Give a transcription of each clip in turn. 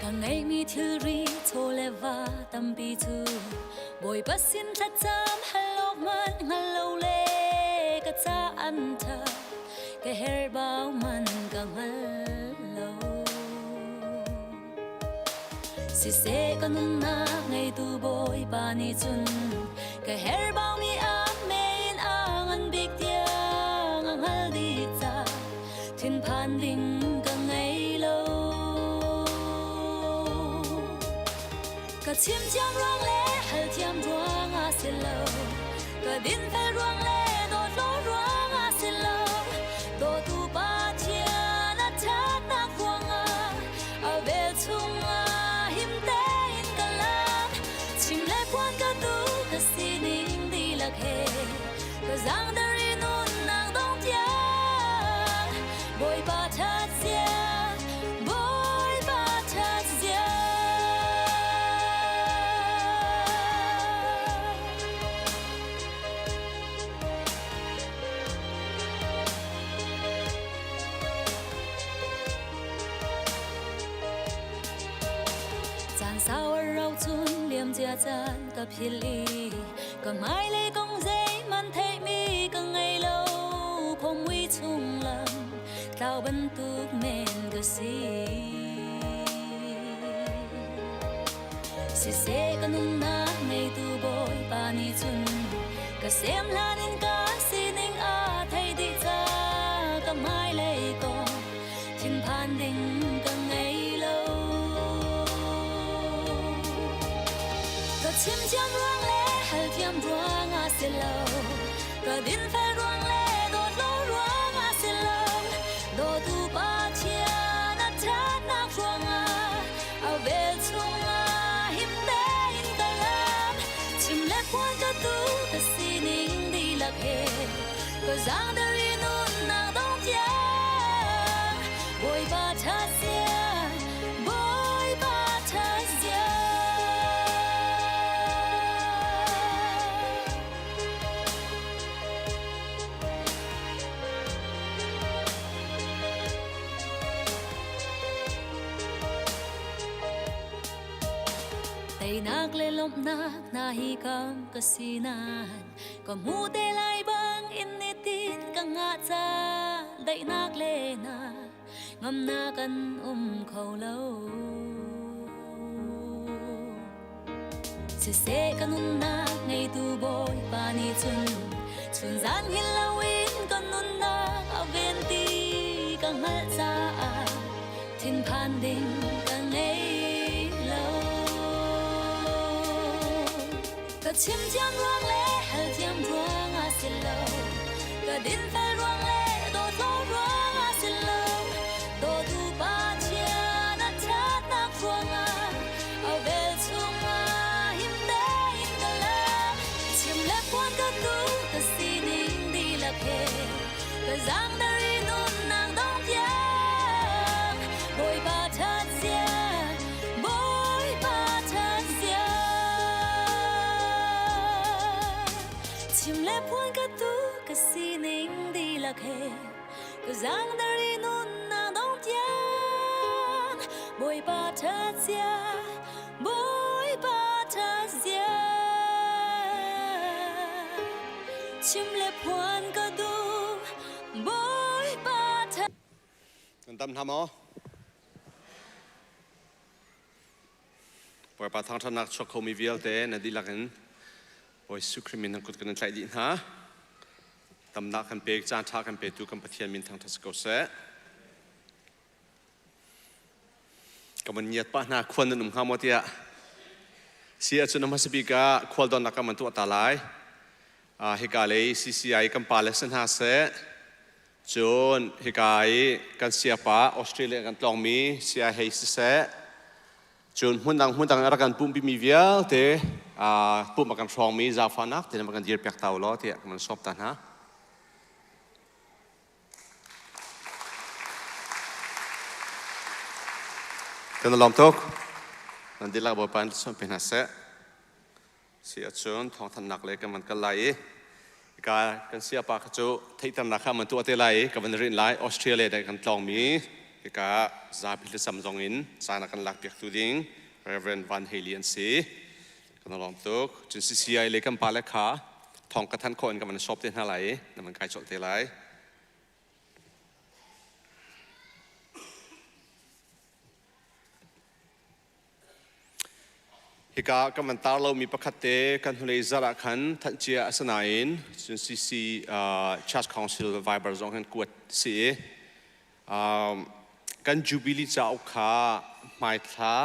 Ka ngeihmi thilri chaw le va tampi cu Bawipa sin thlacam hal awk hmanh hngal lo le ka ca an ṭha ka herhbau man ka hngal lo. Siseh ka nunnak ngeitu Bawipa nih cun ka herhbaumi a men a ngan bik tiang a hngal dih ca thinphan ding ka ngei lo. Ka chim thiam ruang le hal thiam ruang ah si lo ka dinfel ruang le dawtlo ruang ah si lo dawtu Pathian a ṭhatnak ruangah a vel chungah him tein ka lam chim le phuan ka tu ka sining dihlak he ka zaangdar i nunnak dong tiang Bawipa ṭhat zia Bawipa ṭhat zia. Caan sau a rau cun liamcia caan ka philh i ka hmailei kong zeihmanh theihmi ka ngei lo khomui chung lam tlau bantuk men ka si. Siseh ka nunnak ngeitu Bawipa nih cun ka sem hlan in ka sining a thei dih ca ka hmailei kong thinphan ding ka ngei lo. Ka chim thiam ruang le hal thiam ruang ah si lo ka dinfel ruang le dawt lo ruang ah si lo dawtu Pathian a ṭhatnak ruangah a vel chungah him tein ka lam chim le phuan ka tu ka sining dihlak he ka zaangdar i nunnak dong tiang Bawipa ṭha sia Bawipa ṭha sia. Teinak le lawmhnak hna hi kam ka si nain ka hmu te lai bang in nitin ka ngah ca daihnak le na ngamnak an um kho lo. Siseh ka nunnak ngeitu Bawipa nih cun chunzan hngilh loin ka nunnak a ven ti ka hngalh caah thinphan ding ka ngei lo. Ka chim thiam ruang le hal thiam ruang ah si lo ka dinfel ruang le dawtlo ruang ah si lo dawtu Pathian a ṭhatnak ruangah a vel chungah him tein ka lam chim le phuan ka tu ka sining dihlak he ka zaangdar i nunnak dong tiang Bawipa ṭhat zia Bawipa ṭhat zia chim le phuan ka tu ka sining dihlak he ka zaangdar i nunnak dong tiang Bawipa ṭhat zia Bawipa ṭhat zia chim le phuan ka duh Bawipa ṭhat Nan dam hna maw? Bawipa thangṭhatnak chuak khomi vialte na dihlak in Bawi Jesuh Khrih min nan kut kan in tlaih dih hna. Damnak kan pek, caan ṭha kan petu kan Pathian min thangṭhat si ko seh. Ka van ngiat pah hna khuan nan um hnga maw tiah. Si ahcun a hmasa bik ah khual donnak kan van tuah ta lai. Hika lei CCI kan pa le si hna seh, cun hika i kan siapa Australia kan tlawngmi sia hei siseh, cun hmundang hmundang a rak kan pumhpimi vialte pumh a kan hrawngmi zaangfahnak tein kan dir piak ta u law tiah kan van sawm ta hna. Kan lawm tuk. Nan dihlak Bawipa in sawm pe hna seh. Si ahcun thawngthanhnak le kan van kal lai i ka kan siapa kha cu theihternak kha man tuah te lai i ka van rinh lai Australia dai kan tlawngmi. Hika zapi thlacam zong in caan a kan lakpiaktu ding Reverend Van Haley an si. Kan lawm tuk. Cun CCI le kan pale kha thawng ka thanh khawh in ka van sawp te hna lai i na van kai colh te lai. Hika kan van tar lomi pakhat te kan hnulei zarh ah khan thanhcia a si nain cun CC Church Council Viber zong hin kuat si i kan Jubilee cauk kha hmaithla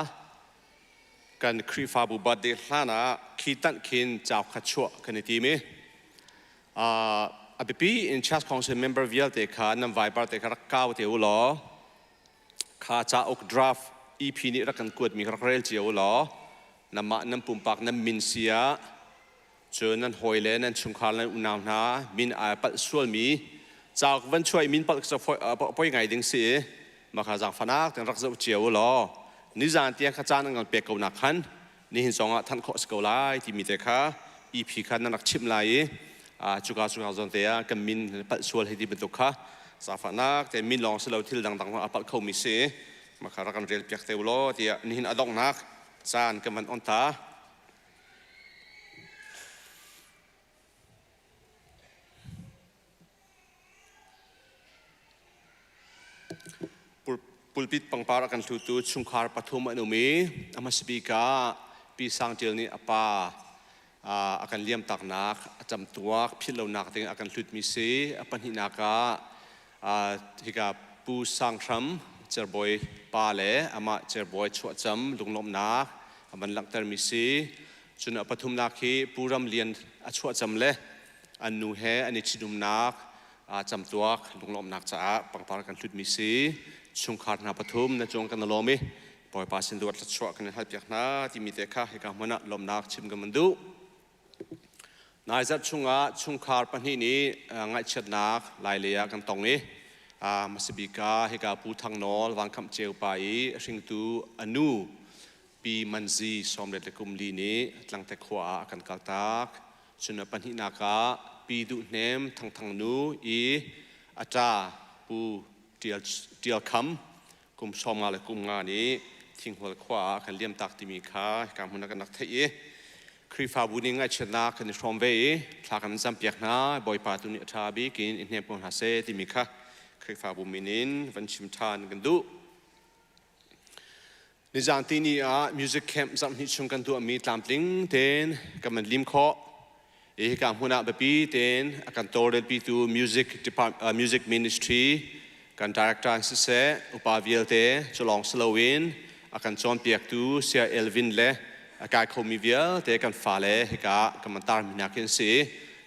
kan Khrihfabu birthday hlan ah khi tanh khin cauk kha chuah kan i tim i a biapi in Church Council member vialte kha nan Viber te kha rak kau te u law Kha cauk draft EP nih rak kan kuatmi kha rak rel cio u law nanmah nan pumpak nan min si ah cun nan hawile nan chungkhar nan unau hna min ai palh sualmi cauk van chuah i min palh cu poi ngai ding si i mah kha zaangfahnak tein rak zoh cio u law nizan tiang kha caan an kan pek ko nak khan nihin zong ah thanh khawh si ko lai timi te kha EP kha nan rak chimh lai i cuka cuka zawn te ah kan min palh sual hei ti bantuk kha zaangfahnak te min lawng si lo thil dangdang a palh khomi si mah kha rak kan rel piak te u law tiah nihin a donghnak caan kan van on ta. Pulpit pangpar a kan hlutu chungkhar pathum an um i a hmasa bik ah Pi Sang Ṭial nih a pa a kan liamtaknak a camtuak philh lonak ding a kan hlutmi si. A pahnihnak ah hika Pu Sang Hram Cerbawi pa le amah Cerbawi chuahcam lunglawmhnak a van langhtermi si. Cun a pathumnak hi Pu Ram Lian a chuahcam le an nu he an i ṭhitumnak camtuak lunglawmhnak caah pangpar kan hlutmi si. Chungkhar hna pathum na cung kan i lawm i Bawipa sin duat thluachuah kan in halpiak hna timi te kha hika hmun ah lawmhnak chim kan van duh. Nai zarh chungah chungkhar pahnih nih ngaihchiatnak lailei ah kan tong i hmasabik ah hika Pu Thang Nawl Van Khamh Ceu pa i hringtu a nu Pi Man Zi sawmriat le kum li nih Tlangte khua ah a kan kaltak. Cun a pahnihnak ah Pi Duh Hnem Thang Thang Nu i a ṭa Pu Ṭial, Ṭial Kham kum 50 le kum nga nih Thinghual khua ah a kan liamtak timi kha hika hmun ah kan rak theih i Khrihfabu nih ngaihchiatnak kan i hrawm ve i thla kan campiak hna. Bawipa tu nih a ṭha bik in i hnem ko hna seh timi kha Khrihfabu min in van chim ṭhan kan duh. Nizan tini ah music camp zarhhnih chung kan tuahmi tlamtling tein kan van lim khawh. I hika hmun ah biapi tein a kan tawlrelpitu music department, music ministry kan director an siseh, upa vialte cu lawng si loin a kan cawnpiaktu Saya Elvin le a kai khomi vialte kan fale hika kan van tarmi hna khi an si.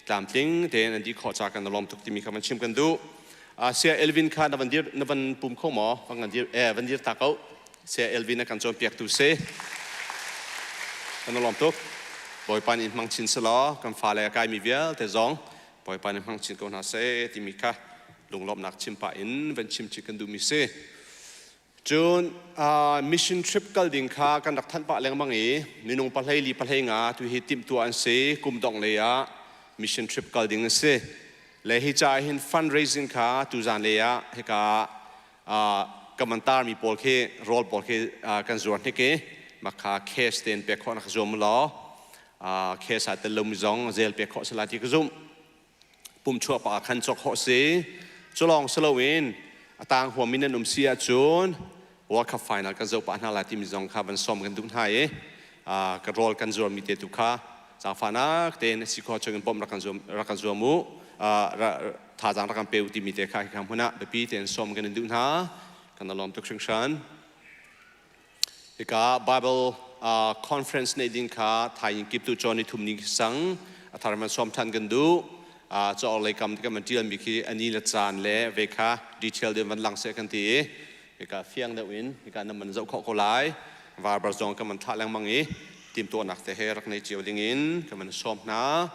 Tlamtling tein an dih khawh ca kan i lawm tuk timi kha van chim kan duh. Saya Elvin kha na van dir na van pum kho maw? Van kan dir eh van dir ta ko. Saya Elvin a kan cawnpiaktu si. Kan i lawm tuk. Bawipa nih hmang chin selaw kan fale a kaimi vialte zong Bawipa nih hmang chin ko hna seh timi kha lunglawmhnak chim pah in van chim chih kan duhmi si. Cun mission trip kal ding kha kan rak thanh pah lengmang i minung pahlei li pahlei nga tu hi timhtuah an si. Kum dongh lei ah mission trip kal ding an si. Le hi ca hin fundraising kha tuzan lei ah hika ka man tarmi pawl khi rawl pawl khi kan zuar hnik i makha cash tein pek khawh nak zuam law cash ah tel lomi zong zel pek khawh sala ti ka zumh. Pumchuah pa khan cawk khawh si. Culawng si loin a tang huam in nan um si ahcun World Cup final kan zoh pah hna lai timi zong kha van sawm kan duh hna i ka rawl kan zuarmi te tu kha zaangfahnak tein si khawh chung in bawmh rak kan zuam u, thazaang rak kan pe u timi te kha hika hmun ah biapi tein sawm kan in duh hna. Kan i lawm tuk hringhran. Hika Bible conference neih ding kha thaing kiptu cawn ni thum ni sang a thar man sawm than kan duh. Caw lei kam kan van tial mi khi ani le caan le ve kha detail din van lang se kan ti i hika fiang deuh in hika nan man zoh khawh ko lai. Varbar zong kan man thlah lengmang i timtuahnak te he rak nei cio ding in kan van sawm hna.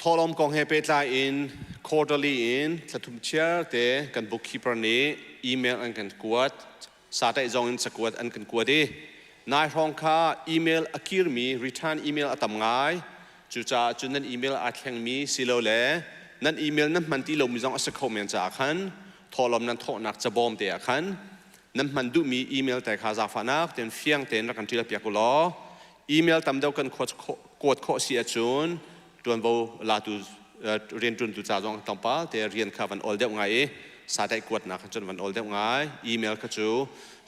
Thawhlawm kong he pehtlai in quarterly in thlathum chiar te kan bookkeeper nih email an kan kuat, sataih zong in cakuat an kan kuat i nai hrawng kha email a kirmi return email a tam ngai. Cucaah cun nan email aa thlengmi silole nan email nan hman ti lomi zong a si kho men caah khan Thawhlawm nan thawhnak cabawm te ah khan nan hman duhmi email te kha zaangfahnak tein fiang tein rak kan ṭial piak u law email tam deuh kan kuat khawh si ahcun ṭuanvo latu rianṭuantu ca zong tlawmpal te rian kha van awl deuh ngai i sataih kuatnak kha cun van awl deuh ngai. Email kha cu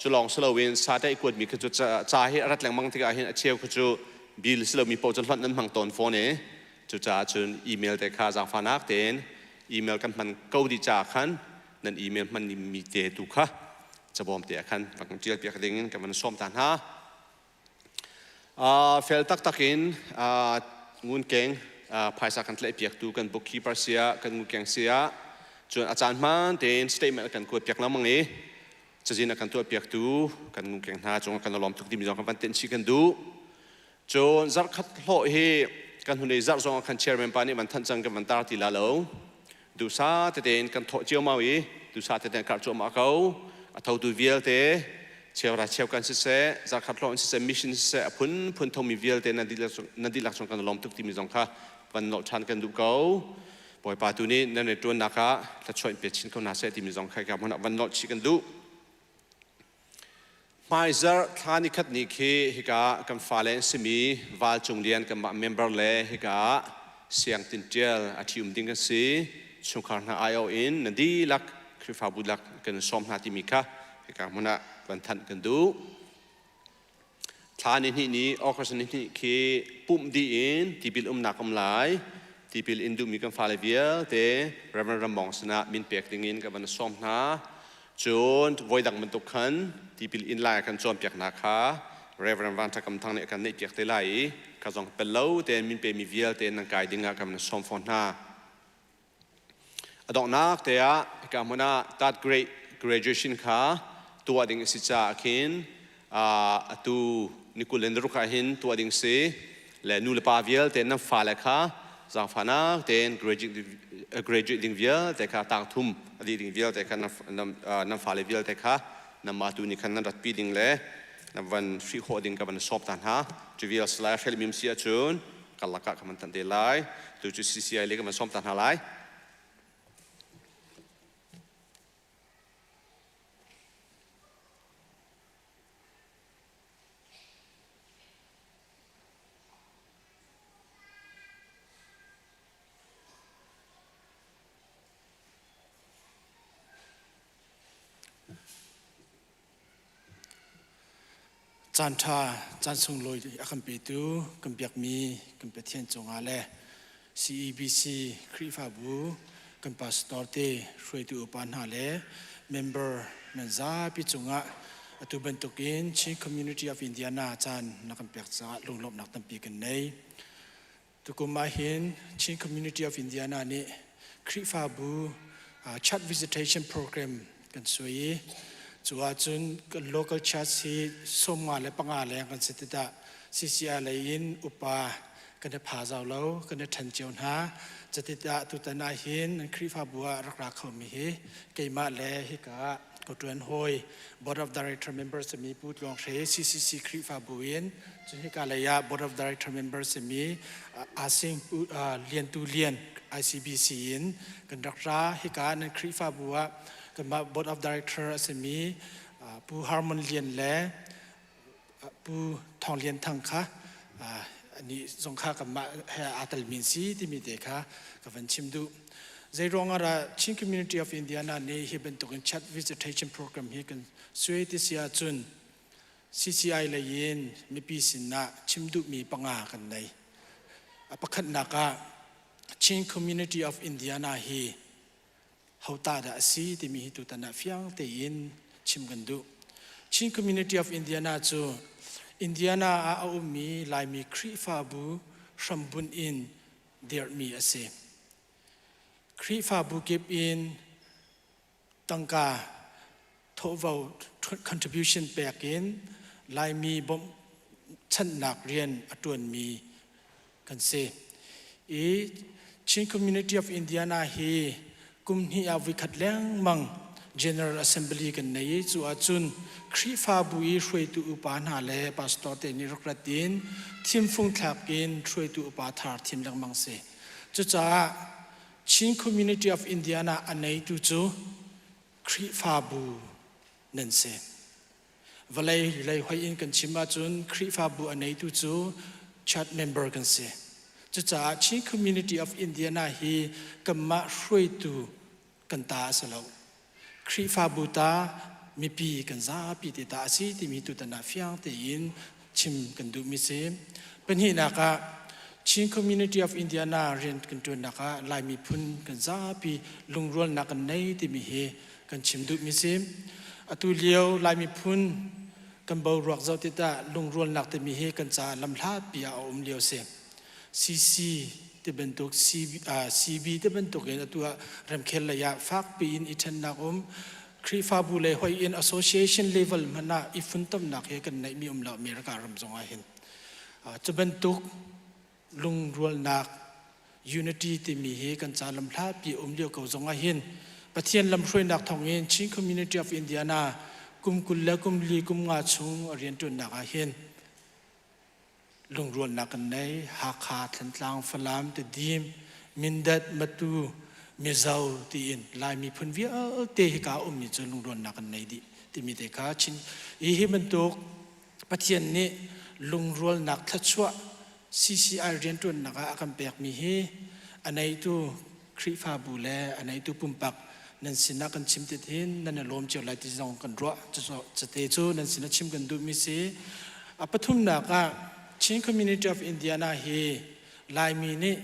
cu lawng si loin sataih kuatmi kha cu ca hi a rat lengmang tikah hin a cheu kha cu bill si lomi paoh cu hlonh nan hmang tawn fawn i cucaah cun email te kha zaangfahnak tein email kan hman ko dih caah khan nan email hman mi te tu kha cabawm te ah khan rak kan ṭial piak ding in kan van sawm ta hna. Fel taktak in ngunkeng phaisa kan tlaihpiaktu kan bookkeeper siah kan ngunkeng siah cun a caan hmaan tein statement kan kuat piak lengmang i cazin a kan tuahpiaktu kan ngunkeng hna cungah kan lawm tuk timi zong kan van tenh chih kan duh. Cun zarhkhat hlawh hi kan hun i zarh zong ah khan chairman pa nih van thanh cang kan van tar ti la lo. Duhsa tete in kan thawh ciaomau i duhsa tete in karh cuahmah ko. A thotu vialte cheuhra cheu kan siseh, zarkhat hlawh in siseh, mission siseh, a phunphun thomi vialte nan dihlak cung kan lawm tuk timi zong kha van nolh ṭhan kan duh ko. Bawipa tu nih nan rianṭuannak ah thluachuah in pe chin ko hna seh timi zong kha hika hmun ah van nolh chih kan duh. Hmaizarh thla nikhat ni khi hika kan fale an simi Val Cung Lian kanmah member le hika Siang Tin Ṭial a ṭhi-um ding kan si. Chungkhar hna aiawh in nan dihlak Khrihfabu lak kan in sawm hna timi kha hika hmun ah van thanh kan duh. Thla ni hnih ni August ni hnih khi pumh dih in tipil umnak um lai. Tipil in duhmi kan fale vialte Reverend Ramong sinah min pek dingin ka van sawm hna. Cun voidang bantuk khan tipil in lai a kan cawnpiaknak kha Reverend Van Tha Kam Thang nih a kan neihpiak te lai i ka zong pel lo tein min pemi vialte nan kai ding ah kan sawm fawn hna. A donghnak te ah hika hmun ah third grade graduation kha tuah ding a si caah khin atu ni kul in ruk ah hin tuah ding si le nu le pa vialte nan fale kha zaangfahnak tein graduate ding vialte kha tang thum a dih ding vialte kha nan fale vialte kha nanmah tu nih khan nan ratpi ding le nan van hrih khawh ding ka van sawm ta hna. Cu vial salai hrelmim si ahcun karlak ah ka van tan te lai. Tu cu CCI le ka van sawm ta hna lai. Caan ṭha, caan sunglawi a kan petu kan biakmi kan Pathian cungah le CEBC Khrihfabu kan pastor te hruaitu upa hna le member nan zapi cungah atu bantukin Chin Community of Indiana caan na kan pek caah lunglawmhnak tampi kan nei. Tukum ah hin Chin Community of Indiana nih Khrihfabu church visitation program kan suai i cu ahcun kan local church hi 55 leng kan si tikah CCI lei in upa kan i pha zau lo, kan i ṭhen cio hna. Cutikah tutan ah hin nan Khrihfabu ah rak ra khomi hi keimah le hika ah ka ṭuan hawi Board of Director member simi Pu Tluang Hre CCC Khrihfabu in cun hika lei ah Board of Director member simi Asing Pu Lian Tu Lian ICBC in kan rak ra. Hika nan Khrihfabu ah kanmah Board of Director a simi Pu Harmon Lian le Pu Thawng Lian Thang kha nih zong kha kanmah he aa telmi an si timi te kha ka van chim duh. Zei ruangah dah Chin Community of Indiana nih hi bantukin chat visitation program hi kan suai ti si ahcun CCI lei in mipi sinah chim duhmi panga kan nei. A pakhatnak ah Chin Community of Indiana hi hota dah a si timi hi tutan ah fiang tein chim kan duh. Chin Community of Indiana cu Indiana ah a ummi Laimi Khrihfabu hrambunh in dirhmi a si. Khrihfabu kip in tangka thawhvo contribution pek in Laimi bawmhchanhnak rian a ṭuanmi kan si. I Chin Community of Indiana hi kum hnih ah voikhat lengmang General Assembly kan nei i cu ahcun Khrihfabu i hruaitu upa hna le pastor te nih rak rat in thimfung thlak in hruaitu upa thar thim lengmang si. Cucaah Chin Community of Indiana a neitu cu Khrihfabu nan si. Vawlei lei hoi in kan chim ahcun Khrihfabu a neitu cu church member kan si. Cucaah Chin Community of Indiana hi kanmah hruaitu kan ta a si lo. Khrihfabu ta mipi kan zapi te ta a si timi tutan ah fiang tein chim kan duhmi si. Pahnihnak ah Chin Community of Indiana rian kan ṭuannak ah Lai miphun kan zapi lungrualnak kan nei timi hi kan chim duhmi si. Atu lio Lai miphun kan boruak zoh tikah lungrualnak timi hi kan caah lamhlatpi ah a um lio si. CC ti bantuk CB ti bantuk in atu ah remkhel lei ah fakpi in i ṭhennak um Khrihfabu lei hoi in association level hmanh ah i funtomnak hi kan neihmi um lo America ram zong ah hin. Cu bantuk lungrualnak unity timi hi kan ca lamhlatpi um lio ko zong ah hin Pathian lamhruainak thawngin Chin Community of Indiana kum 20 le kum li kum nga chung a rianṭuannak ah hin lungrualnak kan nei. Hakha, Thantlang, Falam, Tedim, Mindat, Matu, Mizo tiin Lai miphun vialte hika ummi cu lungrualnak kan nei dih timi te kha Chin hi hi bantuk Pathian nih lungrualnak thluachuah CCI rianṭuannak ah a kan pekmi hi a neitu Khrihfabu le a neitu pumpak nan sinah kan chim tit hin nan i lawm cio lai ti zong kan ruah. Cate cu nan sinah chim kan duhmi si. A pathumnak ah Chin Community of Indiana hi Laimi nih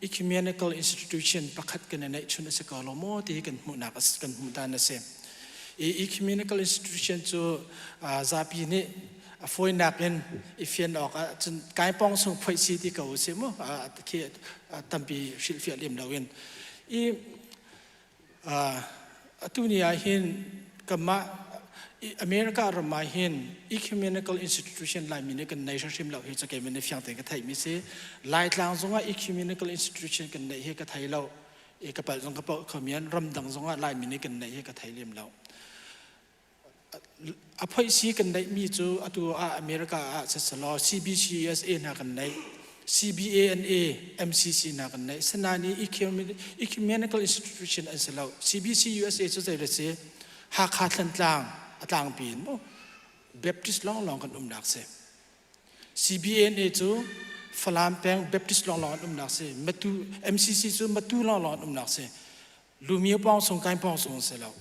ecumenical institution pakhat kan i neihchun a si ko lo maw ti hi kan hmuhnak kan hmuh dan a si. I ecumenical institution cu zapi nih a fawinak in i fian awk ah cun kaipawng sung phoih si ti ko usih mu khi tampi hrilhfiah lem loin i atu ni ah hin kanmah America ram ah hin ecumenical institution Laimi nih kan nei hrimhrim lo hi cu keimah nih fiang tein ka theihmi si. Laitlang zongah ecumenical institution kan neih hi ka thei lo. I ka palh zong ka palh kho men ramdang zongah Laimi nih kan neih hi ka thei lem lo. A phoihsi kan neihmi cu atu ah America ah siselaw CBCUSA hna kan neih, CBANA, MCC hna kan neih. Sinain i ecumenical institution an si lo. CBCUSA cu zei si? Hakha Thlantlang a tlangpi in mu Baptist lawnglawng kan umnak si. CBNA cu Falam peng Baptist lawnglawng an umnak si. Matu MCC cu Matu lawnglawng an umnak si. Lumio pawng sung kain pawng sung si lo.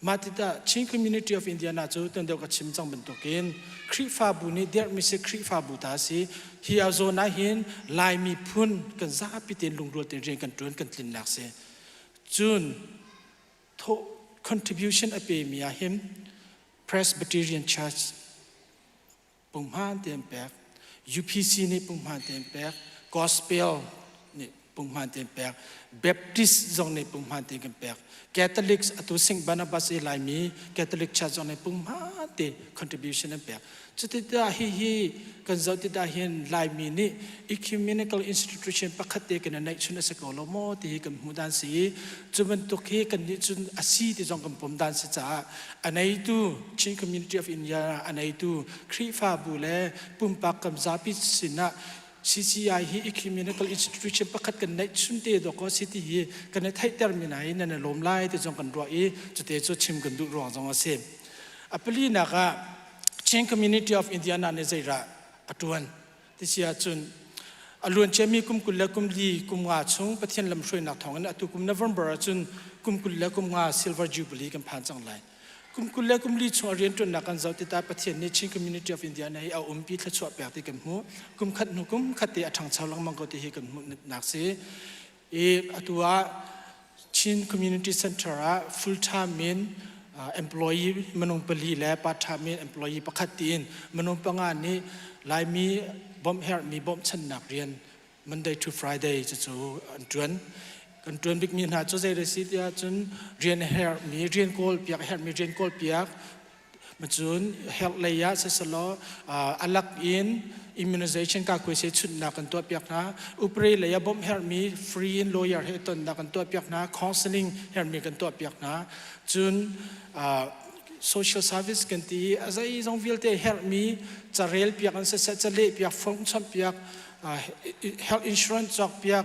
Mah tikah Chin Community of Indiana cu tuan deuh ka chim cang bantukin Khrihfabu nih dirhmi si Khrihfabu ta si. Hi a zawn ah hin Lai miphun kan zapi tein lungrual tein rian kan ṭuan kan tlinnak si. Cun thawh contribution a pemi ah hin Presbyterian Church punghman tein pek UPC nih punghman tein pek Gospel nih punghman tein pek Baptist zong nih punghman tein kan pek Catholics atu St. Barnabas i Laimi Catholic Church zong nih punghman te contribution an pek cuti hi hi kan zoh tikah hin Laimi nih ecumenical institution pakhat te kan i neihchun a si ko lo maw ti hi kan hmuh dan si i cu bantuk hi kan nih cun a si ti zong kan pom dan si caah a neitu Chin Community of India a neitu Khrihfabu le pumpak kan zapi sinah CCI hi ecumenical institution pakhat kan neih chun te dawk ko si ti hi kan i theihter mi hna hi nan i lawm lai ti zong kan ruah i cute cu chim kan duh ruang zong a si. A palinak ah Chin Community of Indiana nih zeirah a ṭuan ti si ahcun a luanciami kum 20 le kum li kum nga chung Pathian lamhruainak thawngin atu kum November ahcun kum 20 le kum nga Silver Jubilee kan phan cang lai. Kum 20 le kum li chung a rianṭuannak kan zoh tikah Pathian nih Chin Community of Indiana hi a umpi thluachuah pek ti kan hmuh. Kum khat hnu kum khat te a ṭhangcho lengmang ko ti hi kan hmuhnak si. I atu ah Chin Community Center ah full time in employee minung pali le part time in employee pakhat tiin minung panga nih Laimi bawmh herhmi bawmhchanhnak rian Monday to Friday cucu an ṭuan. Kan ṭuan bikmi hna cu zei si tiah cun rian herhmi rian kawl piak herhmi rian kawl piak Cun health lei ah siselaw alak in immunization kakuaise chunhnak kan tuahpiak hna. Upre lei ah bawmh herhmi free in lawyer he tonnak kan tuahpiak hna. Counseling herhmi kan tuahpiak hna. Cun social service kan ti i a zeizong vialte herhmi carel piak an siseh, caleh piak, phone chawnh piak, health insurance cawk piak,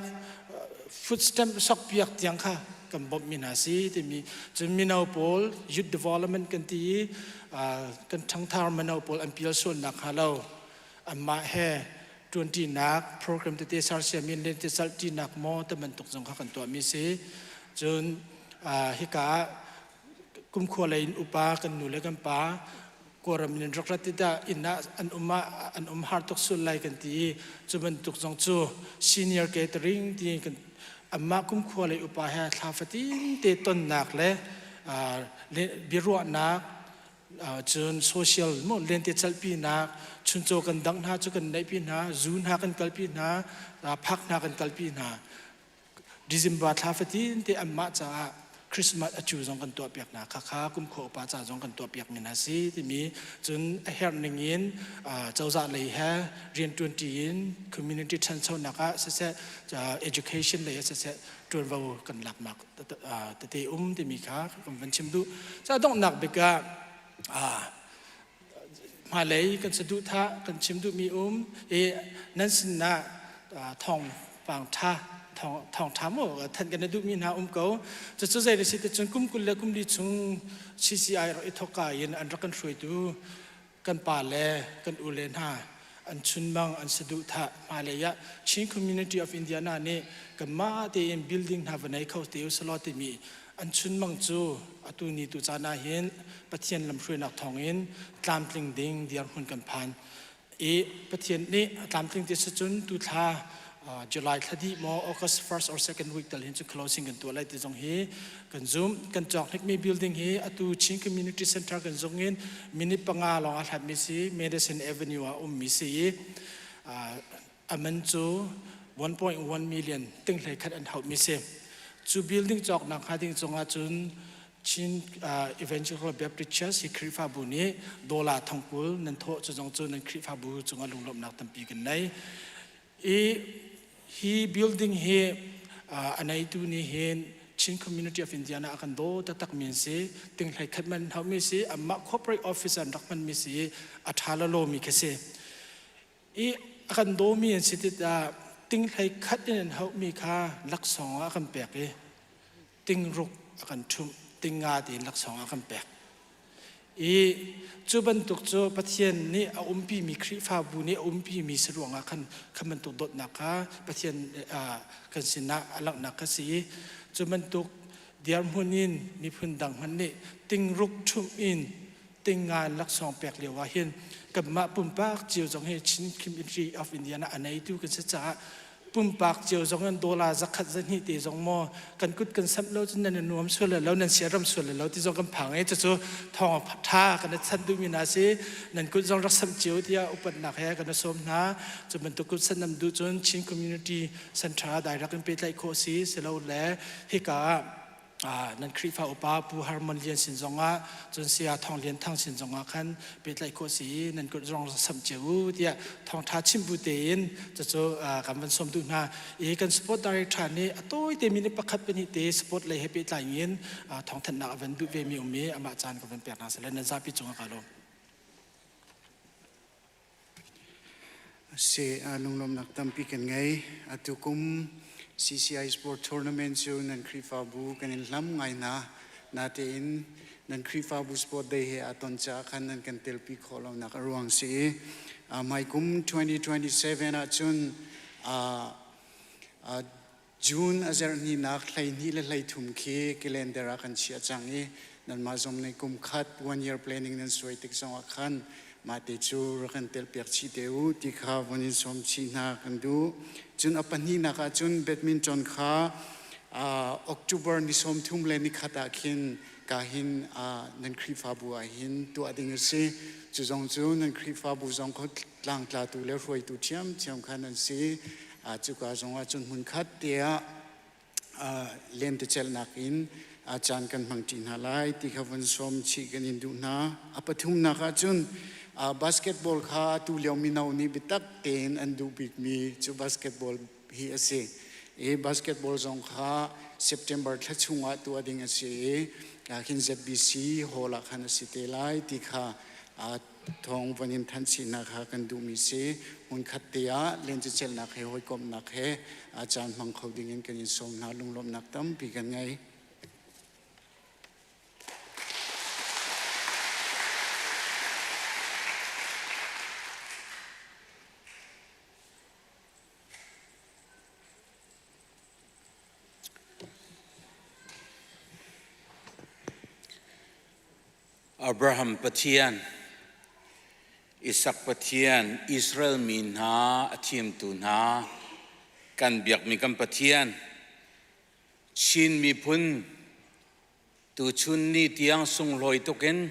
food stamp sok piak tiang kha. kan bawmh mi hna si timi. Cun mino pawl youth development kan ti i kan ṭhangthar mino pawl an pial sual nak hnga lo anmah he ṭuanṭinak program tete sersiam in lentecelhṭinak maw ti bantuk zong kha kan tuahmi si. Cun hika ah kumkhua lei in upa kan nu le kan pa Kawlram in rak rat tikah inn ah an um ah an um har tuk sual lai kan ti i cu bantuk zong cu senior catering ti kan anmah kumkhua lei upa he thla fatin te tonnak le biaruahnak, cun social mo lente chalhpinak, chuncaw kan dangh hna cu kan neihpi hna, zu hna kan kalpi hna, phak hna kan kalpi hna. December thla fatin te anmah caah Christmas a cu zong kan tuahpiak hna. Khakha kum khua upa ca zong kan tuahpiak mi hna si timi. Cun a herh ning in cozah lei he rianṭuanṭi in community ṭhanchonak ah siseh, education lei ah siseh, ṭuanvo kan laknak tete um timi kha kan van chim duh. Ca donghnak bik ah hmailei kan saduhthah kan chim duhmi um i nan sinah thawngpang ṭha, thawngṭha maw thanh kan i duhmi hna um ko. Cucu zei a si ti cun kum 24 chung CCI rak i thawkka in an rak kan hruaitu kan pa le kan u le hna an chunmang, an saduhthah hmailei ah Chin Community of Indiana nih kanmah tein building hna va nei kho te usalaw timi an chunmang cu atu ni tu caan ah hin Pathian lamhruainak thawngin tlamtling ding dirhmun kan phan i Pathian nih a tlamtling ti si cun tu thla July thla dih maw August 1st or 2nd week tal hin cu closing kan tuah lai ti zong hi kan zum. Kan cawk hnikmi building hi atu Chin Community Center kan zung in minute 5 lawng a hlatmi si, Madison Avenue ah ummi si i a man cu 1.1 million ting hlei khat an hauhmi si. Cu building cawknak hnga ding cungah cun Chin Evangelical Baptist Church hi Khrihfabu nih dollar 40,000 nan thawh. Cu zong cu nan Khrihfabu cungah lunglawmhnak tampi kan nei. I hi building hi a neitu nih hin Chin Community of Indiana a kan daw taktak mi an si. Ting hlei khat man haumi si, amah corporate office an rak hmanmi si, a ṭha lolomi khi si. I a kan dawmi an si tikah ting hlei khat in an hauhmi kha laksawng ah a kan pek i ting ruk a kan ṭhumh, ting nga tiin laksawng ah a kan pek. I cu bantuk cu Pathian nih a umpimi, Khrihfabu nih a umpimi si ruangah khan kha bantuk dawtnak kha Pathian kan sinah a langhnak kha si i cu bantuk dirhmun in miphun dang hmanh nih ting ruk ṭhumh in ting nga in laksawng pek lio ah hin kanmah pumpak cio zong hi Chin Community of Indiana a neitu kan si caah pumpak cio zong in dollar 100 120 te zong maw kan kut kan samh lo cun nan i nuam sual lo, nan siaram sual lo ti zong kan phang i cucu thawng ṭha kan i chanh duhmi hna si. Nan kut zong rak samh cio tiah upatnak he kan i sawm hna. Cu bantuk kut sanh nam duh cun Chin Community Center direct in pehtlaih khawh si silole hika ah nan Khrihfa upa Pu Harmon Lian sin zongah, cun Saya Thawng Lian Thang sin zongah khan pehtlaih khawh si i nan kut zong samh cio u tiah thawngṭha chim bu tein cucu kan van sawm duh hna i kan sport director nih a tawi te minute pakhat pahnih te sport lei he pehtlai in thawngthanhnak a van duh ve mi um i amah caan ka van pek hna sile nan zapi cungah ka lawm. Si lunglawmhnak tampi kan ngei. Atu kum CCI Sport Tournament cu nan Khrihfabu kan in hlam ngai hna. Natein nan Khrihfabu Sport Day he aa ton caah khan nan kan telpi khawh lonak a ruang si i hmai kum 2027 ahcun June a zarh hnihnak 22 le 23 khi calendar ah kan chiah cang i nanmah zong nih kum khat one year planning nan suai tik zongah khan mah te cu rak kan telpiak chih te u ti kha von in sawm chih hna kan duh. Cun a pahnihnak ah cun badminton kha October ni 31 ah khin ka hin nan Khrihfabu ah hin tuah ding a si. Cu zong cu nan Khrihfabu zong tlangtlatu le hruaitu ṭhiamṭhiam kha nan si. Cuka zongah cun hmunkhat te ah lentecelhnak in caan kan hmangṭi hna lai ti kha vun sawm chih kan in duh hna. A pathumnak ah cun basketball kha atu lio mino nih biatak tein an duh bikmi cu basketball hi a si. I basketball zong kha September thla chungah tuah ding a si i khin ZBC hall ah khan a si te lai ti kha thawng von in thanh chihnak kha kan duhmi si. Hmunkhat te ah lentecelhnak he hawikomhnak he caan hmang kho ding in kan in sawm hna. Lunglawmhnak tampi kan ngei. Abraham Pathian, Isak Pathian, Israel mi hna a thimtu hna, kan biakmi kan Pathian, Chin miphun tuchun ni tiang sunglawi tukin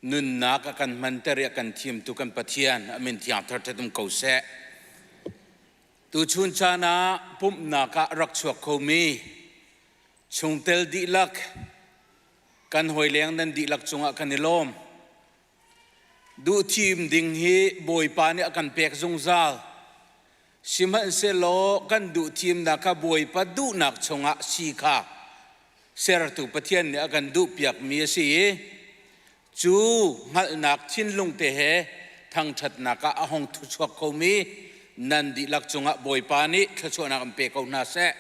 nunnak a kan hmanter i a kan thimtu kan Pathian a min thiang thar um ko seh. Tuchun caan ah pumhnak ah rak chuak khomi chungtel dihlak kan hawileng nan dihlak cungah kan i lawm. Duhthim ding hi Bawipa nih a kan pek zungzal. Sihmanhsehlaw kan duhthimnak kha Bawipa duhnak chungah si kha sertu Pathian nih a kan duhpiakmi a si i cu hngalhnak thinlung te he thangṭhatnak ah a hung thuchuak khomi nan dihlak cungah Bawipa nih thluachuahnak in pe ko hna seh.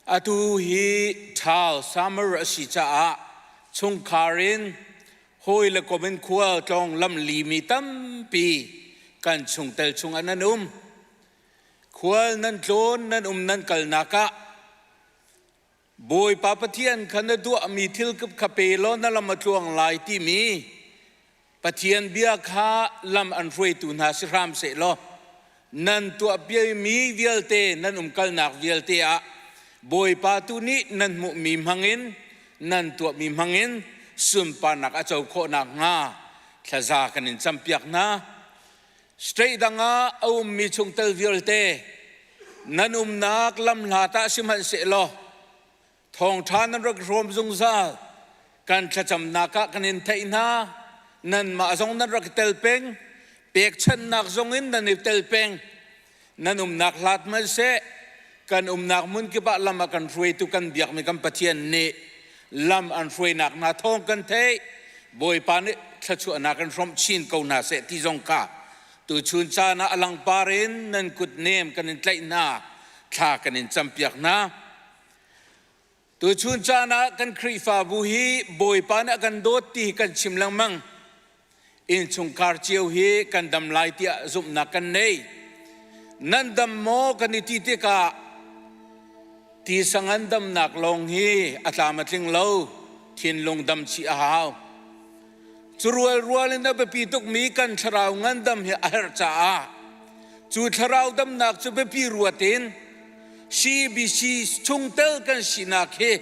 Atu hi ṭhal summer a si caah chungkhar in hawi le kom in khual tlawng lamli mi tampi kan chungtel chungah nan um. Khual nan tlawn nan um nan kalnak ah Bawipa Pathian kha na duahmi thil kha pe law na lam a tluang lai timi Pathian bia kha lam an hruaitu hna si hram sehlaw nan tuahpiami vialte nan umkalnak vialte ah Bawipa tu nih nan hmuhmi hmangin nan tuahmi hmangin sunparnak a co khawh nakhnga thlaza kan in campiak hna. State dang ah a ummi chungtel vialte nan umnak lamhlat ah sihmanhsehlaw Thawngṭha nan rak hrawm zungzal. Kan thlacamnak ah kan in theih hna. Nanmah zong nan rak i tel peng. Pekchanhnak zong in nan i tel peng. Nan umnak hlat hmanhseh kan umnak hmun kip ah lam a kan hruaitu kan biakmi kan Pathian nih lam an hruainak hna thawng kan theih. Bawipa nih thluachuahnak in hrawmh chin ko hna seh ti zong kha tuchun caan ah a langpar in nan kut nem kan in tlaih hna thla kan in campiak hna. Tuchun caan ah kan Khrihfabu hi Bawipa nih a kan dawt ti hi kan chim lengmang. Innchungkhar cio hi kan dam lai tiah zumhnak kan nei. Nan dam maw kan i ti tikah tisa ngandamnak lawng hi a tlam a tling lo, thinlung dam chih a hau. Cu rualrual in a biapi tukmi kan thlarau ngandam hi a herh caah cu thlarau damnak cu biapi ruat in CBC chungtel kan sinak hi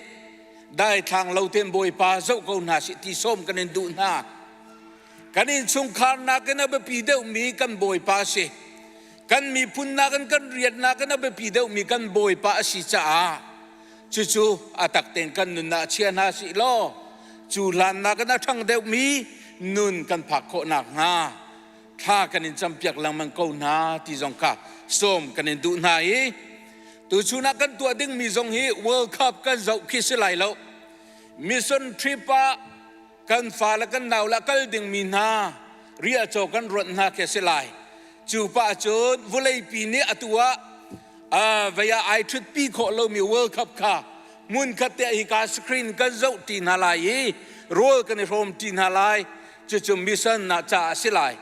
daithlang lo tein Bawipa zoh ko hna sih ti sawm kan in duh hna. Kan innchungkhar nakin a biapi deuhmi kan Bawipa a si. Kan miphun nakin kan rian nakin a biapi deuhmi kan Bawipa a si caah cucu a tak tein kan nun ah chia hna sih law cu hlan nakin a ṭhang deuhmi nun kan phak khawh nakhnga thla kan in campiak lengmang ko hna ti zong kha sawm kan in duh hna i tuchun ah kan tuah dingmi zong hi World Cup kan zoh khi si lai lo mission trip ah kan fa le kan nau le kal dingmi hna riahcaw kan ruat hna khi a si lai cu pah cun vawleipi nih atu ah vei ah ai ṭhutpi khawh lomi World Cup kha hmun khat te hika screen kan zoh ṭi hna lai i rawl kan i hrawm ṭi hna lai cucu mission na ca a si lai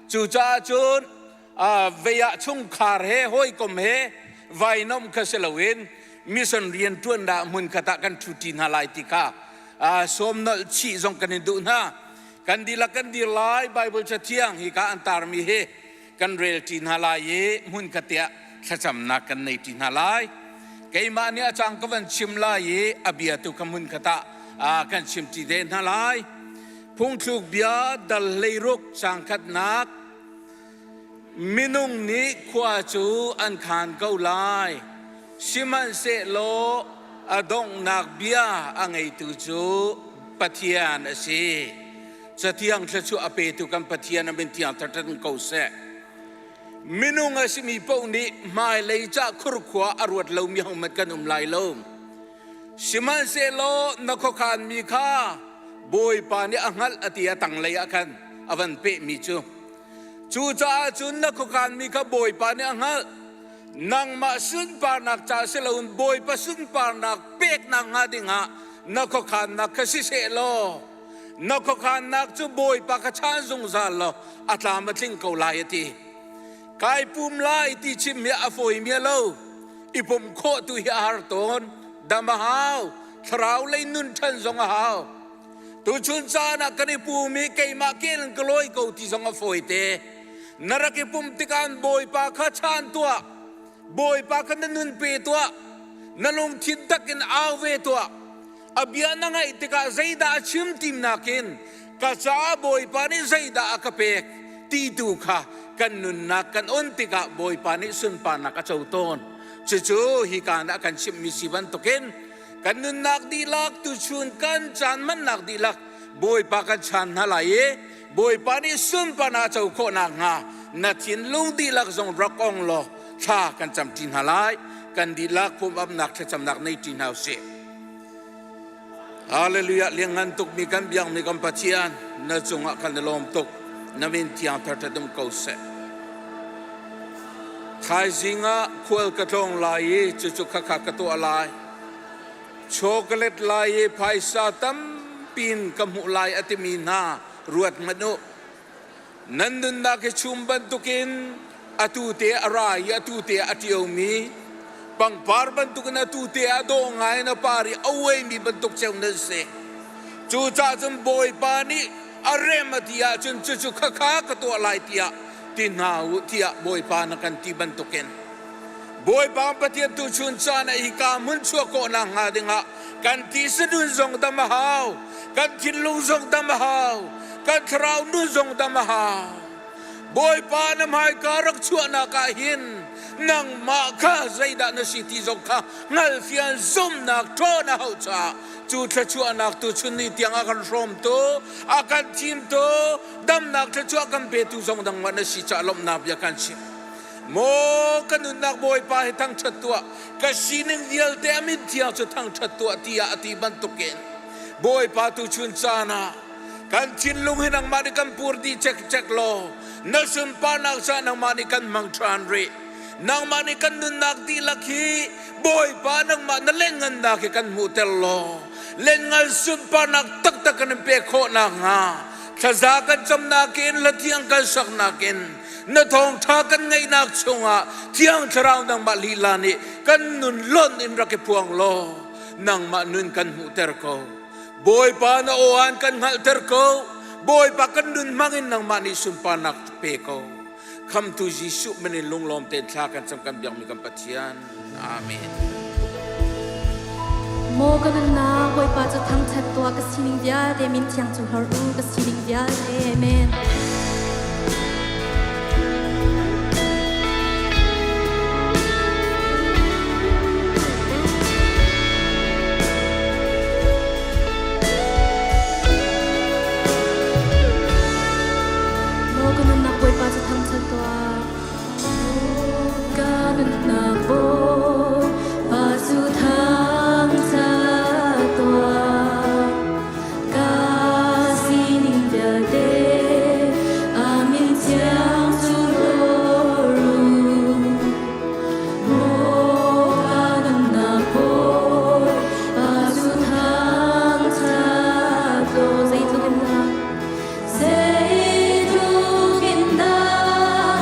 cucaah cun vei ah chungkhar he hawikom he vainom kha si loin mission rian ṭuan dah hmun khat ah kan ṭhu ṭi hna lai ti kha sawm nolh chih zong kan in duh hna kan dihlak kan dir lai Bible cathiang hi ka an tarmi hi kan rel ṭi hna lai i hmun khat tiah thlacamnak kan nei ṭi hna lai keimah nih a cang ka van chim lai i a bia tu ka hmun khat ah kan chim ṭi ve hna lai phungthluk bia dal 16 cang khatnak Minung nih khua cu an khaan ko lai, sihmanhsehlaw a donghnak bia a ngeitu cu Pathian a si. Cathiang thluachuah a petu kan Pathian a min thiang thangṭhat ko seh. Minung a simi paoh nih hmailei ca khurkhua a ruat lomi hohmanh kan um lai lo. Sihmanhsehlaw na khuakhanmi kha Bawipa nih a hngalh a ti a tanglei ah khan a van pehmi cu Cucaah cun na khuakhanmi kha Bawipa nih a hngalh. Nangmah sunparnak ca si loin Bawipa sunparnak peknak hnga dingah na khuakhannak kha siseh law na khuakhannak cu Bawipa kha chaan zungzal law a tlam a tling ko lai a ti. Kai pum lai ti chim hi a fawi mi lo. I pumh khawh tu hi a har tawn. Dam a hau. Thlarau lei nun ṭhan zong a hau. Tuchun caan ah kan i pum i keimah kel in ka lawi ko ti zong a fawi te. Na rak i pum tikah Bawipa kha chaan tuah. Bawipa kha na nun pe tuah. Na lungthin tak in au ve tuah. A bia na ngaih tikah zeidah a chim timnak in ka caah Bawipa nih zeidah a ka pek ti tu kha kan nunnak kan on tikah Bawipa nih sunparnak a co tawn. Cucu hi kaan ah kan chimhmi si bantukin kan nunnak dihlak tuchun kan caan hmannak dihlak Bawipa kan chaan hna lai i Bawipa nih sunparnak a co khawh nakhnga na thinlung dihlak zong rak ong law thla kan camṭi hna lai. Kan dihlak pumapnak thlacamnak nei ṭi hna usih. Hallelujah lianngan tukmi kan biakmi kan Pathian na cungah kan i lawm tuk na min thiang thar ṭhat um ko seh. Thaizing ah khual ka tlawng lai i cucu khakha ka tuah lai. Chocolate lai i phaisa tampiin ka hmuh lai a timi hna ruat hmanh u. Nan nunnak hi chum bantukin atu te a ra i atu te a ṭiomi, pangpar bantukin atu te a dawh ngai in a par i a uaimi bantuk ceu nan si. Cucaah cun Bawipa nih a rem a ti ahcun cucu khakha ka tuah lai tiah ti hna u tiah Bawipa na kan ti bantukin Bawipa Pathian tuchun caan ah hika hmun chuah khawhnak hnga dingah kan tisa nun zong dam a hau, kan thinlung zong dam a hau, kan thlarau nun zong dam a hau. Bawipa na hmaika rak chuahnak ah hin nangmah kha zeidah na si ti zong kha hngalfian zumhnak ṭhawn a hauh caah cu thluachuahnak tuchun ni tiang a kan hrawmtu, a kan thimtu, damnak thluachuah kan petu zong nangmah na si caah lawmhnak bia kan chim. Maw ka nunnak Bawipa hi thangṭhat tuah, ka sining vialte a min thiang cu thangṭhat tuah tiah a ti bantukin Bawipa tuchun caan ah kan thinlung hi nangmah nih kan pur dih cekcek law na sunparnak caah nangmah nih kan hmang ṭhan rih. Nangmah nih kan nunnak dihlak hi Bawipa nangmah na lengngannak hi kan hmuhter law lengngan sunparnak taktak kan in pek khawh nakhnga thlaza kan camnak in hlathiang kan saknak in na thawngṭha kan ngaihnak chungah Thiang Thlarau nangmah lila nih kan nun lonh in rak i phuang law nangmah nun kan hmuhter ko. Bawipa na aw-an kan hngalhter ko. Bawipa kan nun hmang in nangmah nih sunparnak pe ko. Khamtu Jesuh min in lunglawm tein thla kan cam kan biakmi kan Pathian. Amen. Maw ka nunnak Bawipa cu thangṭhat tuah ka sining vialte min thiang cu hlorh u ka sining vialte. Amen. Maw ka nunnak Bawipa cu thangṭhat tuah. Ka nunnak Bawipa cu thangṭhat tuah. Ka sining vialte a min thiang cu hlawr u. Maw ka nunnak Bawipa cu thangṭhat tuah. Zeitluk in dah Zeitluk in dah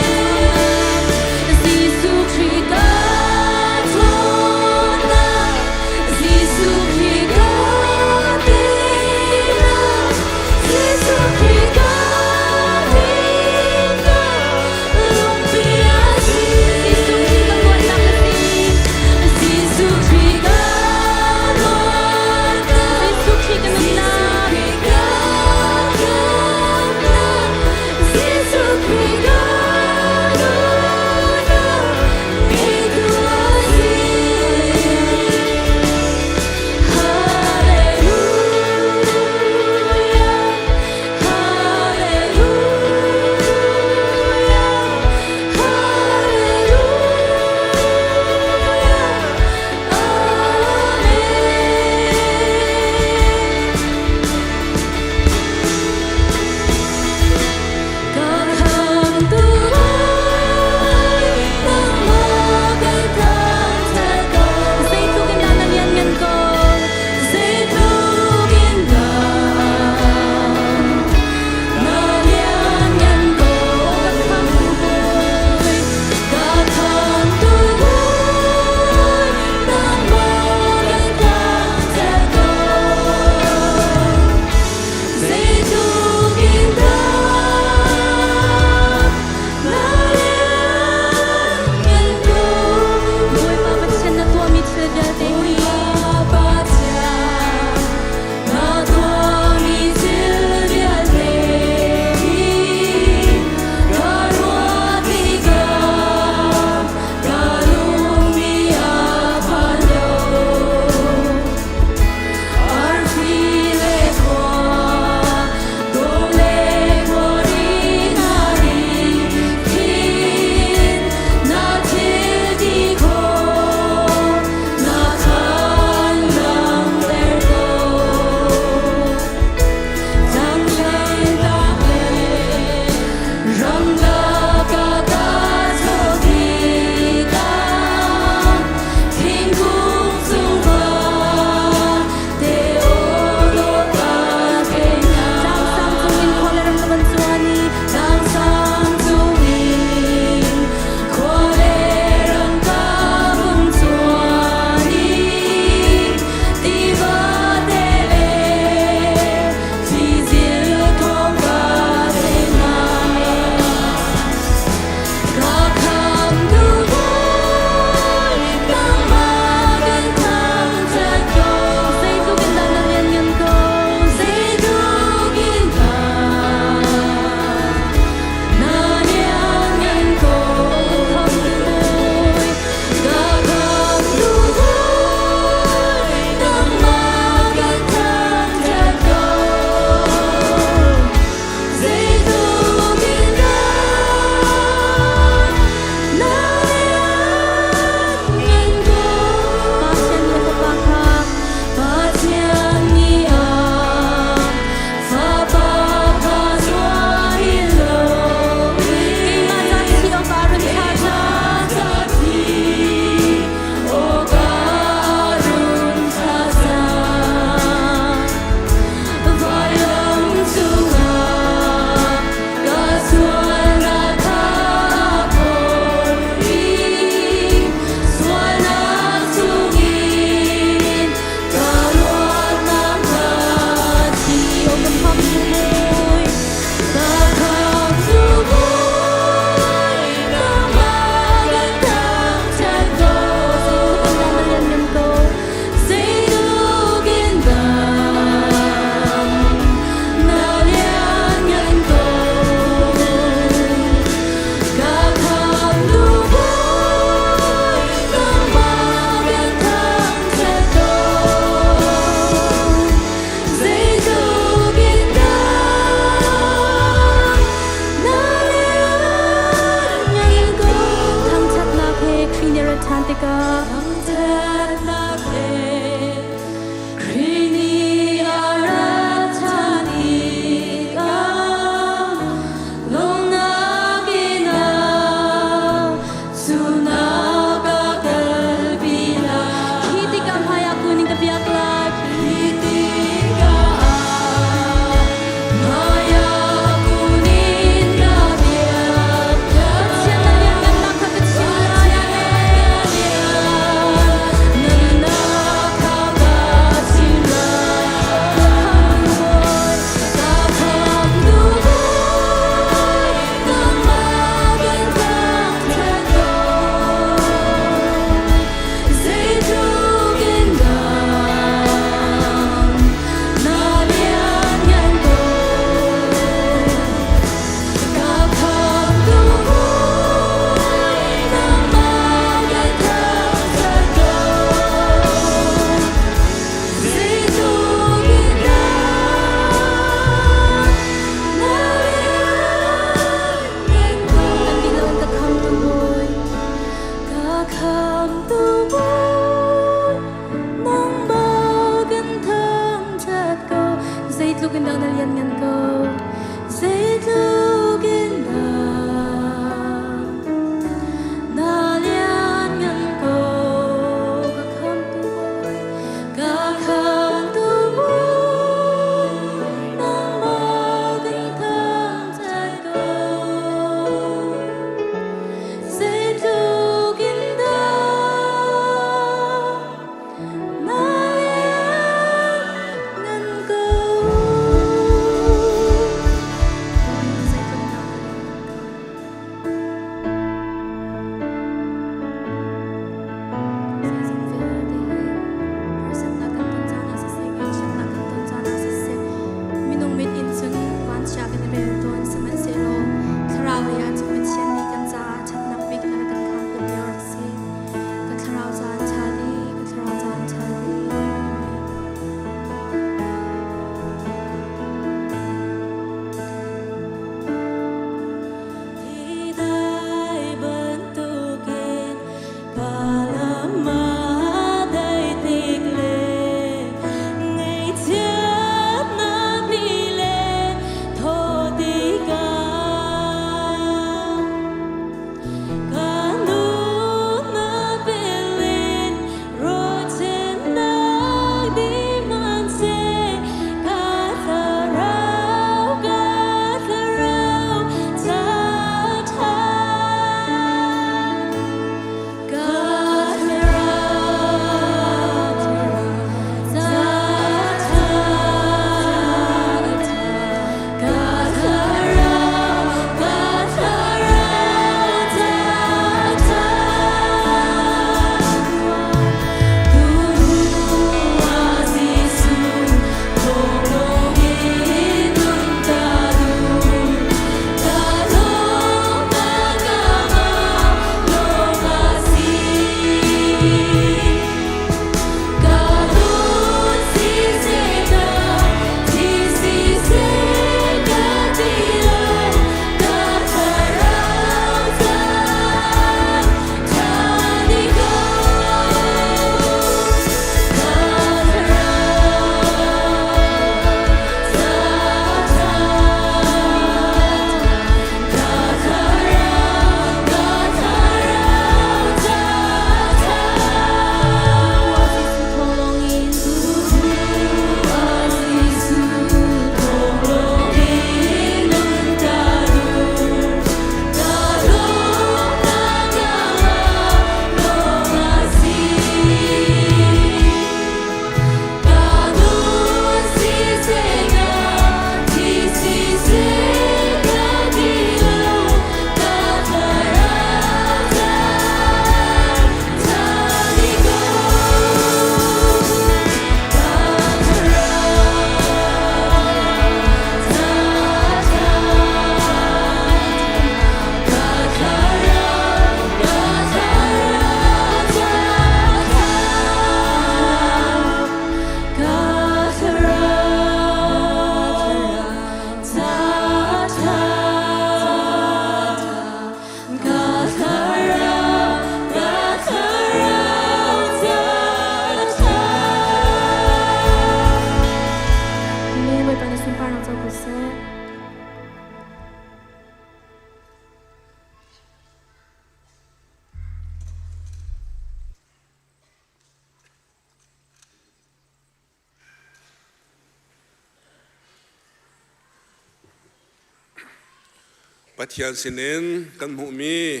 Pathian sinin kan hmuhmi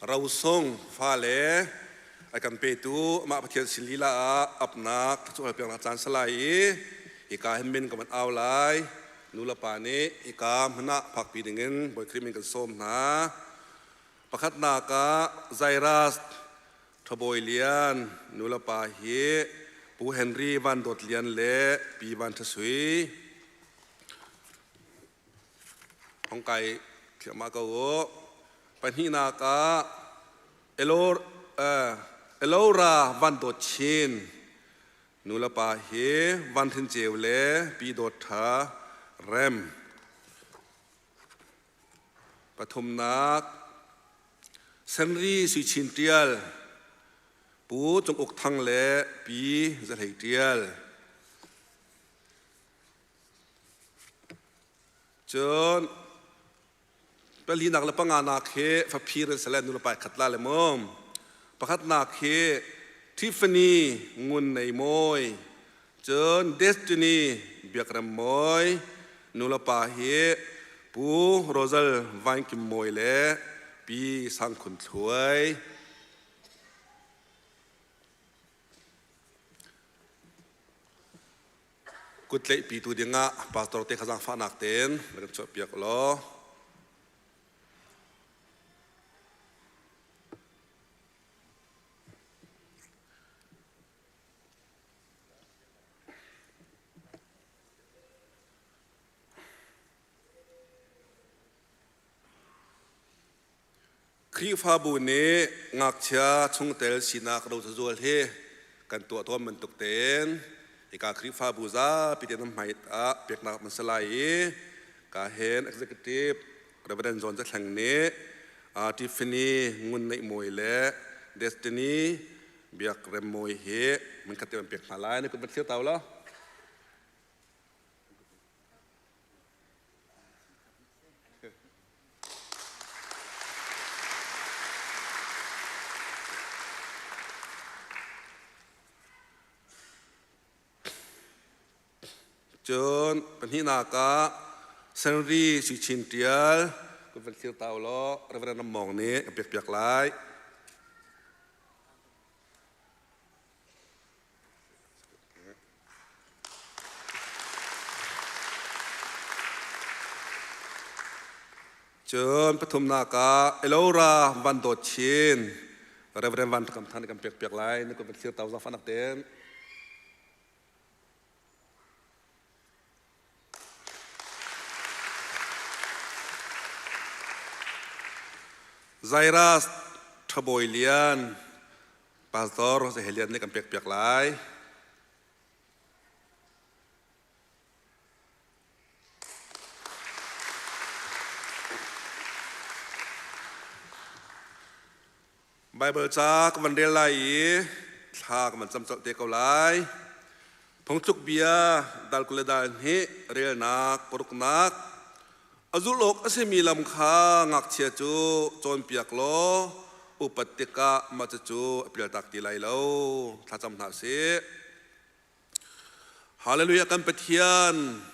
rosung fale a kan petu amah Pathian sin lila ah apnak cu piaknak caan salai i hika hin min ka van au lai. Nu le pa nih hika hmun ah phakpi dingin Bawi Khrih min kan sawm hna. Pakhatnak ah Jairus Thabawi Lian nu le pa hi Pu Henry Van Dawt Lian le Pi Van Tha Sui. Hong kai thliahmah ko u. Pahnihnak ah Elora Van Dawt Chin nu le pa hi Van Thin Ceu le Pi Dawt Tha Rem. Pathumnak Senri Sui Chin Ṭial Pu Cung Uk Thang le Pi Za Hlei Ṭial. Cun palinak le panganak hi faphir an si le nulepa khat la le mu. Pakhatnak hi Tiffany Ngun Nei Mawi, cun Destiny Biakrem Mawi, nulepa hi Pu Rosal Vain Kim Mawi le Pi Sang Khun Thluai. Kutleihpitu dingah pastor te kha zaangfahnak tein na kan chuahpiak law. Khrihfabu nih ngakchia chungtel sinak rocazual hi kan tuah tawn bantuk tein hika Khrihfabu zapi te nan hmai ah peknak an si lai i ka hen executive Reverend John Zathleng nih Tiffany Ngun Neih Mawi le Destiny Biak Rem Mawi hi min khat te an pek hna lai. Na kut van thlir tau law. Cun pahnihnak ah Senri Sui Chin Ṭial kan van thlir ta u law Reverend Ram Mawng nih a pekpiak lai. Cun pathumnak ah Elora Van Dawt Chin Reverend Van Kam Than kan pek piak lai na kut van thlir tau zaangfahnak tein. Zairus Thabawi Lian Pastor Jose Helian nih kan pekpiak lai. Bible ca ka van rel lai i thla ka van cam colh te ko lai. Phungtluk bia dal kul le dal hnih relnak paruknak A zulh awk a simi lam kha ngakchia cu cawnpiak law upat tikah mah cucu a pialtak ti lai lo. Thlacam hna sih. Hallelujah kan Pathian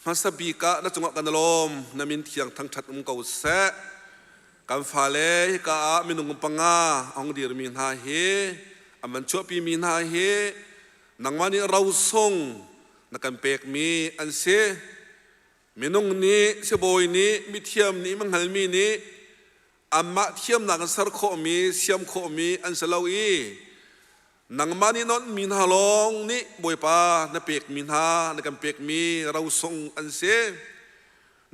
hmasa bik ah na cungah kan lawm na min thiang thangṭhat um ko seh. Kan fale hika ah minung panga ong dirmi hna hi an van chuahpimi hna hi nangmah nih rosung na kan pekmi an si. Minung nih, sibawi nih, mithiam nih, mahngalmi nih anmah thiamnak in ser khawhmi, siam khawhmi an si lo i nangmah nih nonhmi hna lawng nih Bawipa na pekmi hna, na kan pekmi rosung an si.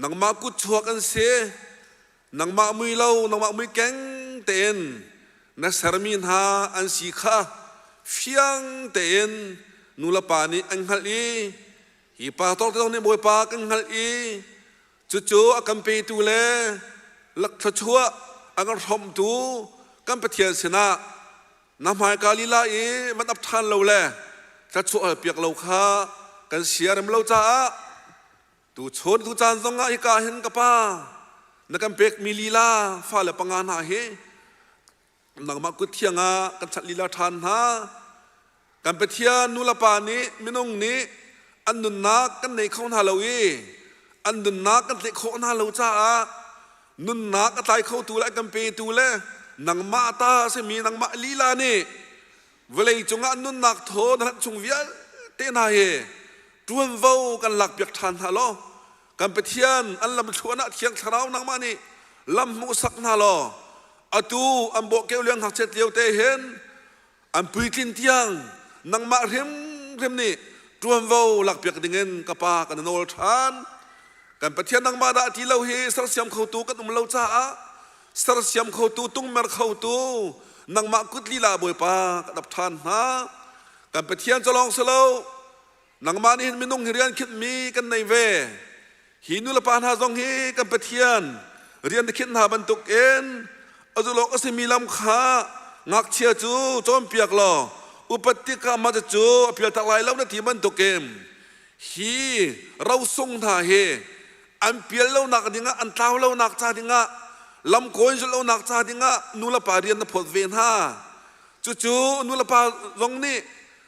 Nangmah kutchuak an si. Nangmah mui lo, nangmah mui keng tein na sermi hna an si kha fiang tein nulepa nih an hngalh i hi pastor te zong nih Bawipa kan hngalh i cucu a kan petu le thluachuah a kan hrawmtu kan Pathian sinah na hmaika lila i van ap ṭhan lo le thluachuah piak lo kha kan siarem lo caah Tuchun tu caan zong ah hika hin ka pa na kan pekmi lila fale panga hna hi nangmah kut thiang ah kan chanh lila ṭhan hna. Kan Pathian nu le pa nih minung nih an nunnak kan nei kho hna lo i an nunnak kan tlaih khawh hna lo caah. Nunnak a tlai khotu le a kan petu le nangmah ta a simi nangmah lila nih vawlei cungah nunnak thaw na hlanh chung vialte hna hi ṭuanvo kan lakpiak ṭhan hna law kan Pathian an lamthluan ah Thiang Thlarau nangmah nih lam hmuhsak hna law atu an bawhkeuh lio ngakchiat lio te hin an puitlin tiang nangmah hrimhrim nih ṭuanvo lakpiak dingin ka pa kan nawl ṭhan. Kan Pathian nangmah dah ti lo hi sersiam khotu kan um lo caah sersiam khotu tungmer khotu nangmah kut lila Bawipa ka dap ṭhan hna. Kan Pathian cu lawng si lo Nangmah nih hin minung hi rian khinhmi kan nei ve. Hi nulepa hna zong hi kan Pathian rian na khinh hna bantukin a zulawk a simi lam kha ngakchia cu cawnpiak law upat tikah mah cu a pialtak lai lo na ti bantukin hi rosung hna hi an pial lonak dingah an tlau lonak ca dingah lam kawi zulh lonak ca dingah nulepa rian na phawt ve hna. Cucu nulepa zong nih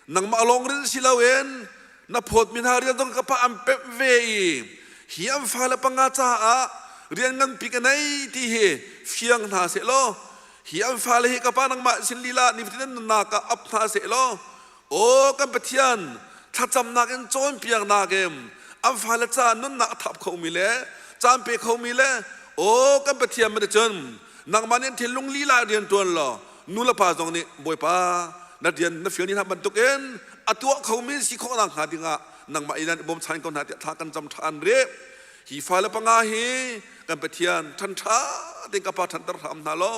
nangmah lawng rin si loin na phawtmi hna rian zong ka pa an pemh ve i hi an fale panga caah rian nganpi ka nei ti hi fiang hna seh law hi an fale hi ka pa nangmah sin lila nifatin an nunnak ah ap hna seh law aw kan Pathian thlacamnak in cawnpiaknak in an fale caah nunnak a thap khomi le caan pe khomi le aw kan Pathian man cun nangmah nih thinlung lila rian ṭuan law nu le pa zong nih Bawipa na rian na fial ni hna bantukin a tuah khomi si khawh nak hnga dingah nangmah in an i bawmchan ko hna tiah thla kan cam ṭhan rih. Hi fale panga hi kan Pathian ṭhan ṭha tein ka pa ṭhanter hram hna law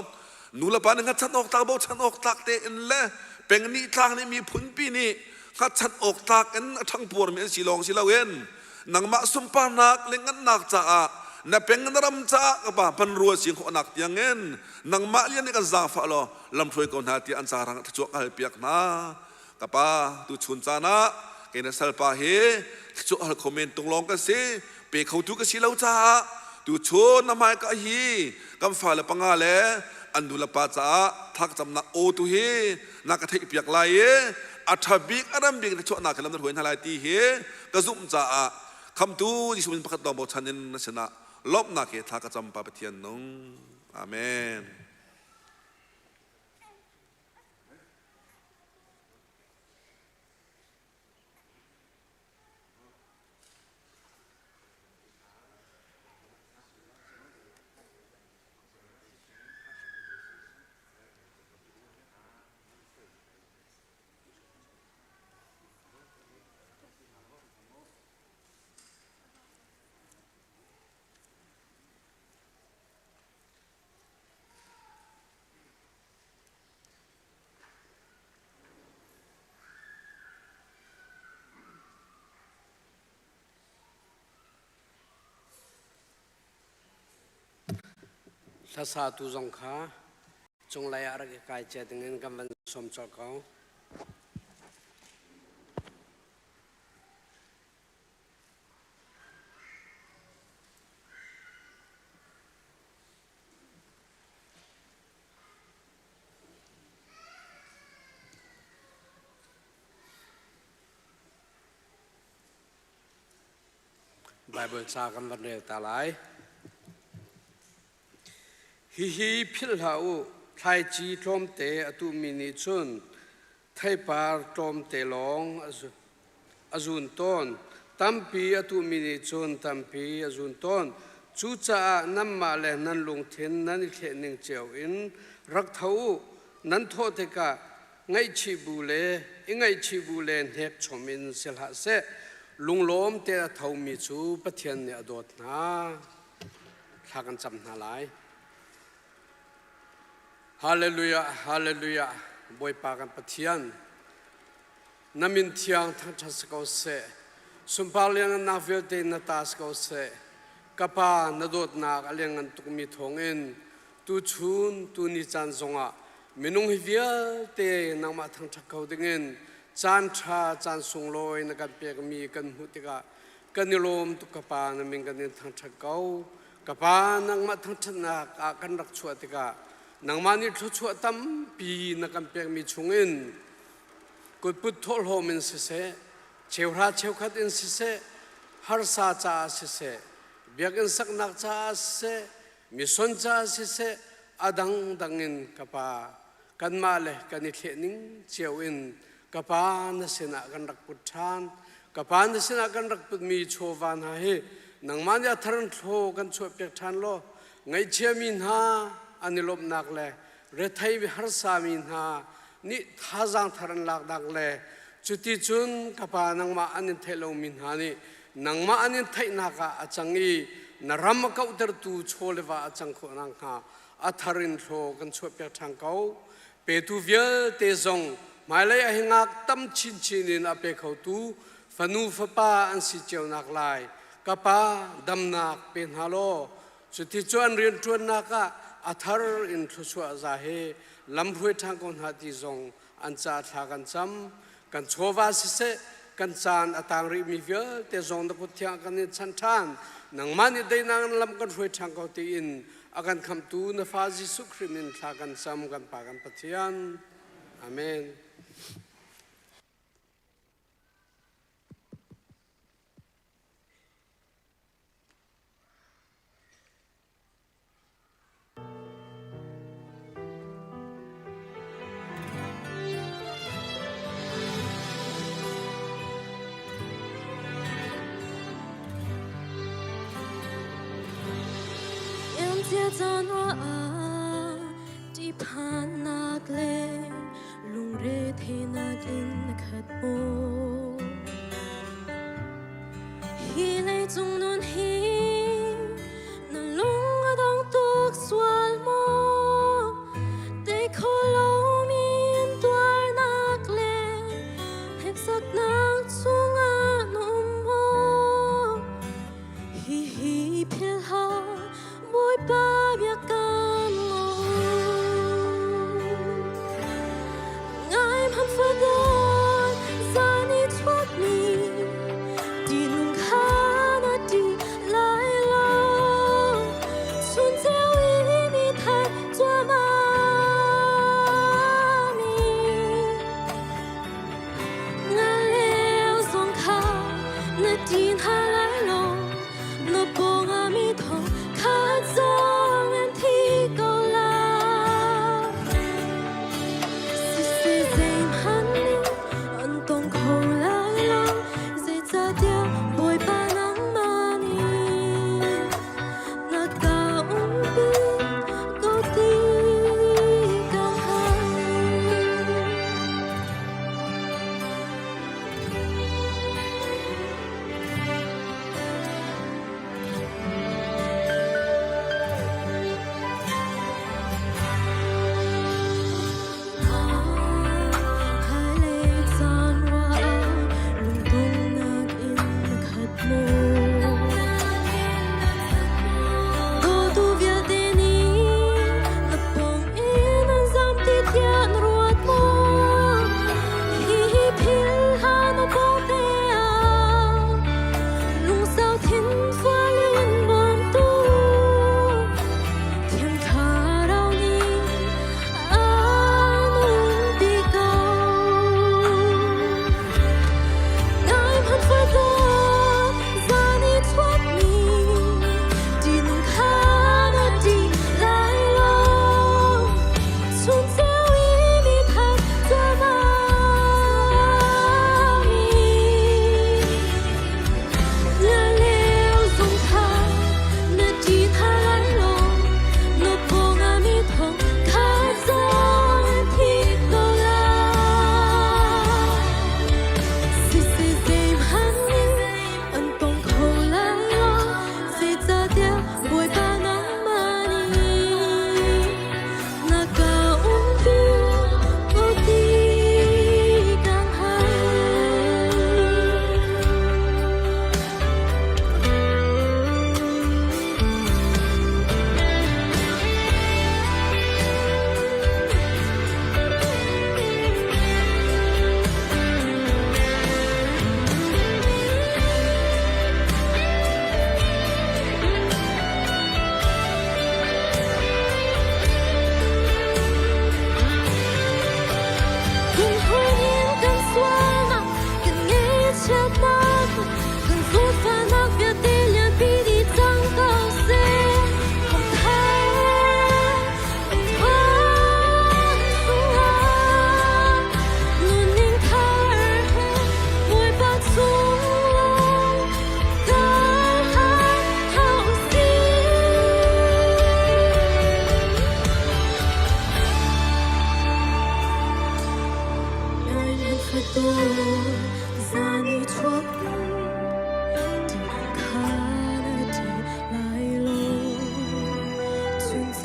nu le pa nih hngatchan awk tlak bochan awk tlak tein le peng nih tlang nih miphunpi nih hngatchan awk tlak in a ṭhangpuarmi an si lawng si loin nangmah sunparnak le ngannak caah na peng na ram caah ka pa hmanrua si khawhnak tiangin nangmah lian nih kan zaangfah law lamhruai ko hna tiah an carang thluachuah ka halpiak hna. Ka pa tu chun caan ah kei na salpa hi thluachuah hal kho men tung lawng ka si pe khotu ka si lo caah tu chun na hmaika hi kan fale panga le an nu le pa caah thakcamnak aw tu hi na ka theih piak lai i a ṭha bik a ram bik na chuahnak hi lam na hruai hna lai ti hi ka zumh caah khamtu Jesuh min pakhat lawng bochan in na sinah lawmhnak he thla ka cam pa Pathian nung. Amen. Hlasatu zong kha cunglei ah rak i kai cia dingin kan van sawm colh ko. Baibal ca kan van rel ta lai. Hihi philh hlah u, thlaici tlawmte a tuhmi nih cun theipar tlawmte lawng a zun tawn. Tampi a tuhmi nih cun tampi a zun tawn. Cucaah nanmah le nan lungthin nan i thleh ning cio in rak tho u. Nan thawh tikah ngaihchih bu le i ngaihchih bu le hnek chom in si hlah seh. Lunglawm te a thomi cu Pathian nih a dawt hna. Thla kan cam hna lai. Hallelujah, hallelujah, Bawipa kan Pathian. Na min thiang thangṭhat si ko seh. Sunpar lianngannak vialte na ta si ko seh. Ka Pa, na dawtnak a lianngan tukmi thawngin tuchun tuni caan zongah minung hi vialte nangmah thangṭhat kho dingin caan ṭha caan sunglawi na kan pekmi kan hmuh tikah kan i lawm tuk ka Pa na min kan in thangṭhat ko. Ka Pa nangmah thangṭhatnak ah kan rak chuah tikah nangmah nih thluachuah tampi na kan pekmi chungin kutput thawhlawm in siseh, cheuhra cheukhat in siseh, harsa caah siseh, biakinn saknak caah siseh, Mission ca siseh a dangdang in ka pa kanmah le kan i thleh ning cio in ka pa na sinah kan rak put ṭhan. Ka pa na sinah kan rak putmi chawva hna hi nangmah nih a thar in thlaw kan chuahpiak ṭhan law ngaihchiami hna an i lawmhnak le rethei harsami hna nih thazaang thar an laknak le cuti cun ka pa nangmah an in theih lomi hna nih nangmah an in theihnak ah a cang i na ram a kauhtertu chaw le va a cang khawh nakhnga a thar in hlaw kan chuahpiak ṭhan ko. Petu vialte zong hmailei ah hi ngak tam chinchin in a pe khotu fanu fapa an si cio nak lai ka pa damnak pe hna law cuti cu an rianṭuannak ah a thar in thluachuah za he lamhruai ṭhan ko hna ti zong an ca thla kan cam. Kan chawva siseh kan caan a tang rihmi vialte zong na kut thiang kan in chan ṭhan. Nangmah nih deinak in lam kan hruai ṭhan ko tiin a kan khamhtu na fa Jesuh Khrih min thla kan cam kan Pa kan Pathian. Amen. Ṭihphannak le lungretheihnak in na khat maw? Hi leicung nun hi na lung a dong tuk sual maw? Tei kho lomi in tuarnak le hneksaknak chungah na um maw? Hihi philh hlah, Bawipa biakam Ngai hmanh fadon zan i chuakmi tinung kha na ti lai lo. Chun ceu i mi thar cuahmahmi Nga leo zong kha na ti hna lai lo. Na pawngah mi thong khat zong an thi ko lai. Siseh zeihmanh.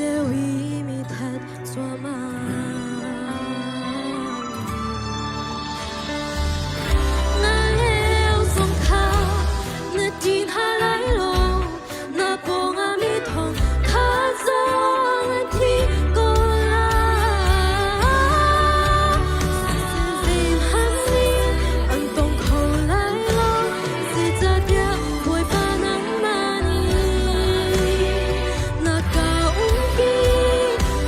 ceu i mi that cuahmah. Na leo zong kha na ṭin ha lai lo, na pawngah mi thong kha zong an thi ko lai. Zeihmanh nih an tong kho lai lo, zeicahtiah Bawipa nangmah nih na ka umpi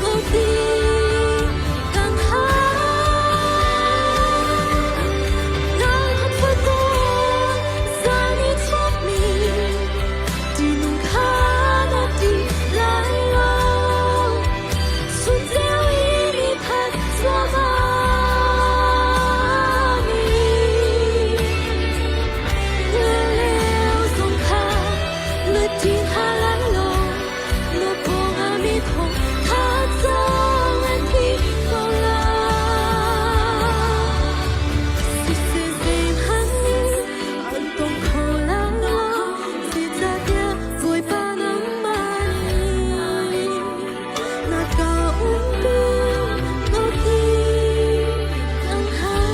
ko ti kan hal. Zan i chuakmi ṭihnung kha na ṭih lai lo. Sunceu i mi that zuamami. Na leo zong kha na ṭih hna lai lo. Na pawngah mi thong kha cang an thi ko lai. Siseh zeihmanh nih an tong kho lai lo. Zeicahtiah Bawipa nangmah nih na ka umpi ko ti kan hal.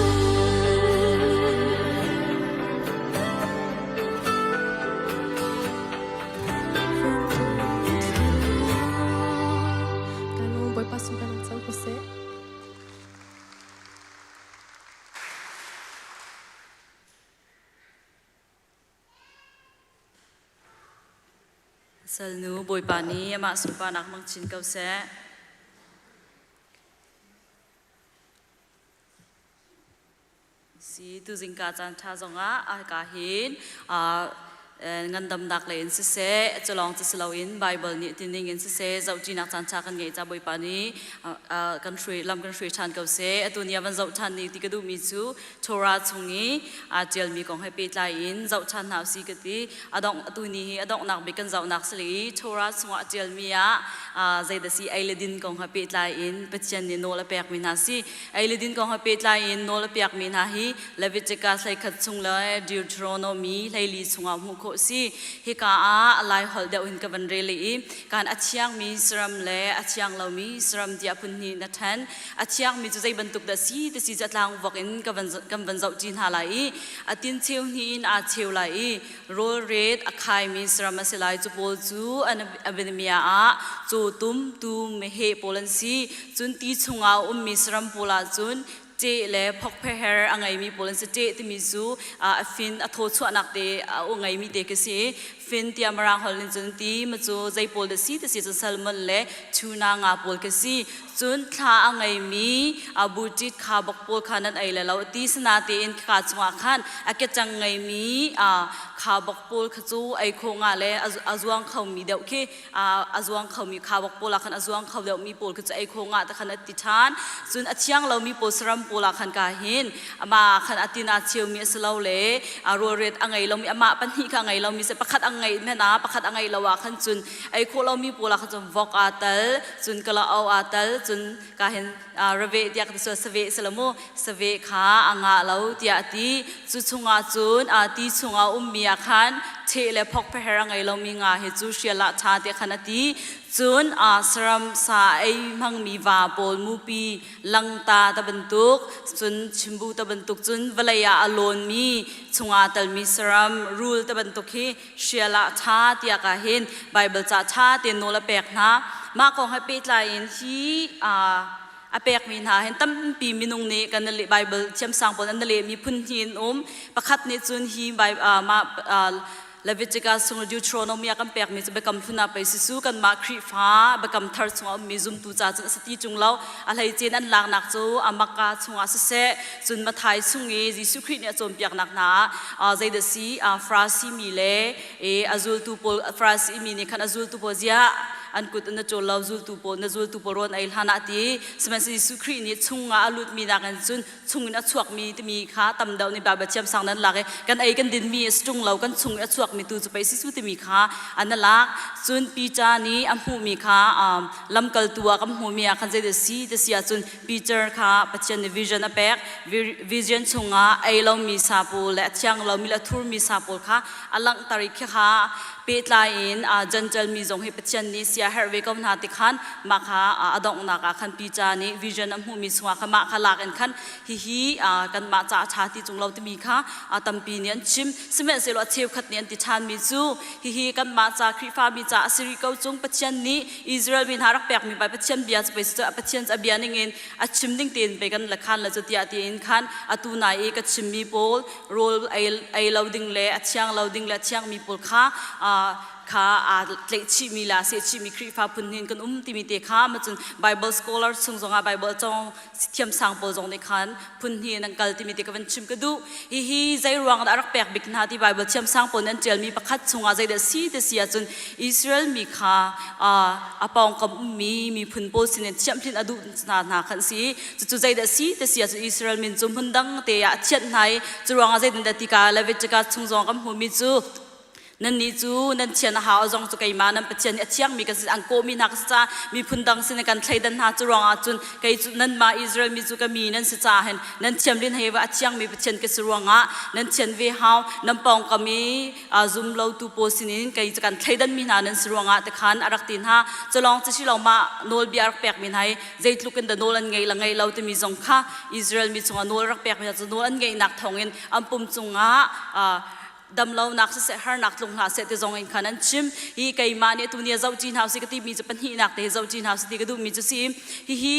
Kan Bawipa sung kan cang ko seh. Salnu Bawipa nih amah sunparnak hmang chin ko seh. Si tuzingka caan ṭha zongah hika hin ngandamnak lei in siseh culawng cu si loin Bible nih tining in siseh zohṭinak caan ṭha kan ngeih ca Bawipa nih kan hruai lam kan hruai ṭhan ko seh. Atu ni ah van zoh ṭhan ni ti ka duhmi cu Torah chung i aa ṭialmi kong he pehtlai in zoh ṭhan hna usih ka ti. A dongh atu ni hi a donghnak bik kan zohnak si i Torah chungah a ṭialmi ah zeidah si ei le din kong he pehtlai in Pathian nih nawl a pekmi hna si. Ei le din kong he pehtlai in nawl a piakmi hna hi Leviticus 13 chung le Deuteronomy 14 chungah hmuh khawh a si. Hika ah a lai holh deuh in ka van rel i kan a thiangmi saram le a thiang lomi saram tiah phun hnih na ṭhen. A thiangmi cu zei bantuk dah si ti si cu a tlangvok in ka van kan van zoh ṭi hna lai i a tin cheu hnih in aa cheu lai i rawlret a khaimi saram a si lai. Cu pawl cu an abinamia ah cawtum, tum, meheh pawl an si. Cun ti chungah a ummi saram pawl ahcun ṭeh le phokpheher a ngeimi pawl an si. Ṭeh timi cu a fin a thaw chuahnak te a ngeimi te khi si. Fin tiah Mirang holh nih cun ti ma cu zei pawl dah si ti si cun salmon le tuna nga pawl khi si. Cun thla a ngeimi buṭit kha bok pawl kha nan ei le lo ti sinatein khika chungah khan a kecang ngeimi kha bok pawl kha cu ei khawh nga le a zuang khomi deuh khi a zuang khomi khabok pawl ah khan a zuang kho deuhmi pawl khi cu ei kho ngah te khan a ti ṭhan. Cun a thiang lomi pawl saram pawl ah khan ka hin amah khan a tin a cheumi a si lo le rawlret a ngei lomi amah pahnih kha a ngei lomi si pakhat a ngeih hmanh ah pakhat a ngeih lo ah khan cun ei khawh lomi pawl ah khan cun vok aa tal cun kalaau aa tal cun ka hin raveh tiah ka ti sual saveh si lo mu saveh kha a ngah lo tiah a ti. Cu chungah cun ti chungah ummi ah khan ṭheh le phok pheher a ngei lomi nga hi cu hrial ah ṭha tiah khan a ti. Cun saram sa ei hmangmi va pawl mupi langta ta bantuk cun chimbu ta bantuk cun vawlei ah a lawnmi chungah talmi saram rul ta bantuk hi hrial ah ṭha tiah ka hin Bible ca ṭha tein nawl a pek hna. Mah kong he pehtlai in hi a pekmi hna hin tampi minung nih kan Bible thiamsang pawl an lehmi phun hnih in um. Pakhat nih cun hi mah Leviticus chung Deuteronomy ah kan pekmi cu biakam hlun ah pei sisu kanmah Khrihfa biakam thar chungah ummi zumtu ca cun a si ti ṭung lo. A hleice an laknak cu Amaka chungah siseh cun Matthai chung i Jesuh Khrih nih a cawnpiaknak hna ah zeidah si Farasi mi le a zultu pawl Farasi mi nih khan a zultu pawl ziah an kut in na cawl lo zultu pawl na zultu pawl rawn ei hlan ah ti sihmanhsehlaw Jesuh Khrih nih chungah a lutmi nakin cun chungin a chuakmi timi kha tam deuh nih Bible thiamsang nan lak i kan ei kan dinmi a si ṭung lo kan chung i a chuakmi tu cu pei si su timi kha an lak cun Peter nih a hmuhmi kha lamkaltu ah kan hmuhmi ah khan zeidah si ti si ahcun Peter kha Pathian nih vision a pek vision chungah ei lomi sa pawl le a thiang lomi le a thurmi sa pawl kha a langhter i khi kha pehtlai in Gentile mi zong hi Pathian nih sia. sia herh ve ko hna ti khan mah kha a donghnak ah khan Peter nih vision a hmuhmi chungah khan mah kha lak in khan hihi kanmah ca a ṭha ti tung lo timi kha tampi nih an chim. Sihmanhsehlaw a cheukhat nih an ti ṭhanmi cu hihi kanmah ca Khrihfami ca a si rih ko cung Pathian nih Israel mi hna rak pekmi pai Pathian bia cu pei Pathian cu a bia ningin a chim ding tein pei kan le khan le cu tiah tiin khan atu nai i ka chimmi pawl rawl ei lo ding le a thiang lo ding le a thiangmi pawl kha kha aa tlaihchihmi le aa sehchihmi Khrihfa phun hin kan um timi te kha macun Bible scholar chung zongah Bible cawng thiamsang pawl zong nih khan phun hnih in an kal timi te ka van chim ka duh. Hihi zei ruang dah a rak pek bik hna ti Bible thiamsang pawl nih an ṭialmi pakhat chungah zeidah si ti si ahcun Israel mi kha a pawngkam ummi miphun pawl sinin thiamhlin a duh hna hna khan si. Cucu zeidah si ti si ahcun Israel min cu hmun dang te ah a thianh hna i cu ruangah zeitindah tika Leviticus chung zong kan hmuhmi cu Nannih cu nan thian a hau zong cu keimah nan Pathian nih a thiangmi kan si an kawhmi hna ka si caah miphun dang sin kan thleidan hna cu ruangah cun kei cu nanmah Israel mi cu ka mi nan si caah hin nan thiam len hei va a thiangmi Pathian ka si ruangah nan thian ve hau nan pawngkam i zum lotu pawl sinin kei cu kan thleidan mi hna nan si ruangah te khan a rak ti hna culawng cu si lo mah nawlbia a rak pekmi hna hi zeitluk in dah nawl an ngei la ngei lo timi zong kha Israel mi chungah nawl rak pekmi hna cu nawl an ngeihnak thawngin an pum cungah damlonak siseh harnak tlung hlah seh ti zong in khan an chim. Hi keimah nih tu ni zoh ci hna usih ka timi cu pahnihnak te hi zoh ci hna usih ti ka duhmi cu si. Hihi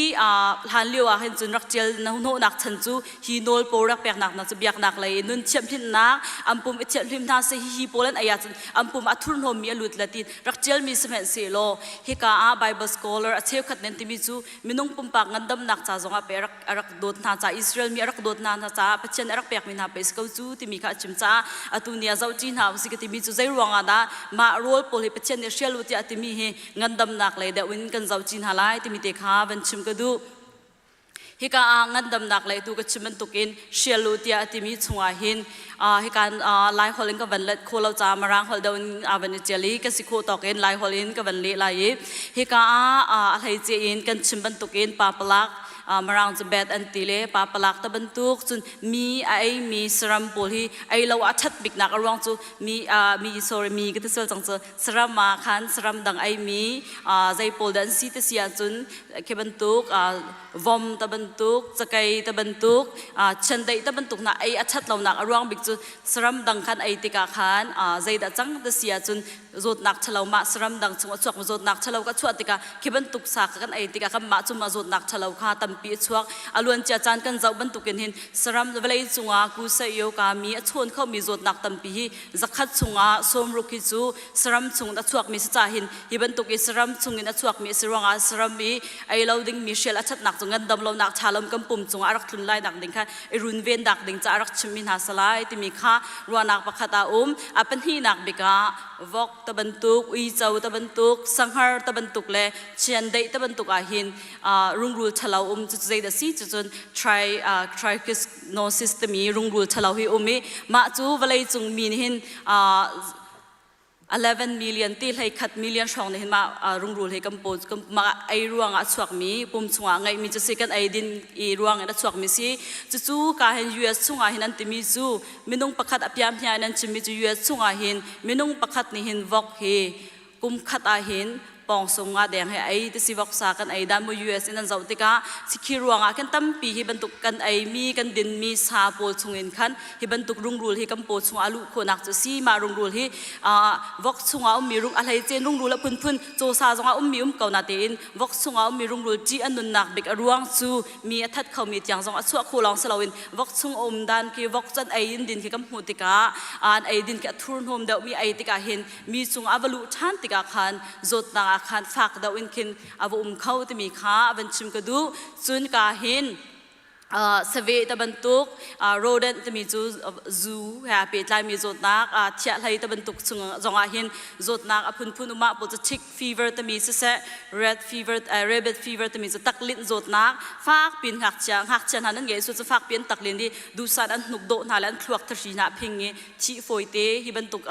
hlan lio ah hin cun rak ṭial hnawhnak chan cu hi nawl pawl rak peknak hna cu biaknak lei nun thianhhlimhnak an pum i thianhhlim hna seh hihi pawl an ei ahcun an pum a thurhnawmmi a lut le ti rak ṭialmi sihmanhsehlaw hika ah Bible scholar a cheukhat nan timi cu minung pumpak ngandamnak ca zongah pe rak a rak dawt hna ca Israel mi a rak dawt hna hna caah Pathian a rak pekmi hna pei si ko cu timi kha a chim caah atu ni ah zohṭi hna usih ka timi cu zei ruangah dah mah rawl pawl hi Pathian nih hrial u tiah a timi hi ngandamnak lei deuh in kan zohṭi hna lai timi te kha van chim ka duh. Hika ah ngandamnak lei tu ka chim bantukin hrial u tiah a timi chungah hin hika Lai holh in ka van let kho lo caah Mirang holh deuh in aa van i ṭial i ka si khawh tawk in Lai holh in ka van leh lai i hika ah a hleice in kan chim bantukin papalak Mirang cu bet an ti le papalak ta bantuk cun mi a eimi saram pawl hi ei lo a ṭhat biknak a ruang cu mi mi sorry mi ka ti sual cang cu saram ah khan saram dang eimi zei pawl dah an si ti si ahcun khi bantuk vom ta bantuk cakei ta bantuk chiandeih ta bantuk hna ei a ṭhat lonak a ruang bik cu saram dang khan ei tikah khan zeidah cang ti si ahcun zawtnak ṭhalo mah saram dang chung a chuak zawtnak ṭhalo ka chuah tikah khi bantuk sa kha kan ei tikah kanmah cu mah zawtnak ṭhalo kha tampi a chuak. A luancia caan kan zoh bantukin hin saram vawlei cungah kusaio ka mi a chawn khomi zawtnak tampi hi zakhat chungah sawmruk hi cu saram chung a chuakmi si ca hin hi bantuk i saram chungin a chuakmi a si ruangah saram i ei lo dingmi hrial a ṭhatnak cu ngandam lonak ṭha lo kan pum cungah a rak tlun lai nak ding kha i runven dak ding ca a rak chimmi hna salai timi kha ruahnak pakhat ah um. A pahnihnak bik ah vok ta bantuk, uico ta bantuk, sanghar ta bantuk le chiandeih ta bantuk ah hin rungrul ṭhalo um cu zeidah si cu cun tri trichinosis timi rungrul ṭhalo hi um i mah cu vawlei cung mi nih hin 11 million ti hlei khat million hrawng nih hin mah rungrul hi kan paw mah ei ruangah a chuakmi pum chungah ngeihmi cu si kan ei din i ruang in a chuakmi si. Cucu ka hin US chungah hin an timi cu minung pakhat a piahmia in an chimmi cu US chungah hin minung pakhat nih hin vok hi kum khat ah hin pawngsung nga deng he ei ti si. Voksa kan ei dan mu US in an zoh tikah sikhi ruangah khan tampi hi bantuk kan ei mi kan din mi sa pawl chungin khan hi bantuk rungrul hi kan paw chungah a luh khawhnak cu si. Mah rungrul hi vok chungah ummi rung a hleice rungrul a phunphun cawsa zongah ummi um ko na tein vok chungah ummi rungrul ṭih a nunnak bik a ruang cu mi a that khomi tiang zong a chuah kho lawng si loin vok chung a um dan khi vok can ei in din khi kan hmuh tikah an ei din khi a thurhnawm deuhmi ei tikah hin mi cung a va luh ṭhan tikah khan zawtnak ah khan fak deuh in khin a va um kho timi kha a van chim ka duh. Cun ka hin saveh ta bantuk rodent timi cu zu he aa pehtlaimi zawtnak thiahlei ta bantuk chung zongah hin zawtnak a phunphun umah pawl cu tick fever timi siseh red fever rabbit fever timi cu taklinh zawtnak fak pin ngakchia ngakchia hna nan ngei su cu fak pin taklin i duhsan an hnuk dawh hna le an thluak thahri hna phing i thih fawite hi bantuk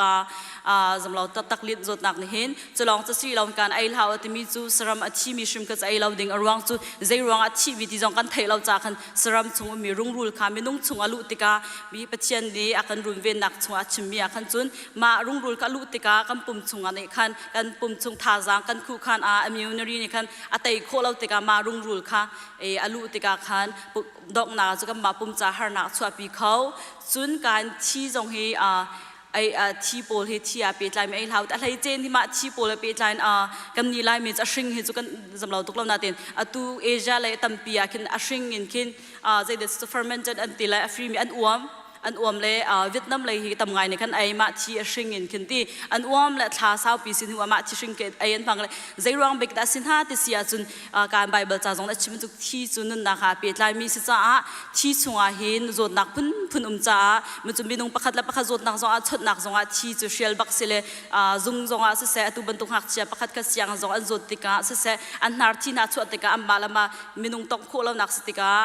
zamlo taktak lin zawtnak nih hin culawng cu si lo kan ei hlau timi cu saram a thi mi hrim ka ei lo ding a ruang cu zei ruang ah thi mi ti zong kan theih lo ca khan. Saram chung ummi rungrul kha minung chung a luh tikah mi Pathian nih a kan runvennak chungah a chimmi ah khan cun mah rungrul kha a luh tikah kan pum chungah nih khan kan pum chung thazaang kan khuhkhan ah immunity nih khan a tei khawh lo tikah mah rungrul kha a luh tikah khan donghnak cu kanmah pum ca harnak a chuahpi kho. Cun kan thi zong hi ei thi pawl hi thi aa pehtlai mi ei hlah a hlei cen hi mah thi pawl a pehtlai in kan ni lai mi cu a hring hi cu kan zam lo tuk lo natin atu Asia lei tampi ah khin a hring in khin zeidah cu fermented an ti lai a free mi an uam an uam le Vietnam lei hi tam ngai nih khan ei mah thi a hring in khin ti an uam le thla saupi sin hnu ah mah thi hring ke ei an hmang le zei ruang bik dah sin ha ti si ahcun kan Bible ca zong a chim cu thi cu nunnak ha pehtlai mi si caah thi chungah hin zawtnak phunphun um caah cu minung pakhat le pakhat zawtnak zongah chonhnak zongah thi cu hrial bak si le zung zongah siseh atu bantuk ngakchia pakhat khat siang zong an zawt tikah siseh an hnar thi hna chuah tikah anmah le mah minung tongh khawh lonak si tikah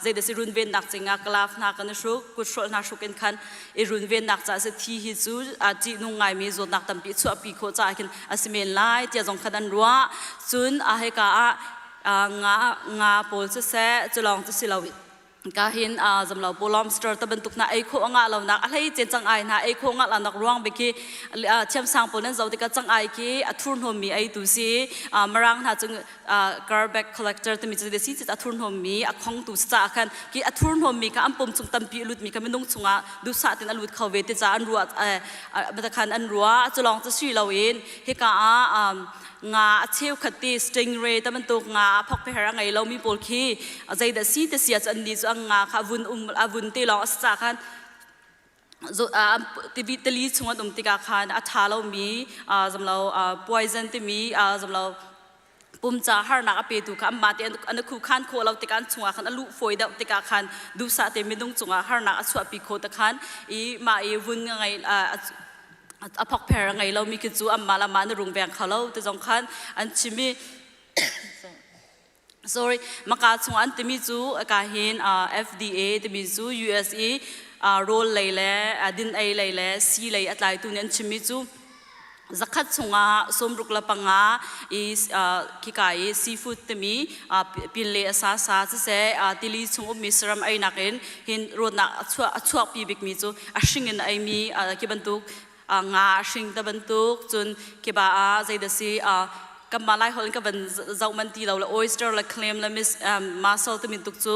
zeidah si runvennak cingah glove hna kan i hruk kut hrolh hna hruk in khan i runvennak caah si thi hi cu ṭihnung ngaimi zawtnak tampi chuahpi khawh caah khin a si men lai tiah zong khan an ruah. Cun a hika ah nga nga pawl siseh cu lawng cu si lo ka hin zamlo pawl lobster te bantuk na ei khawh nga lo nak a hlei chen cang ai na ei khawh nga lo nak ruang bik khi thiamsang pawl nan zo tikah cang ai khi a thurhnawm mi ei tu si marang hna cung garbage collector timi cu si a thurhnawm mi a khong tu ca khan ki a thurhnawm mi kha an pum chung tampi lut mi kha minung chungah duhsah tin a lut kho ve ti ca an ruah khan an ruah cu lawng cu si lo in hika ah nga a cheukhat ti stingray ta bantuk nga a phok pher a ngei lomi pawl khi zeidah si te sia cu an ni cu an nga kha vun um a vun te lawng a si ca khan tivi tali chung an um tikah khan a ṭha lomi zamlo poison timi zamlo pumca harnak a petu kha anmah te an khu khan khawh lo tikah an chungah khan a luh fawi deuh tikah khan duhsah te minung cungah harnak a chuahpi khawh te khan i mah i vun ngei a phokpher a ngei lomi khi cu anmah le mah na rungveng kho lo ti zong khan an chim i sorry maka chung an timi cu ka hin FDA timi cu USA rawl lei le din ei lei le si lei a tlaitu nih an chimmi cu zakhat chungah 65 i khika i seafood timi pinle a sa sa siseh tili chung ummi saram einak in hin rawtnak a chuahpi bikmi cu a hring in a eimi khi bantuk nga a hring te bantuk cun khiba ah zeidah si kanmah lai holh in ka van zoh man ti lo le oyster le clam le mis mussel timi tuk cu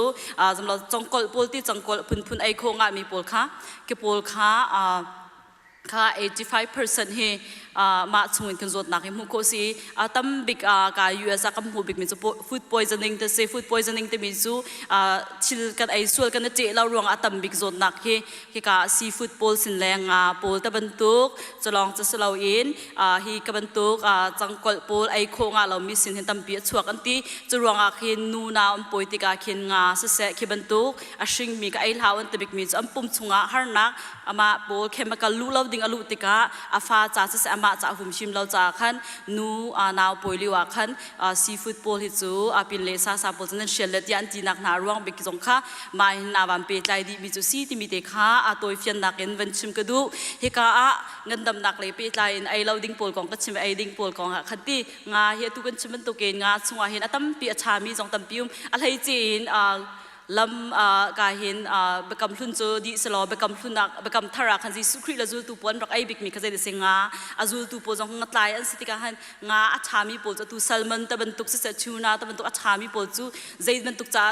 zamlo congkolh pawl ti congkolh phunphun ei khawh ngahmi pawl kha ki pawl kha kha 85% hi mah chung in kan zawtnak hi hmuh khawh si. Tam bik ka US ah kan hmuh bik mi cu food poisoning te si. Food poisoning timi cu thil kan ei sual kan i ṭeh lo ruang ah tam bik zawtnak hi hika seafood pawl sin le nga pawl te bantuk culawng cu si loin hi ka bantuk cangkolh pawl ei khawh nga lomi sin hin tampi a chuak an ti. Cu ruangah khin nu nau an pawi tikah khin nga siseh khi bantuk a hringmi ka ei hlau an ti bikmi cu an pum chungah harnak amah pawl chemical luh lo ding a luh tikah a fa ca siseh amah ca humhim lo caah khan nu nau pawi lio ah khan seafood pawl hi cu pin le sa sa pawl cu nan hrial le tiah an tinak hna ruang bik zong kha mah hin avan pehtlai dih mi cu si timi te kha a tawifiannak in van chim ka duh. Hika ah ngandamnak lei pehtlai in ei lo ding pawl kong ka chim ei ding pawl kong ah khan ti nga hi atu kan chim bantukin nga chungah hin a tampi a ṭhami zong tampi um a hleice in lam ka hin biakam hlun cu dih selaw biakam hlun ah biakam thar ah khan Jesuh Khrih le zultu pawl an rak ei bikmi kha zei si nga a zultu pawl zong nga tlai an si tikah han nga a ṭhami pawl cu atu salmon te bantuk siseh tuna te bantuk a ṭhami pawl cu zei bantuk ca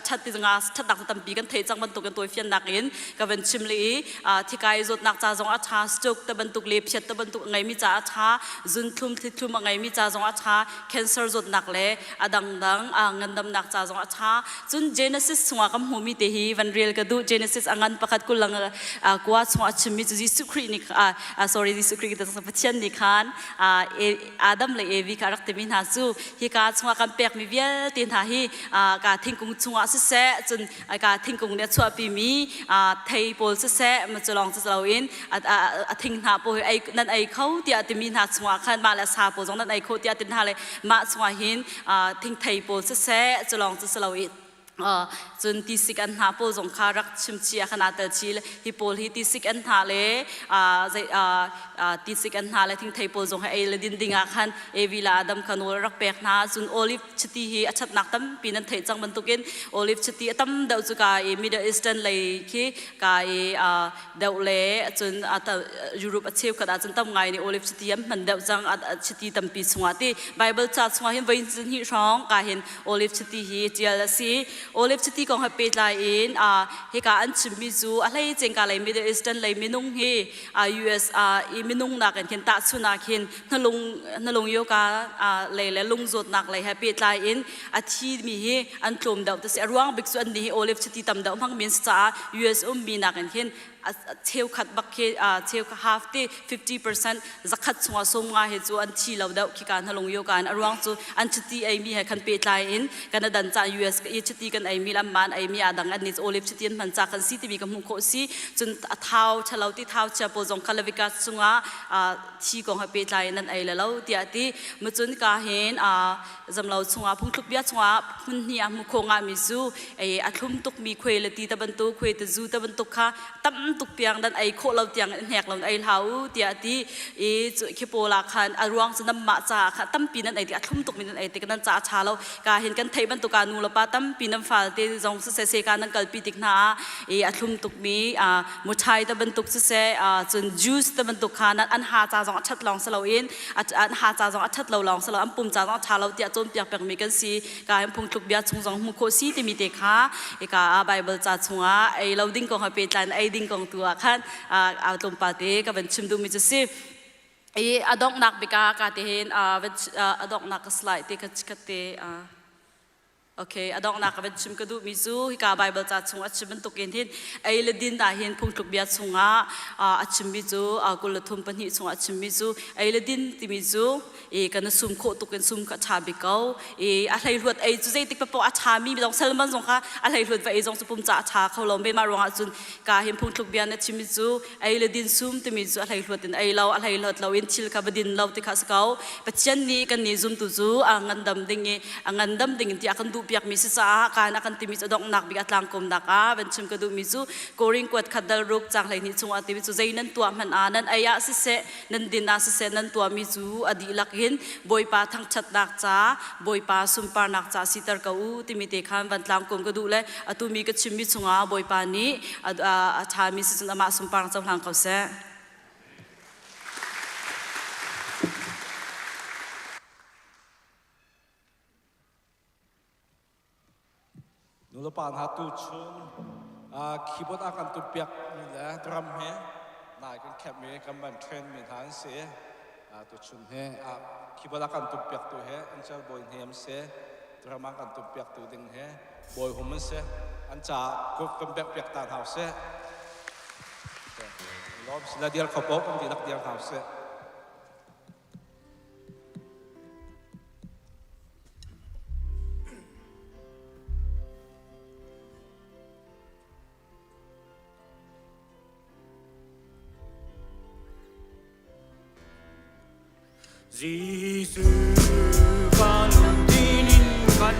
ṭhat ti nga ṭhatnak tampi kan theih cang bantuk in tawifiannak in ka van chim le i thikai zawtnak ca zong a ṭha, stroke te bantuk le phiat te bantuk a ngeimi ca a ṭha, zunthlum thlithlum a ngeimi ca zong a ṭha, cancer zawtnak le a dangdang ngandamnak ca zong a ṭha. Cun Genesis chungah kan hmuhmi te hi van rel ka duh. Genesis a ngan pakhat kullang kua chungah a chimmi cu Jesuh Khrih nih sorry Jesuh Khrih Pathian nih khan Adam le Evi kha a rak timi hna cu hika chungah kan pekmi vialte hna hi ka thingkung chungah siseh cun ka thingkung nih a chuahpimi thei pawl siseh cu lawng cu loin a thing hna pawl hi nan ei kho tiah timi hna chungah khan mah le sa pawl zong nan ei kho tiah ti hna le mah chungah hin thingthei pawl siseh cu lawng cu si loin. Cun tisik an hnah pawl zong kha rak chimchih ah khan aa tel chih. Hi pawl hi tisik an hnah le tisik an hnah le thingthei pawl zong hi ei le din ding ah khan Evi le Adam kha nawl a rak pek hna. Cun olive chiti hi a ṭhatnak tampi nan theih cang bantukin olive chiti a tam deuh cu ka i Middle Eastern lei khi ka i deuh le cun Europe a cheukhat ah cun tam ngai nih olive chiti an hman deuh cang chiti tampi chungah ti Bible ca chungah hin voi hnih hrawng ka hin olive chiti hi ṭial a si. Olive chiti kong he pehtlai in hika an chimmi cu a hlei cengka lei Middle Eastern lei minung hi US i minung nakin khin tahchun ah khin hnalung hnalung yoka lei le lung zawtnak lei he pehtlai in a thimi hi an tlawm deuh ti si. A ruang bik cu an nih hi olive chiti tam deuh hmangmi an si caah US ummi nakin khin cheukhat bak khi cheu half te 50% zakhat chungah sawm nga he cu an thi lo deuh khika hnalung yo kan a ruang cu an chiti ei mi he khan pehtlai in Canada ca US i chiti kan ei mi lam man ei mi adang an ni olive chiti an hman ca kan si timi ka hmuh khawh si. Cun a thau thalo ti thau chia pawl zong kha Leviticus chungah thi kong he pehtlai in an ei le lo tiah ti mucun ka hin zamlo chungah phungthluk bia chungah hmun hnih ah hmuh khawh nga mi cu ei a thlum tuk mi khuai le ti ta bantuk khuai te zu ta bantuk kha tam tuk tiang dan ei khawh lo tiang in hnek lo ei hlah u tiah ti i cu khi pawl ah khan a ruang cu nan mah ca kha tampi nan ei ti a thlum tuk mi nan ei tik nan ca a ṭha lo. Ka hin kan theih bantuk ah nu le pa tampi nan fal te zong siseh se ka nan kalpi tik hna ah i a thlum tuk mi muthai ta bantuk siseh cun juice ta bantuk kha nan an ha ca zong a ṭhat lawng si loin an ha ca zong a ṭhat lo lawng si lo an pum ca zong a ṭha lo tiah cawnpiak pengmi kan si. Ka hin phungthluk bia chung zong hmuh khawh si timi te kha ika ah Bible ca chungah ei lo ding kong he pehtlai in ei ding kong tu ah khan au tlawmpal te ka van chim duhmi cu si. I a donghnak bik ah ka te hin a donghnak ka slide te ka te. Okay, a donghnak ka van chim ka duhmi cu hika Bible ca chung a chim bantukin hin ei le din ah hin phungthluk bia chungah a chimmi cu 32 chungah a chimmi cu ei le din timi cu i kan sum khawh tuk in sum kha a ṭha bik ko. I a hleihluat ei cu zeitik paoh a ṭhami zong Salmon zong kha a hleihluat va ei zong cu pum ca a ṭha kho lo me. Mah ruangah cun ka hin phungthluk bia na chimmi cu ei le din sum timi cu a hleihluat in ei lo, a hleihluat lo in thil kha va din lo ti kha a si ko. Pathian nih kan nih zumtu cu a ngandam ding i a ngandam ding in tiah kan duh piakmi si caah kaan a kan timi cu a donghnak bik a tlangkawmnak ah van chim ka duhmi cu Korin kuat khat dal ruk caang 12 chungah timi cu zei nan tuah hmanh ah nan ei ah siseh nan din ah siseh nan tuahmi cu a dihlak in Bawipa thangṭhatnak ca Bawipa sunparnak ca siter ko u timi te khan van tlangkawm ka duh le atu mi ka chimmi chungah Bawipa nih a ṭhami si cun amah sunparnak cohlang ko seh. Nulepa hna tu chun keyboard a kan tumpiak mi le drum he nai kan khep mi kan ban train mi hna an si. Tu chun he keyboard a kan tumpiak tu he Angel Bawi Hnem si, drum a kan tumpiak tu ding he Bawi Hum an si. An caah kut kan bek piak ta hna usih. Lawm sila diar kho paoh kan dihlak diar hna usih. Jesuh kan lungthin in kan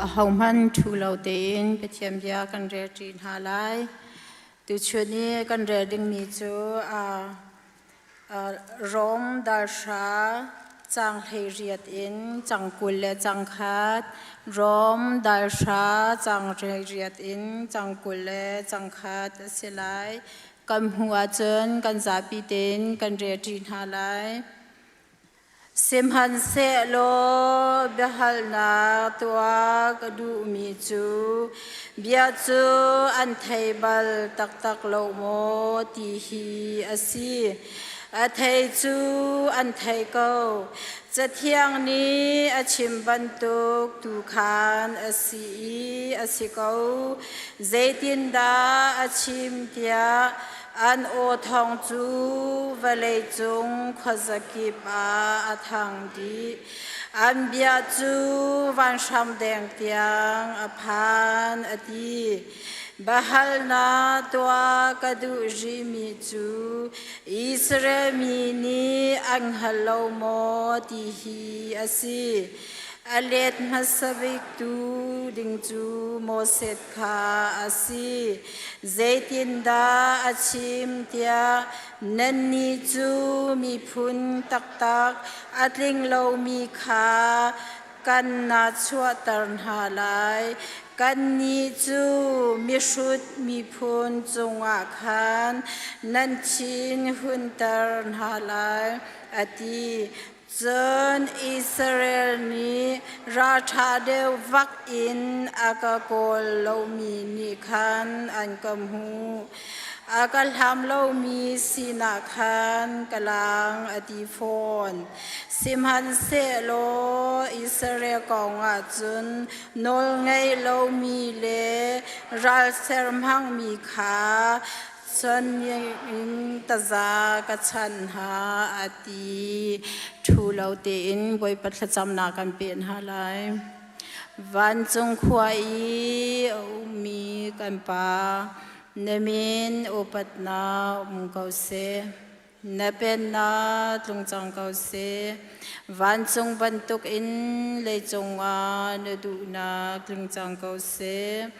Ahohmanh ṭhu lo tein Pathian bia kan rel ṭi hna lai. Tuchun i kan rel dingmi cu Rom dalhra caang 18 in cang 21, Rom dalhra caang 18 in cang 21 a si lai. Kan hmuh ahcun kan zapi tein kan rel ṭi hna lai. Sihmanhsehlaw biahalnak tuah ka duhmi cu bia cu an thei bal taktak lo maw ti hi a si. A thei cu an thei ko. Cathiang nih a chim bantuk tu khan a si i a si ko. Zeitindah a chim tiah An aw thawng cu vawleicung khuazakip ah a thang dih. An bia cu vanhram deng tiang a phan, a ti. Biahalnak tuah ka duh rihmi cu Israel mi nih an hngal lo maw ti hi a si. A let hmasa biktu ding cu Moses kha a si. Zeitindah a chim tiah nannih cu miphun taktak a tling lomi kha kan nahchuahter hna lai. Kannih cu mihrut miphun cungah khan nan thin hunter hna lai, a ti. Cun Israel nih ralṭha deuh vak in a ka kawl lomi nih khan an ka hmuh. A ka hlam lomi sinah khan ka lang a ti fawn. Sihmanhsehlaw Israel kongah cun nawlngei lomi le ralser hmangmi kha Cun in taza ka chanh hna a ti. Ṭhu lo tein Bawipa thlacamnak kan peh hna lai. Vancung khua i a ummi kan Pa, na min upatnak um ko seh. Na pennak tlung cang ko seh. Vancung bantukin leicung ah na duhnak tling cang ko seh.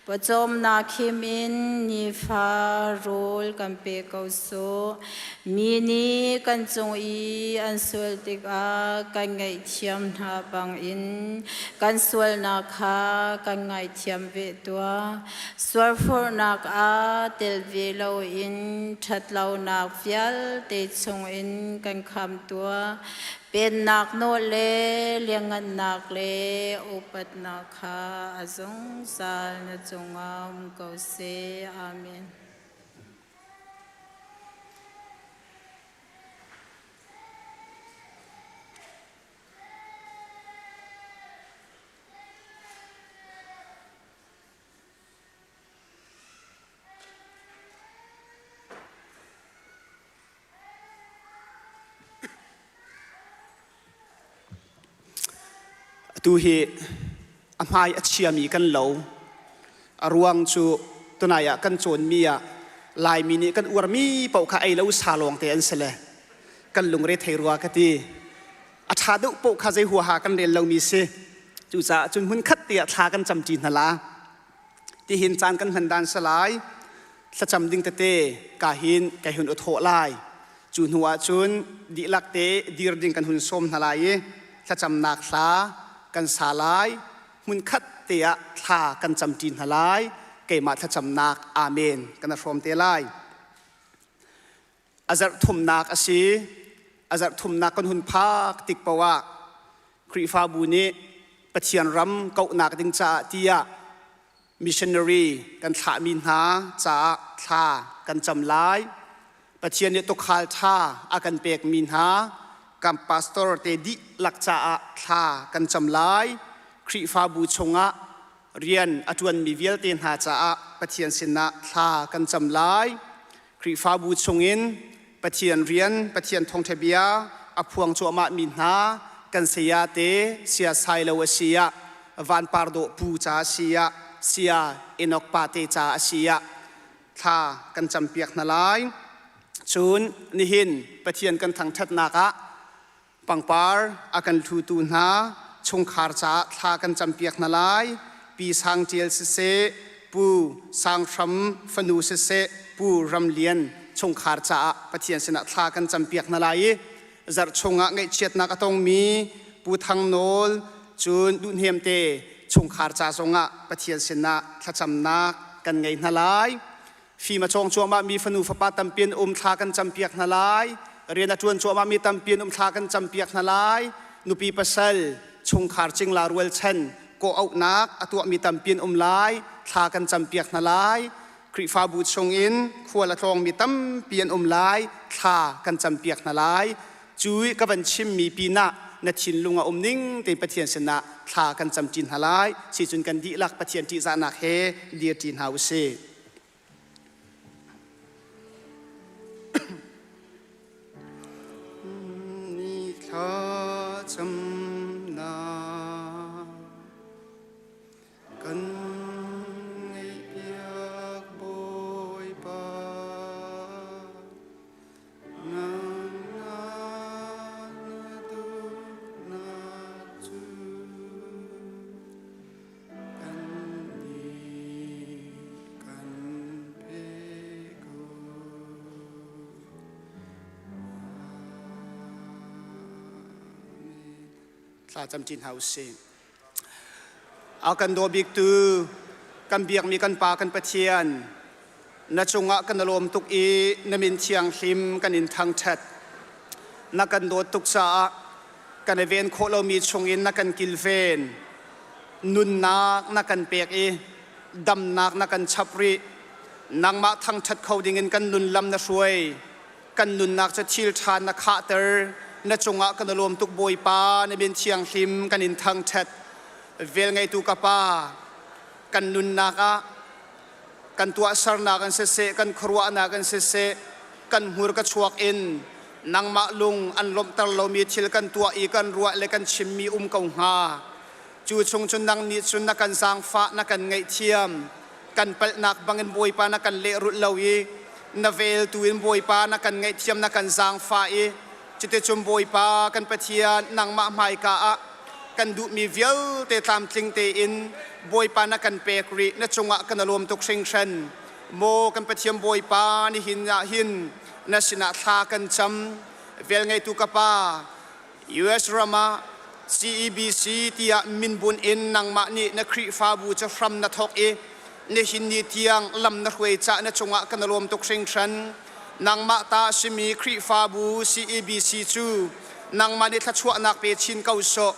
Pawcawmnak khim in nifa rawl kan pe ko sawh. Mi nih kan cung i an sual tikah kan ngaihthiam hna bangin kan sualnak kha kan ngaithiam ve tuah. Sualforhnak ah tel ve loin ṭhatlonak vialte chungin kan kham tuah. Pennak nawl le lianhngannak le upatnak kha a zungzal na cungah um ko seh. Amen. Atu hi a hmai a chiami kan lo. A ruang cu tunai ah kan cawnmi ah Laimi nih kan uarmi paoh kha ei lo sa lawng te an si le kan lungre thei rua ka ti. A ṭha deuh paoh kha zei huaha kan rel lomi si. Cucaah cun hmunkhat te ah thla kan camṭi hna la. Tihin caan kan hman dan si lai. Thlacam ding tete ka hin kai hun u thawh lai. Cu hnu ah cun dihlak te dir ding kan hun sawm hna lai i thlacamnak hla kan sa lai. Hmunkhat te ah thla kan camṭi hna lai. Keimah thlacamnak amen kan hrawm te lai. A zarh thumnak a si. A zarh thumnak kan hun phak tik paoh ah Khrihfabu nih Pathian ram kauhnak ding caah tiah missionary kan thlahmi hna caah thla kan cam lai. Pathian nih tuukhal ṭha a kan pekmi hna kan pastor te dihlak caah thla kan cam lai. Khrihfabu chungah rian a ṭuanmi vialte hna caah Pathian sinah thla kan cam lai. Khrihfabu chungin Pathian rian, Pathian thawngṭha bia a phuang cuahmahmi hna kan saya te sia Sailo a si ah, Vanpar Dawh Pu ca a si ah, sia Enoch pa te ca a si ah thla kan campiak hna lai. Cun nihin Pathian kan thangṭhatnak ah pangpar a kan hlutu hna chungkhar caah thla kan campiak hna lai. Pi Sang Ṭial siseh, Pu Sang Hram fanu siseh, Pu Ram Lian chungkhar caah Pathian sinah thla kan campiak hna lai i zarh chungah ngaihchiatnak a tongmi Pu Thang Nawl cun Duhhnem te chungkhar ca zongah Pathian sinah thlacamnak kan ngei hna lai. Fim a cawng cuahmahmi fanu fapa tampi an um thla kan campiak hna lai. Rian a ṭuan cuahmahmi tampi an um thla kan campiak hna lai. Nupi pasal chungkhar cingla rualchan kawhauhnak a tuahmi tampi an um lai. Thla kan campiak hna lai. Khrihfabu chungin khual a tlawngmi tampi an um lai. Thla kan campiak hna lai. Cu i ka van chimmi pinah na thinlung a um ning tein Pathian sinah thla kan camṭi hna lai. Sicun kan dihlak Pathian ṭihzahnak he dirṭi hna u sih. Ni thlacamnak Kan ngaihpiak Bawipa, nangmah na duhnak cu kannih kan pe ko. Amen. Thla camṭi hna u sih. A kan daw biktu kan biakmi kan Pa kan Pathian, na cungah kan lawm tuk i na min thianghlim kan in thangṭhat. Na kan dawt tuk caah kan i ven khawh lomi chungin na kan kilven. Nunnak na kan pek i damnak na kan chap rih. Nangmah thangṭhat kho dingin kan nun lam na hruai. Kan nunnak cu thil ṭha na khahter. Na cungah kan i lawm tuk Bawipa, na min thianghlim kan in thangṭhat. Velngeitu ka Pa, kan nunnak ah kan tuahsernak in siseh, kan khuaruahnak in siseh, kan hmurka chuak in nangmah lung an lawmhter lomi thil kan tuah i kan ruah le kan chimmi um ko hnga. Cu chung cun nang nih cun na kan zaangfah, na kan ngaihthiam. Kan palhnak bangin Bawipa na kan lehrulh lo i na vel tu in Bawipa na kan ngaihthiam, na kan zaangfah i cuticun Bawipa kan Pathian nangmah hmaika ah kan duhmi vialte tlamtling tein Bawipa na kan pek rih, na cungah kan lawm tuk hringhran. Maw kan Pathian Bawipa, nihin ah hin na sinah thla kan cam. Velngeitu ka Pa, US ram ah CEBC tiah minbunh in nangmah nih na Khrihfabu cu hram na thawk i nihin ni tiang lam na hruai cah na cungah kan lawm tuk hringhran. Nangmah ta a simi Khrihfabu CEBC cu nangmah nih thluachuahnak pe chin ko sawh.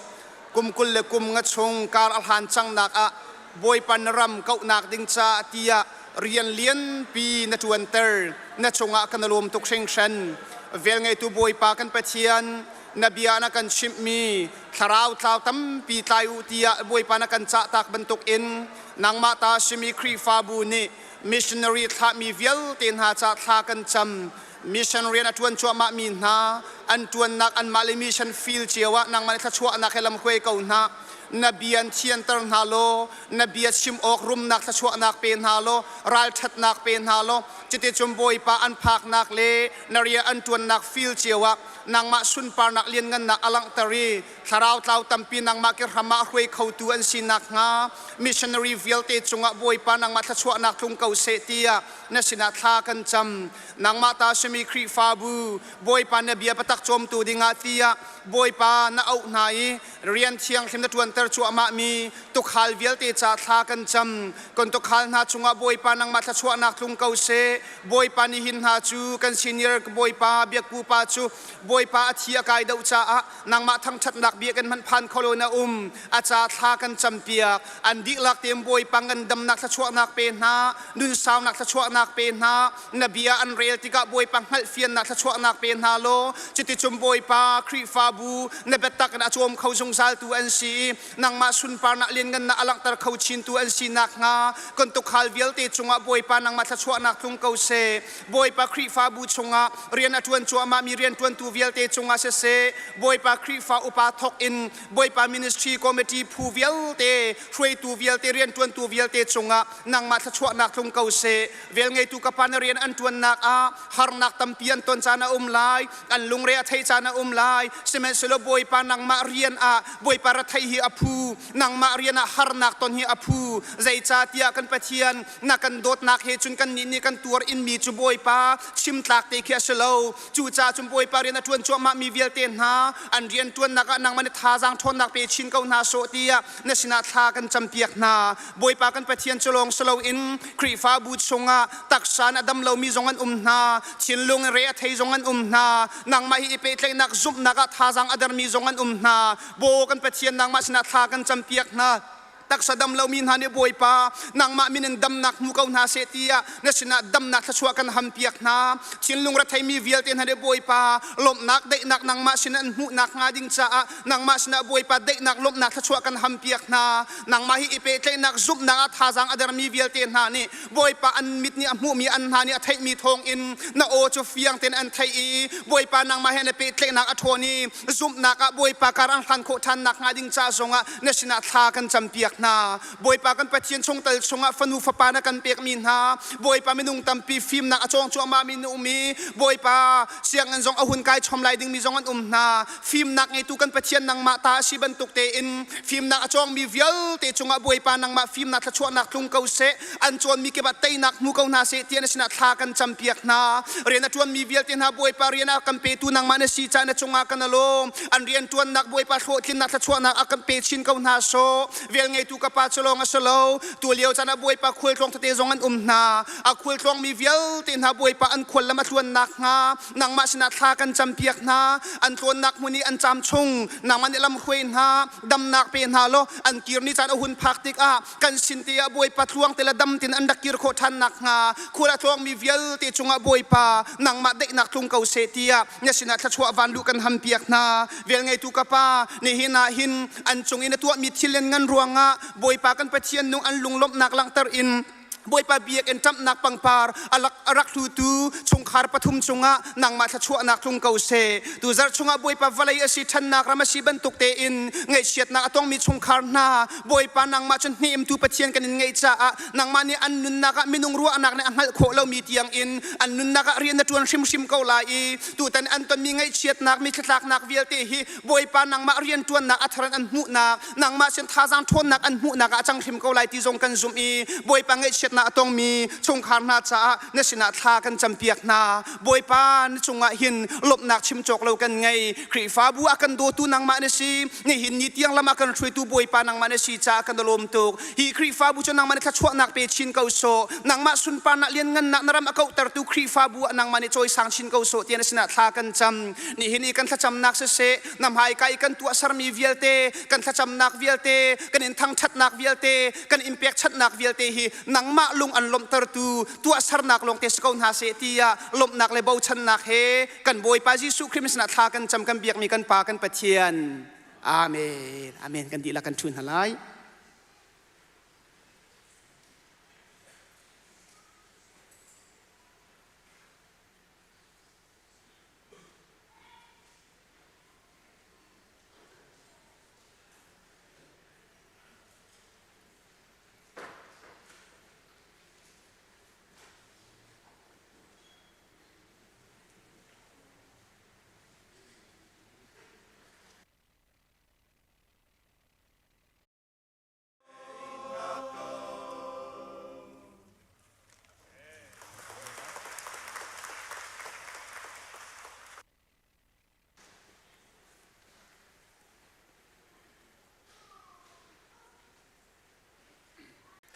Kum 25 chung kar a hlan cangnak ah Bawipa na ram kauhnak ding caah tiah rian lianpi na ṭuanter. Na cungah kan lawm tuk hringhran. Velngeitu Bawipa kan Pathian, na bia na kan chimhmi thlarau tlau tampi tlai u tiah Bawipa na kan cahtak bantukin nangmah ta simi Khrihfabu nih missionary thlahmi vialte hna ca thla kan cam. Mission rian a ṭuan cuahmahmi hna an ṭuannak anmah le mission field cio ah nangmah nih thluachuahnak he lam hruai ko hna. Na bia in thianter hna law na bia chim awk rumnak thluachuahnak pe hna law ralṭhatnak pe hna law cuticun Bawipa an phaknak le na rian an ṭuannak field cio ah nangmah sunparnak lianngannak a langhter i thlarau tlau tampi nangmah ke hram ah hruai khotu an si nakhnga missionary vialte cungah Bawipa nangmah thluachuahnak tlung ko seh tiah na sinah thla kan cam. Nangmah ta simi Khrihfabu Bawipa na bia patak cawmtu dingah tiah Bawipa na auh hna i rian thianghlim na ṭuanter cuahmahmi tukhal vialte ca thla kan cam. Kan tukhal hna cungah Bawipa nangmah thluachuahnak tlung ko seh. Bawipa nihin hna cu kan senior Bawipa biakku pa cu Bawipa a thi a kai doh caah nangmah thangṭhatnak bia kan hmanh phan kho lo na um. A ca thla kan campiak. An dihlak tein Bawipa ngandamnak thluachuahnak pe hna, nunsaunak thluachuahnak pe hna. Na bia an rel tikah Bawipa hngalhfiannak thluachuahnak pe hna law cuticun Bawipa Khrihfabu na biatak in a cawm kho zungzaltu an si i. Nangmah sunparnak lianngannak a langhter kho chintu an si nakhnga kan tuukhal vialte cungah Bawipa nangmah thluachuahnak tlung ko seh. Bawipa Khrihfabu chungah rian a ṭuan cuahmahmi rianṭuantu vialte cungah siseh, Bawipa Khrihfa upa thawk in Bawipa ministry committee phu vialte, hruaitu vialte, rianṭuantu vialte cungah nangmah thluachuahnak tlung ko seh. Velngeitu ka pa na rian an ṭuannak ah harnak tampi an ton caan a um lai, an lungre a theih caan a um lai. Sihmanhsehlaw Bawipa nangmah rian ah Bawipa retheih hi a phu, nangmah rian ah harnak ton hi a phu. Zeicahtiah kan Pathian na kan dawtnak he cun kannih nih kan tuar inmi cu Bawipa chimtlak te khi a si lo. Cucaah cun Bawipa rian a ṭuan cuahmahmi vialte hna an rian ṭuannak ah nangmah nih thazaang ṭhawnnak pe chin ko hna sawh tiah na sinah thla kan campiak hna. Bawipa kan Pathian cu lawng si loin Khrihfabu chungah taksa in a dam lomi zong an um hna, thinlung in re a thei zong an um hna, nangmah hi i pehtlaihnak zumhnak ah thazaang a dermi zong an um hna. Baw kan Pathian nangmah sinah thla kan campiak hna. Taksa dam lomi hna nih Bawipa nangmah min in damnak hmu ko hna seh tiah na sinah damnak thluachuah kan hampiak hna. Thinlung retheimi vialte hna nih Bawipa lawmhnak daihnak nangmah sin an hmuhnak hnga ding caah nangmah sinah Bawipa daihnak lawmhnak thluachuah kan hampiak hna. Nangmah hi i pehtlaihnak zumhnak ah thazaang a dermi vialte hna nih Bawipa an mit nih a hmuhmi an hna nih a theihmi thawngin na aw cu fiang tein an theih i Bawipa nangmah he na pehtlaihnak a ṭhawn i zumhnak ah Bawipa kar an hlan khawh ṭhan nakhnga ding ca zongah na sinah thla kan campiak hna. Bawipa kan Pathian chungtel chungah fanu fapa na kan pekmi hna Bawipa minung tampi fimnak a cawng cuahmahmi na um i Bawipa sianginn zong a hun kai chom lai dingmi zong an um hna. Fimnak ngeitu kan Pathian nangmah ta a si bantuk tein fimnak a cawngmi vialte cungah Bawipa nangmah fimnak thluachuahnak tlung ko seh. An cawnmi kip ah teinak hmu ko hna seh tiah na sinah thla kan campiak hna. Rian a ṭuanmi vialte hna Bawipa rian a kan petu nangmah na si caah na cungah kan alawm. An rian ṭuannak Bawipa hlawhtlinnak thluachuahnak a kan pe chin ko hna sawh. Velngeitu ka pa cu lawng a si lo. Tu lio caan ah Bawipa khualtlawng tete zong an um hna. A khualtlawngmi vialte hna Bawipa an khuallam a tluan nakhnga nangmah sinah thla kan campiak hna. An tlawnnak hmun i an caam chung nangmah nih lam hruai hna, damnak pe hna law an kir ni caan a hun phak tikah kan sin te ah Bawipa tluang te le dam tin an rak kir khawh ṭhan nakhnga khual a tlawngmi vialte cungah Bawipa nangmah daihnak tlung ko seh tiah na sinah thluachuah vanluh kan hampiak hna. Velngeitu ka Pa, nihin ah hin an cung i na tuahmi thil lianngan ruangah Bawipa kan Pathian nung an lunglawmhnak langhter in Bawipa biakinn ṭamhnak pangpar a rak hlutu chungkhar pathum cungah nangmah thluachuahnak tlung ko seh. Tuzarh chungah Bawipa vawlei a si ṭhannak ram a si bantuk tein ngaihchiatnak a tongmi chungkhar hna Bawipa nangmah cu hnemtu Pathian kan in ngeih caah nangmah nih an nunnak ah minung ruahnak nih a hngalh khawh lomi tiang in an nunnak ah rian na ṭuan hrimhrim ko lai i tutan an tonmi ngaihchiatnak mithlatlaknak vialte hi Bawipa nangmah rian ṭuannak a thar in an hmuhnak nangmah sin thazaang ṭhawnnak an hmuhnak ah a cang hrim ko lai ti zong kan zumh i Bawipa ngaihchiatnak a tongmi chungkhar hna caah na sinah thla kan campiak hna. Bawipa na cungah hin lawmhnak chim cawk lo kan ngei. Khrihfabu a kan dawtu nangmah na si. Nihin ni tiang lam a kan hruaitu Bawipa nangmah na si caah kan lawm tuk. Hi Khrihfabu cu nangmah nih thluachuahnak pe chin ko sawh. Nangmah sunparnak lianngannak na ram a kauhtertu Khrihfabu ah nangmah nih cawisang chin ko sawh tiah na sinah thla kan cam. Nihin i kan thlacamnak siseh, na hmaika i kan tuahsermi vialte kan thlacamnak vialte kan in thangṭhatnak vialte kan in pekchanhnak vialte hi nangmah lung an lawmhtertu tuahsernak lawngte si ko hna seh tiah lawmhnak le bochannak he kan Bawipa Jesuh Khrist sinah thla kan cam kan biakmi kan Pa kan Pathian. Amen. Amen. Kan dihlak kan ṭhu hna lai.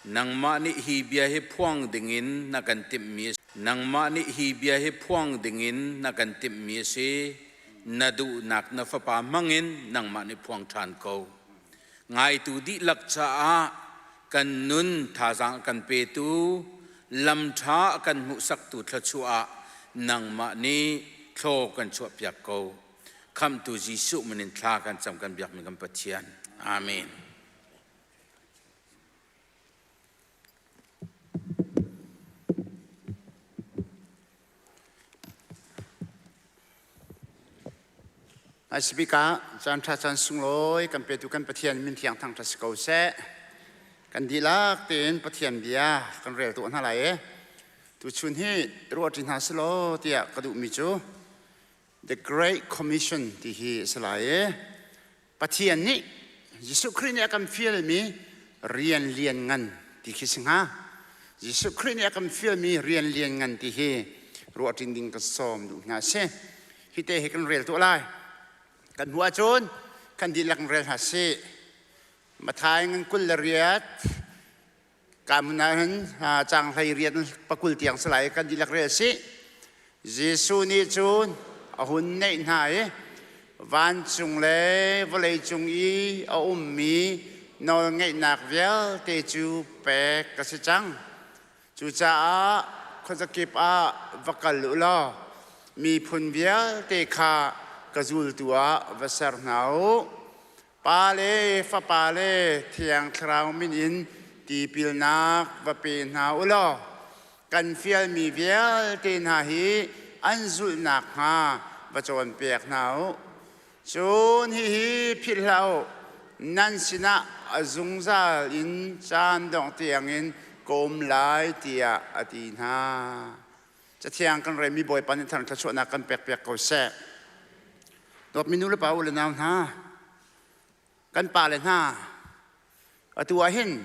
Nangmah nih hi bia hi phuang dingin na kan timhmi Nangmah nih hi bia hi phuang dingin na kan timhmi a si. Na duhnak na fapa hmangin nangmah nih phuang ṭhan ko. Ngaitu dihlak caah kan nun thazaang a kan petu, lam ṭha a kan hmuhsaktu thluachuah ah nangmah nih thlaw kan chuahpiak ko. Khamhtu Jesuh min in thla kan cam kan biakmi kan Pathian. Amen. Speaker, caan ṭha caan sunglawi kan petu kan Pathian min thiang thangṭhat si ko seh. Kan dihlak tein Pathian bia kan rel tuah hna lai i tuchun hi ruahṭi hna selaw tiah ka duhmi cu The Great Commission ti hi a si lai i Pathian nih Jesuh Khrih nih a kan fialmi rian lian ngan ti khi si hnga. Jesuh Khrih nih a kan fialmi rian lian ngan ti hi ruahṭin ding ka sawm duh hna si. Hi te hi kan rel tuah lai. Kan hmuh ahcun kan dihlak in rel hna sih. Matthai ngan 28 Ka hmun ah hin caang hlei riat pakul tiang si lai kan dihlak rel sih. Jesuh nih cun a hun neih hna i vancung le vawleicung i a ummi nawlngeihnak vialte cu pek ka si cang. Cucaah khuazakip ah va kal u law miphun vialte kha ka zultu ah va ser hna u. Pa le Fapa le Thiang Thlarau min in tipilnak va pe hna u law kan fialmi vialte hna hi an zulh nakhnga va cawnpiak hna u. Cun hihi philh hlah u, nan sinah a zungzal in caan dongh tiangin ka um lai tiah a ti hna. Cathiang kan relmi Bawipa nih thar thluachuahnak kan pekpiak ko seh. Dawtmi nu le pa u le nau hna, kan pa le hna, atu ah hin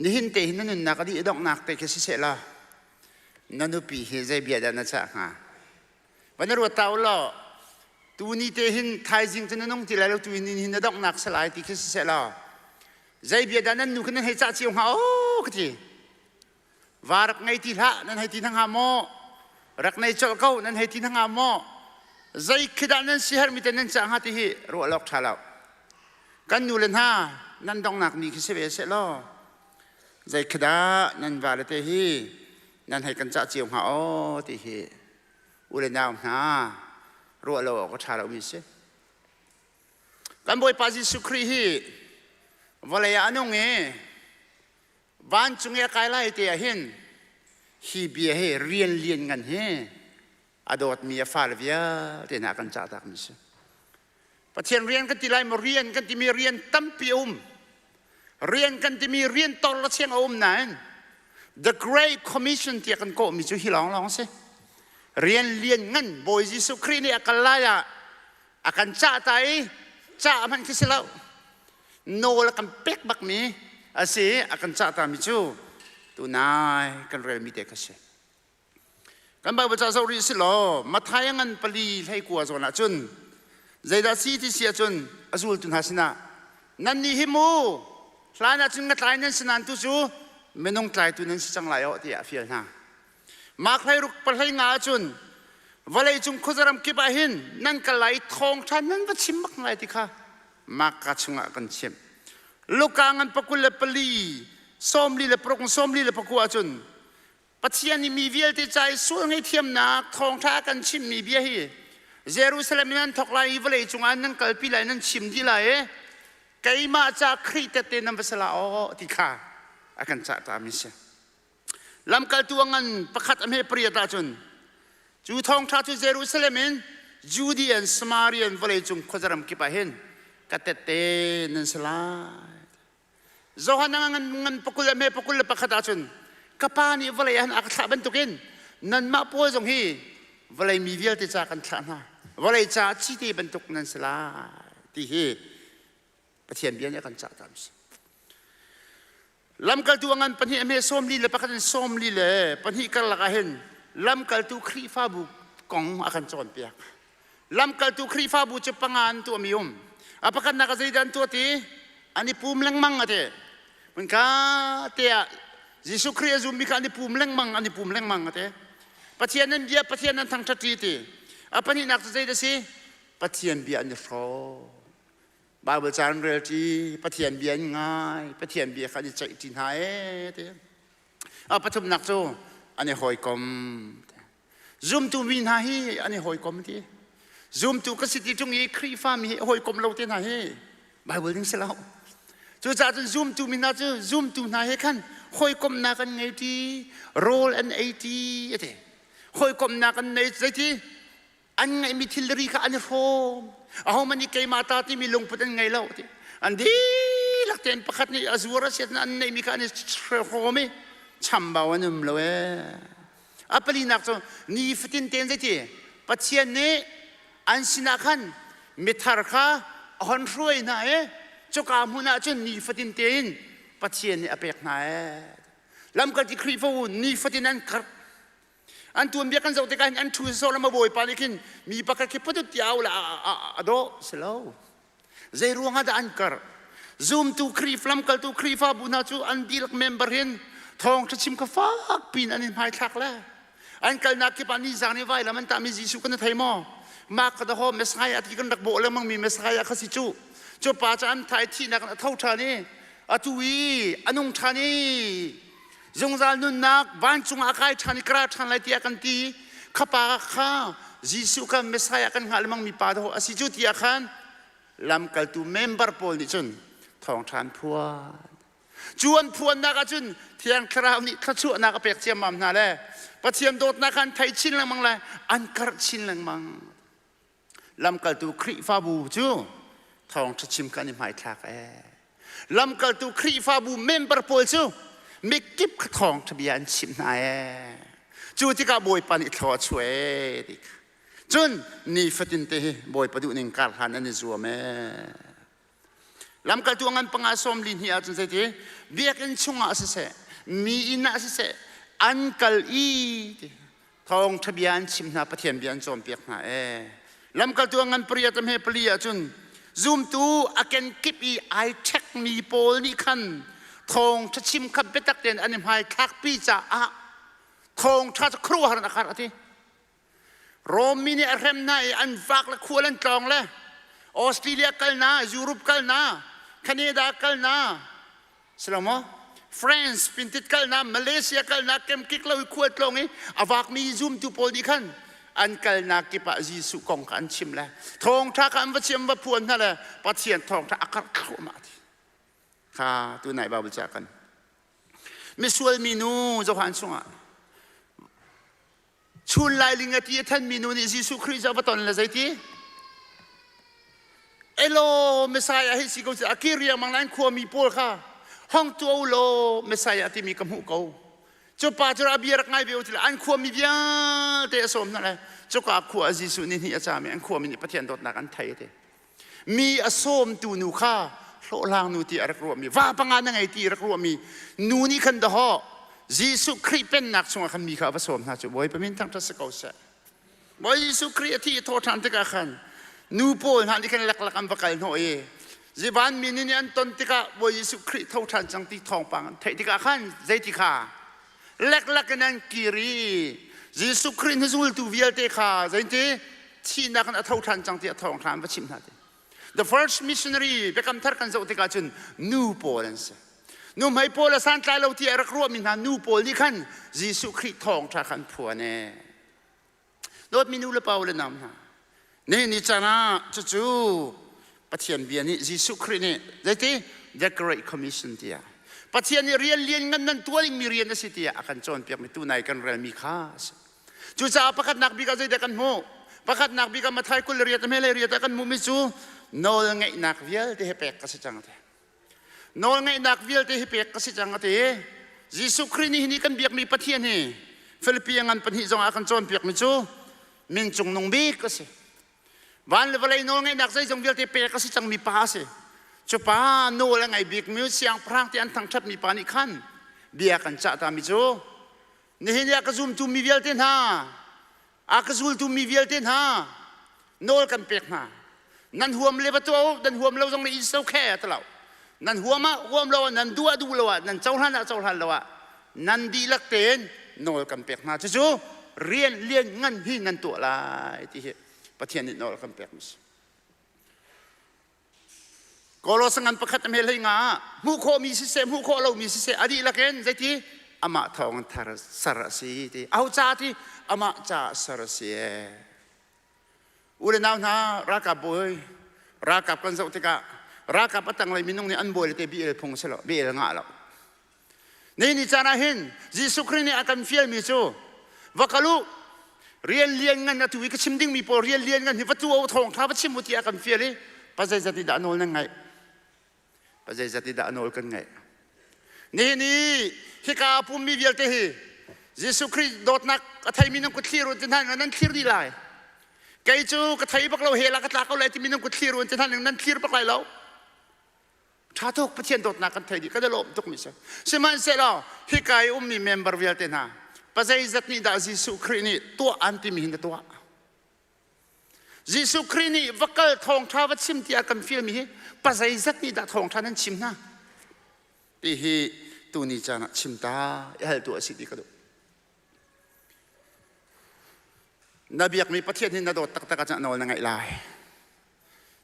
nihin te hin na nunnak a dih donghnak te khi siseh law na nupi hi zei bia dah na cah hnga? Va na ruat ta u law tu ni te hin thaizing cu na nung ti lai lo tu ni hin na donghnak si lai ti khi siseh law zei bia dah nan nu khi nan hei cah cio hnga o ka ti. Va rak ngei ti hlah nan hei ti hna hnga maw? Rak nei colh ko nan hei ti hna hnga maw? Zei khi dah nan sihermi te nan cah hnga ti hi ruah lawk ṭha lo. Kan nu le hna nan donghnak ni khi si ve seh law zei khi dah nan va le te hi nan hei kan cah cio hnga aw ti hi u le nau hna ruah lo awk a ṭha lomi si. Kan Bawipa Jesuh Khrih hi vawlei ah a nung i Vancung i a kai lai te ah hin hi bia hi rian lian ngan hi a dawtmi a fale vialte hna kan cah takmi si. Pathian rian kan ti lai maw rian kan timi rian tampi a um. Rian kan timi rian tor la chiang a um nain The Great Commission tiah kan kawhmi cu hi lawnglawng si. Rian lian ngan Bawi Jesuh Khrih nih a kal lai ah a kan cah ta i cah hmanh khi si lo. Nawl a kan pek bakmi a si a kan cahtami cu tunai kan relmi te kha si. Kan Bible ca zoh rih si law Matthai ngan pali hlei kua zawn ah cun zeidah si ti si ahcun a zultu hna sinah nan nih hi mu hlan ah cun ngatlai nan si nain tu cu minung tlaitu nan si cang lai aw tiah a fial hna. Mark hleiruk pahlei nga ahcun vawleicung khuazaram kip ah hin nan kal lai i thawngṭha nan va chim bak lai ti kha Marka chungah kan chimh. Luka ngan pakul le pali sawmli le paruk sawmli le pakua ahcun Pathian nih mi vialte ca i sual ngaihthiamnak thawngṭha kan chimmi bia hi Jerusalem in an thawk lai i vawlei cungah nan kalpi lai nan chim dih lai i keimah ca Khrih tette nan va si la aw ti kha a kan cah tami si. Lamkaltu a ngan pakhat a hme pariat ahcun cu thawngṭha cu Jerusalem in Judean, Samarian vawleicung khuazaram kip ah hin ka tette nan si lai. Johan a ngan ngan pakul a hme pakul le pakhat ahcun ka pa nih vawlei ah hin a ka thlah bantukin nanmah pawl zong hi vawlei mi vialte ca kan thlah hna. Vawlei caah cite bantuk nan si lai ti hi Pathian bia nih a kan cah ta si. Lamkaltu a ngan pahnih a hme sawmli le pakhat in sawmli le pahnih karlak ah hin lamkaltu Khrihfabu kong a kan cawnpiak. Lamkaltu Khrihfabu cu panga an tuahmi um. A pakhatnak ah zeidah an tuah ti? An i pum lengmang a ti. Hmunka te ah Jesuh Khrih a zummi kha an i pum lengmang, an i pum lengmang a ti. Pathian an bia, Pathian an thangṭhat ti. A pahnihnak cu zeidah si? Pathian bia an i hrawm. Bible ca an rel ṭi, Pathian bia an ngai, Pathian bia kha an i ceih ṭi hna ee ti. A pathumnak cu an i hawikom. Zumtu mi hna hi an i hawikom ti. Zumtu ka si ti ṭung i Khrihfa mi hi hawikom lo te hna hi Bible ning si lo. Cucaah cun zumtu mi hna cu zumtu hna he khan hawikomhnak an ngei ṭi, rawl an ei ṭi a ti. Hawikomhnak an nei zeiti an ngeihmi thilri kha an i hrawm. Ahohmanh nih keimah ta timi lungput an ngei lo ti. An dihlak tein pakhat nih a zuar a siat an neihmi kha an i hrawm i chambau an um lo ee. A palinak cu nifatin tein zeiti Pathian nih an sinah khan mithar kha a hon hruai hna i cuka hmun ah cun nifatin tein Pathian nih a pek hna ee. Lamkalti Khrihfabu nifatin an karh. An tuanbia kan zoh tikah hin an ṭhu sawh le ma Bawipa nih khin mi pakhat khi putut ti au le a dawh si lo. Zei ruangah dah an karh? Zumtu Khrih lamkaltu Khrihfabu hna cu an dihlak member hin thawngṭha chim kha fak piin an i hmaithlak le an kalnak kip ah nizang nih vailam an tahmi Jesuh kan i thei maw? Mah ka dahaw Messiah ti kan rak bawh lengmang mi Messiah kha si cu. Cu pa cu an thai thihnak in a tho ṭhan i atu i a nung ṭhan i zungzal nunnak vancung ah a kai ṭhan i ka ra ṭhan lai tiah kan ti. Kha pa kha Jesuh kha Messiah kan hngah lengmang mi pa dahaw a si cu tiah khan lamkaltu member pawl nih cun thawngṭha an phuan. Cu an phuannak ah cun Thiang Thlarau nih thluachuahnak a pek ciammam hna le Pathian dawtnak kha an thei chin lengmang le an karh chin lengmang. Lamkaltu Khrihfabu cu thawngṭha chim kha an i hmaithlak ee. Lamkaltu Khrihfabu member pawl cu mikip kha thawngṭha bia an chimh hna ee. Cu tikah Bawipa nih thlua a chuah ee ti kha. Cun nifatin te hi Bawipa duhning kar hlan an i zuam ee. Lamkaltu ngan panga sawm li hnih ahcun zeiti biakinn chungah siseh mi inn ah siseh an kal i ti thawngṭha bia an chim hna Pathian bia an cawnpiak hna ee. Lamkaltu ngan pariat a hme pali ahcun zumtu a kenkip i ai ṭhekmi pawl nih khan thawngṭha chim kha biatak tein an i hmaithlakpi caah thawngṭha cu khuaruahhar in a karh a ti. Rom mi nih a hrem hna i an vak le khual an tlawng le Australia kal na, Europe kal na, Canada kal na, si lo maw? France pintit kal na, Malaysia kal na, kemkik lo i khual tlawng i a vakmi zumtu pawl nih khan an kalnak kip ah Jesuh kong kha an chim le thawngṭha kha an va chim va phuan hna le Pathian thawngṭha a karh thluahmah ti kha tunai Bible ca kan misual minu Johan chungah Chun lailing a ti a thanmi nu nih Jesuh Khrih cu a va ton le zeiti? Elo Messiah hi si ko a ki riangmang nan khuami pawl kha hong tu law Messiah timi ka hmuh ko. Cu pa cu a bia rak ngai ve u an khuami vialte a sawm hna le cuka khua Jesuh nih hnih a caam i an khuami nih Pathian dawtnak an thei te. Mi a sawmtu nu kha hlawhhlang nu ti a rak ruahmi va panga na ngei ti rak ruahmi nu nih khan dahawh Jesuh Khrih pennak chungah khan mi kha a va sawm hna cu Bawipa min thangṭhat si ko seh. Bawi Jesuh Khrih a thi i thawh ṭhan tikah khan nu pawl hna nih khan leklak an va kal hnawh i zivan mi nih an ton tikah Bawi Jesuh Khrih tho ṭhan cang ti thawngpang an theih tikah khan zeiti kha leklak in an kir i Jesuh Khrih hnuzultu vialte kha zeinti thihnak in a tho ṭhan cang tiah thawngṭha an va chimh hna ti. The first missionary biakam thar kan zoh tikah cun nu pawl an si. Nu hmei pawl a santlai lo ti a rak ruahmi hna nu pawl nih khan Jesuh Khrih thawngṭha kha an phuan ee. Dawtmi nu le pa le nau hna, nihin ni caan ah cucu Pathian bia nih Jesuh Khrih nih zeiti The Great Commission tiah Pathian nih rian lian ngan nan tuah dingmi rian a si tiah a kan cawnpiakmi tunai kan relmi kha a si. Cucaah pakhatnak bik ah zeidah kan hmuh? Pakhatnak bik ah Matthai 20 riat a hmelei riat ah kan hmuhmi cu nawlngeihnak vialte he pek ka si cang a ti. Nawlngeihnak vialte hi pek ka si cang a ti. Jesuh Khrih nih hi kan biakmi Pathian hi Filipi ngan pahnih zong ah kan cawnpiakmi cu min cungnung bik a si. Van le vawlei nawlngeihnak zeizong vialte pek a si cangmi pa a si. Cu pa nawl a ngei bikmi siangpahrang ti an thangṭhatmi pa nih khan bia kan cah tami cu nihin i a ka zumtu mi vialte hna a ka zultu mi vialte hna nawl kan pek hna nan huam le va tuah u nan huam lo zong le is okay a ti lo nan huam ah huam lo ah nan duh ah duh lo ah nan cohlan ah cohlan lo ah nan dihlak tein nawl kan pek hna cucu rian lian ngan hi nan tuah lai ti hi Pathian nih nawl kan pek mi si Kolosa ngan pakhat a hmel hei nga ah hmuh khawhmi siseh hmuh khawh lomi siseh a dihlak in zeiti amah thawng in thar ser a si ti aho ca ti amah ca ser a si ee. U le nau hna ralkap bawi ralkap kan zoh tikah ralkap a tanglei minung nih an bawi le te bi el phung a si lo bi el ngah lo. Ni ni caan ah hin Jesuh Khrih nih a kan fialmi cu va kal u rian lian ngan atu i ka chim dingmi pawl rian lian ngan hi va tu o thawng ṭha va chim u tiah a kan fial i pa zeizat nih dah nawl nan ngaih pa zeizat nih dah nawl kan ngaih nihin i hika a pummi vialte hi Jesuh Khrih dawtnak a theimi nan kut thlir un ti hna nan thlir dih lai kei cu ka thei bak lo hell ah ka tla ko lai timi nan kut thlir un ti hna nan thlir bak lai lo Ṭha tuk Pathian dawtnak kan thei dih kan i lawm tukmi si. Sihmanhsehlaw hika i ummi member vialte hna pazeizat nih dah Jesuh Khrih nih tuah an timi hin na tuah? Jesuh Khrih nih va kal thawngṭha va chim tiah kan fialmi hi pazeizat nih dah thawngṭha nan chim hna? Ti hi tuni caan ah chim ta i hal tu a si ti ka duh. Na biakmi Pathian hi na dawt taktak ahcun a nawl na ngaih lai.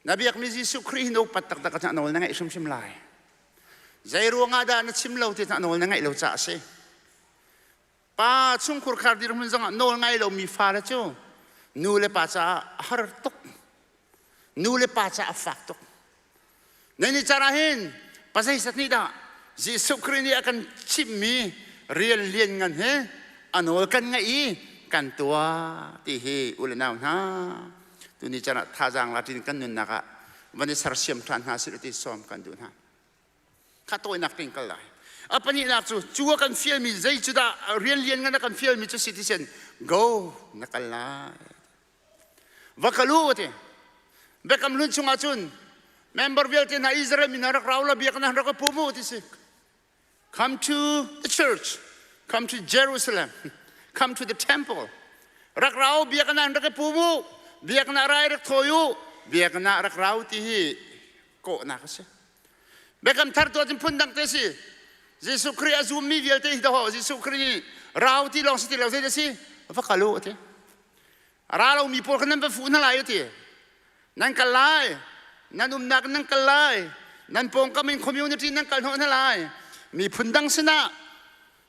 Na biakmi Jesuh Khrih hi na upat taktak ahcun a nawl na ngaih hrimhrim lai. Zei ruangah dah na chim lo ti a nawl na ngaih lo caah a si. Pa chungkhur khar dirhmun zongah nawl ngai lomi fale cu nu le pa caah a har tuk. Nu le pa caah a fak tuk. Nan i caan ah hin pazeizat nih dah Jesuh Khrih nih a kan chimhmi rian lianngan hi a nawl kan ngaih i kan tuah ti hi u le nau hna tuni caan ah thazaang la ṭin kan nunnak ah van i sersiam ṭhan hna sih ti sawm kan duh hna. Kha tawinak tein kal lai. A pahnihnak cu cu a kan fialmi zei cu dah rian lianngan a kan fialmi cu si ti sen go na kal lai. Va kal u a ti. Biakam hlun chungah cun member vialte hna Israel mi hna rak ra u law biakinn ah rak i pum u ti si. Come to the church, come to Jerusalem, come to the temple. Rak ra u biakinn ah rak i pum u, biakinn ah rai rak thawi u, biakinn ah rak ra u ti hi kawhnak a si. Biakam thar tuah cun phundang te si. Jesuh Khrih a zummi vialte hi daw Jesuh Khrih nih rau ti lawng si ti lo zei si va kal u a ti. A ra lomi pawl kha nan va fuh hna lai a ti. Nan kal lai, nan umnak in nan kal lai, nan pawngkam in community nan kal hnawh hna lai, miphun dang sinah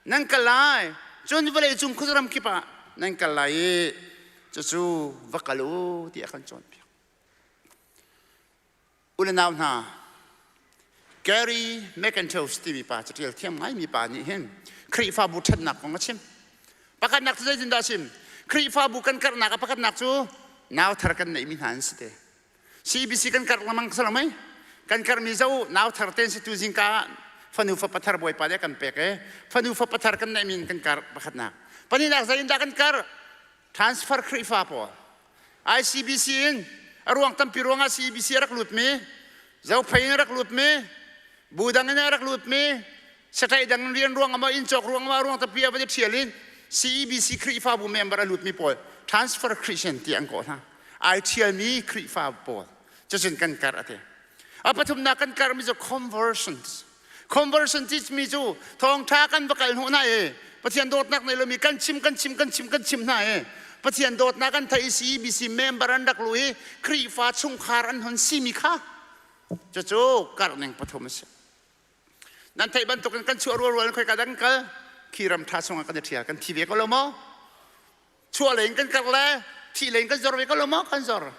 nan kal lai, cun vawlei cung khuazaram kip ah nan kal lai i cucu va kal u tiah a kan cawnpiak. U le nau hna, Gary McIntosh timi pa caṭial thiam ngaimi pa nih hin Khrihfabu ṭhatnak kong a chim. Pakhatnak cu zeitindah a chim? Khrihfabu kan karhnak ah pakhatnak cu nau thar kan neihmi hna an si te. CBC kan karh lengmang si lo mei? Kan karhmi zo nau thar ten si tu zingka ah fanu fapa thar bawipa nih a kan pek e. Fanu fapa thar kan neihmi in kan karh pakhatnak. Pahnihnak zeitindah kan karh? Transfer Khrihfa pawl ICBC in a ruang tampi ruangah CBC a rak lutmi Zophei in a rak lutmi bu dang in a rak lutmi saṭaih dang rian ruang ah inn cawk ruang ah ruang tampi a va i ṭhial in CEBC Khrihfabu member a lutmi pawl transfer Christian ti an kawh hna ai ṭhialmi Khrihfa pawl cucun kan karh a ti a pathumnak kan karhmi cu conversions Conversion timi cu thawngṭha kan va kal hnawh hna i Pathian dawtnak nei lomi kan chim kan chim kan chim kan chim hna i Pathian dawtnak an theih i CEBC member an rak luh i Khrihfa chungkhar an hon simi kha cucu karhning pathum a si. Nan theih bantukin kan chuah rualrual in khoika dah kan kal? Khi ram ṭha chungah kan i ṭhial kan thi ve ko lo maw? Chuah lei in kan karh le thih lei in kan zor ve ko lo maw? Kan zor.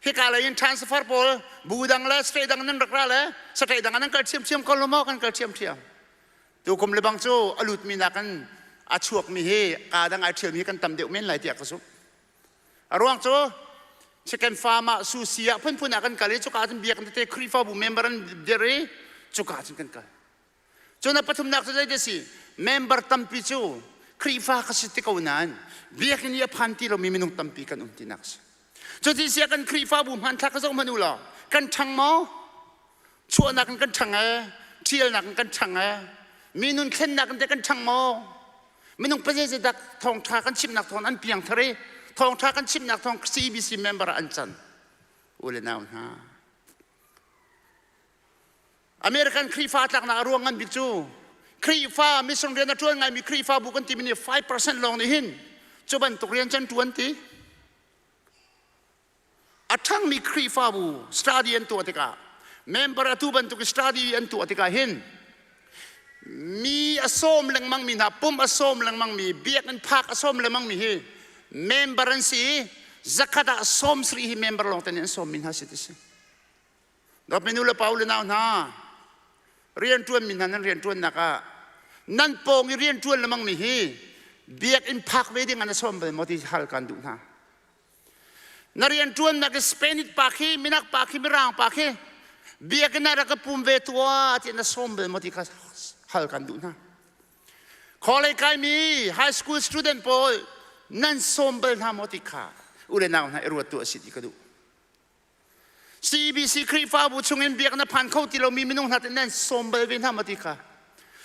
Hika lei in transfer pawl bu dang le state dang nan rak ra le state dang nan kal ṭhiamṭhiam ko lo maw? Kan kal ṭhiamṭhiam. Tukum le bang cu a lutmi nakin a chuakmi hi kaa dang ai ṭhialmi hi kan tam deuh men lai tiah ka zumh. A ruang cu chicken farm ah sushi ah phunphun ah kan kal i cuka cun biakinn tete Khrihfabu member an dir i cuka cun kan kal. Cun a pathumnak cu zei si? Member tampi cu Khrihfa ka si ti ko nain biakinn i a phan ti lomi minung tampi kan um tinak a si. Cuti sia kan Khrihfabu hmanthlak ka zoh hmanh u law kan ṭhang maw? Chuahnak in kan ṭhang ee, ṭhialnak in kan ṭhang ee, mi nun thlennak in teh kan ṭhang maw? Minung pazeizedak thawngṭha kan chimnak thawng an piang thar i thawngṭha kan chimnak thawng CBC member ah an can. U le nau hna. American Khrihfa tlaknak a ruang ngan bik cu Khrihfa mission rian a ṭuan ngaimi Khrihfabu kan timi nih 5% lawng nih hin cu bantuk rian cu an ṭuan ti. A ṭhangmi Khrihfabu study an tuah tikah member atu bantuk study an tuah tikah hin mi a sawm lengmangmi hna pum a sawm lengmangmi biakinn phak a sawm lengmangmi hi member an si i. Zakhat ah 70 hi member lawng te nih an sawmmi hna si ti si. Dawtmi nu le pa u le nau hna, rianṭuanmi hna nan rianṭuannak ah nan pawng i rianṭuan lemangmi hi biakinn phak ve ding ah na sawm bal maw ti hal kan duh hna. Na rianṭuannak i Spanish pa khi, minak pa khi, mirang pa khi biakinn ah rak ka pum ve tuah tiah na sawm bal maw ti kha hal kan duh hna. Khualei kaimi high school student pawl nan sawm bal hna maw ti kha u le nau hna i ruat tu a si ti ka duh. CBC Khrihfabu chungin biak na phan kho ti lomi minung hna te nan sawm bal ve hna maw ti kha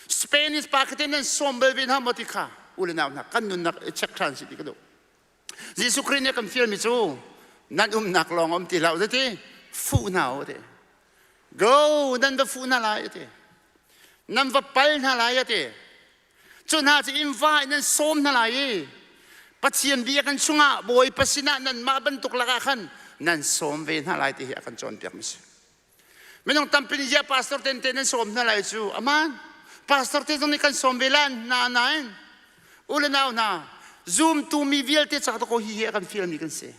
Spanish pa kha te nan sawm bal ve hna maw ti kha u le nau hna kan nunnak i check ṭhan si ti ka duh. Jesuh Khrih nih kan fialmi cu nan umnak lawng um ti hlah u ti fuh hna u ti. Go nan va fuh hna lai ti. Nan va pal hna lai ti. Cu hna cu in va in nan sawm hna lai i Pathian bia kan chungah Bawipa sinah nanmah bantuk lakah khan nan sawm ve hna lai ti hi a kan cawnpiak mi si. Minung tampi nih ziah pastor te nan sawm hna lai cu aman pastor te zong nih kan sawm ve lan hna nain u le nau hna zumtu mi vialte ca ko hi hi a kan fialmi kan si.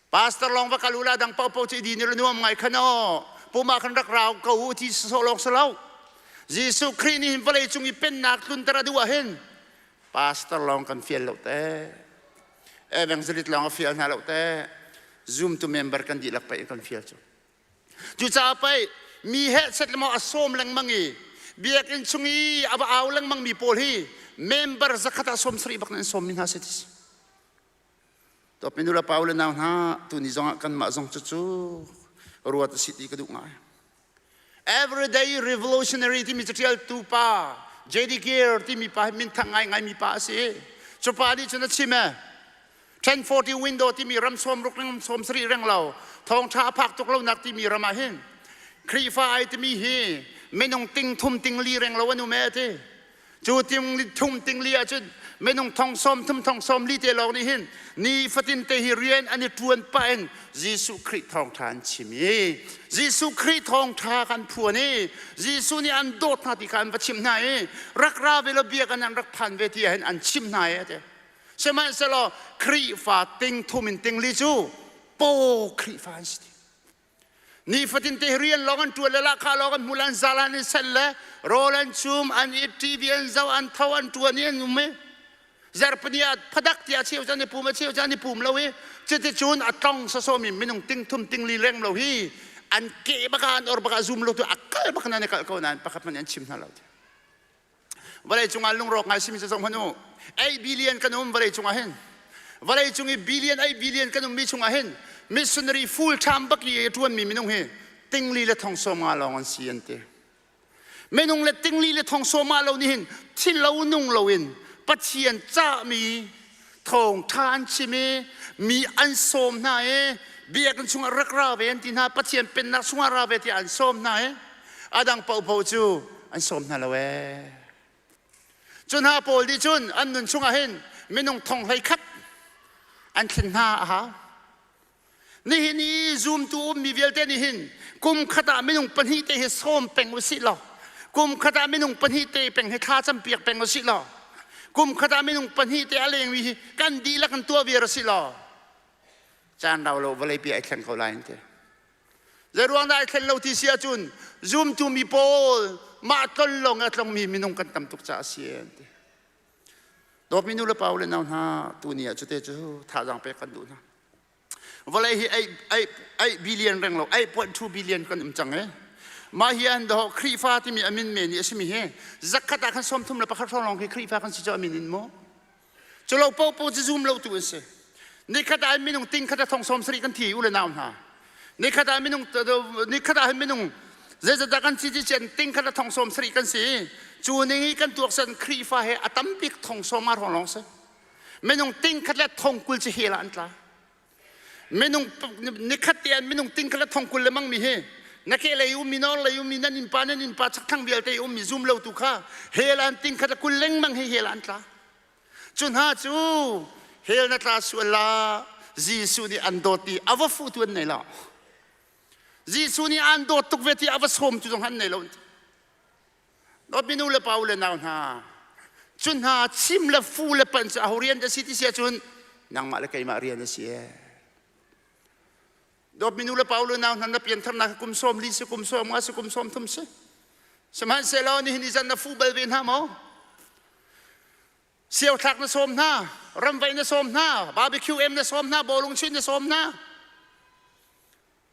Pastor lawng va kal u la dang paohpaoh cu i din i nuam ngai khan aw puma khan rak rau ko u ti sawh lawng si lo. Jesuh Khrih nih hin vawlei cung i pennak tlunter a duh ah hin pastor lawng kan fial lo te evangelist lawng a fial hna lo te zumtu member kan dihlak pei kan fial cu. Cucaah pei mi he set le maw a sawm lengmang i biakinn chung i a va au lengmang mi pawl hi member zakhat ah 70 bak nan sawm mi hna si ti si. Tawpmi nu le pa u le nau hna tuni zongah kanmah zong cucu ruat a si ti ka duh ngai. Everyday Revolutionary timi caṭialtu pa J.D. Gear timi pa hi minthang ngaingai mi pa a si. Cu pa nih cun a chim e 1040 window timi ram 60 ram 70 reng lo thawngṭha a phak tuk lonak timi ram ah hin Khrihfa ai timi hi minung ting thum ting li reng lo an um e a ti. Cu ting thum ting li ahcun minung thong sawm thum thong sawm li te lawng nih hin ni fatin te hi rian an i ṭuan pah in Jesuh Khrih thawngṭha an chim i Jesuh Khrih thawngṭha kan phuan i Jesuh nih an dawt hna ti kha an va chimh hna i rak ra ve law biakinn an rak phan ve ti ahhin an chimh hna i a ti. Sihmanhsehlaw Khrihfa ting thum in ting li cu paw Khrihfa an si ti. Nifatin te rian lawng an ṭuan le lahkhah lawng an hmu le an zal an i sel le rawl an chum an it TV an zoh an tho an ṭuan i an um i zarhpini ah phadak tiah a cheu cu an i pum a cheu cu an i pum lo i cuticun a tlong sawsawmi minung ting thum ting li leng lo hi an ke bak ah an or bak ah zum lo tu a kal bak nan i kalh ko nain pakhat hmanh an chim hna lo. Vawlei cungah lungrawk ngai simi cu zoh hmanh u. 8 billion kan um vawlei cungah hin. Vawlei cung i billion 8 billion kan ummi chungah hin missionary full time bak i a ṭuanmi minung hi tingli le thong sawm nga lawng an si an ti. Minung le tingli le thong sawm nga lo nih hin thil lo nung loin Pathian cahmi thawngṭha an chim i mi an sawm hna i biakinn chungah rak ra ve an ti hna Pathian pennak chungah ra ve tiah an sawm hna i a dang paohpaoh cu an sawm hna lo ee. Cu hna pawl nih cun an nun chungah hin minung thong hlei khat an thlen hna a hau. Nihin i zumtu ummi vialte nih hin kum khat ah minung pahnih te hi sawm peng u sih law kum khat ah minung pahnih te peng hi thla campiak peng u sih law kum khat ah minung pahnih te a lengmi hi kan dihlak in tuah viar u sih law caan rau lo vawlei pi ai thleng ko lai an ti. Zeiruang dah ai thlen lo ti si ahcun zumtu mi pawl mah tlon lawng a tlongmi minung kan tam tuk caah a si an ti. Dawtmi nu le pa u le nau hna tuni ah cute cu thazaang pek kan duh hna. Vawlei hi 8 billion reng lo 8.2 billion kan um cang e. Mah hi an doh Khrihfa timi a min men i a simi hi zakhat ah khan 31 hrawng lawng khi Khrihfa kan si cu a min in mu. Cu lo popo cu zum lo tu an si. Nikhat ah minung ting khat a thong 70 kan thi u le nau hna. Nikhat ah minung nikhat ah minung zeizatdah kan si ti cian ting khat a thong 70 kan si. Cu ning i kan tuak san Khrihfa he a tam bik thong sawm a lawng si. Minung ting khat le thong 20 cu hell ah an tla. Minung nikhat te an minung ting khat le thong 20 le mang mi hi na ke lei ummi nor lei ummi nan innpa nan innpa chakthlang vialte ummi zum lo tu kha hell an ting khat le 20 lengmang hi hell an tla. Cu hna cu hell na tla sual la Jesuh nih an dawt i a va fuh tu an nei lo. Jesuh nih an dawt tuk ve ti a va sawm tu zong an nei lo. Dawtmi nu le pa u le nau hna, cu hna chim le fu le pan cu aho rian a si ti si ahcun nangmah le keimah rian a si ee. Dawtmi nu le pa u le nau hna na piantharnak kum 40 si kum 50 si kum 30 si. Sihmanhsehlaw nihin i zan na fuh bal ve hna maw? Siothlak na sawm hna, ramvaih na sawm hna, barbecue em na sawm hna, bawlung chuih na sawm hna,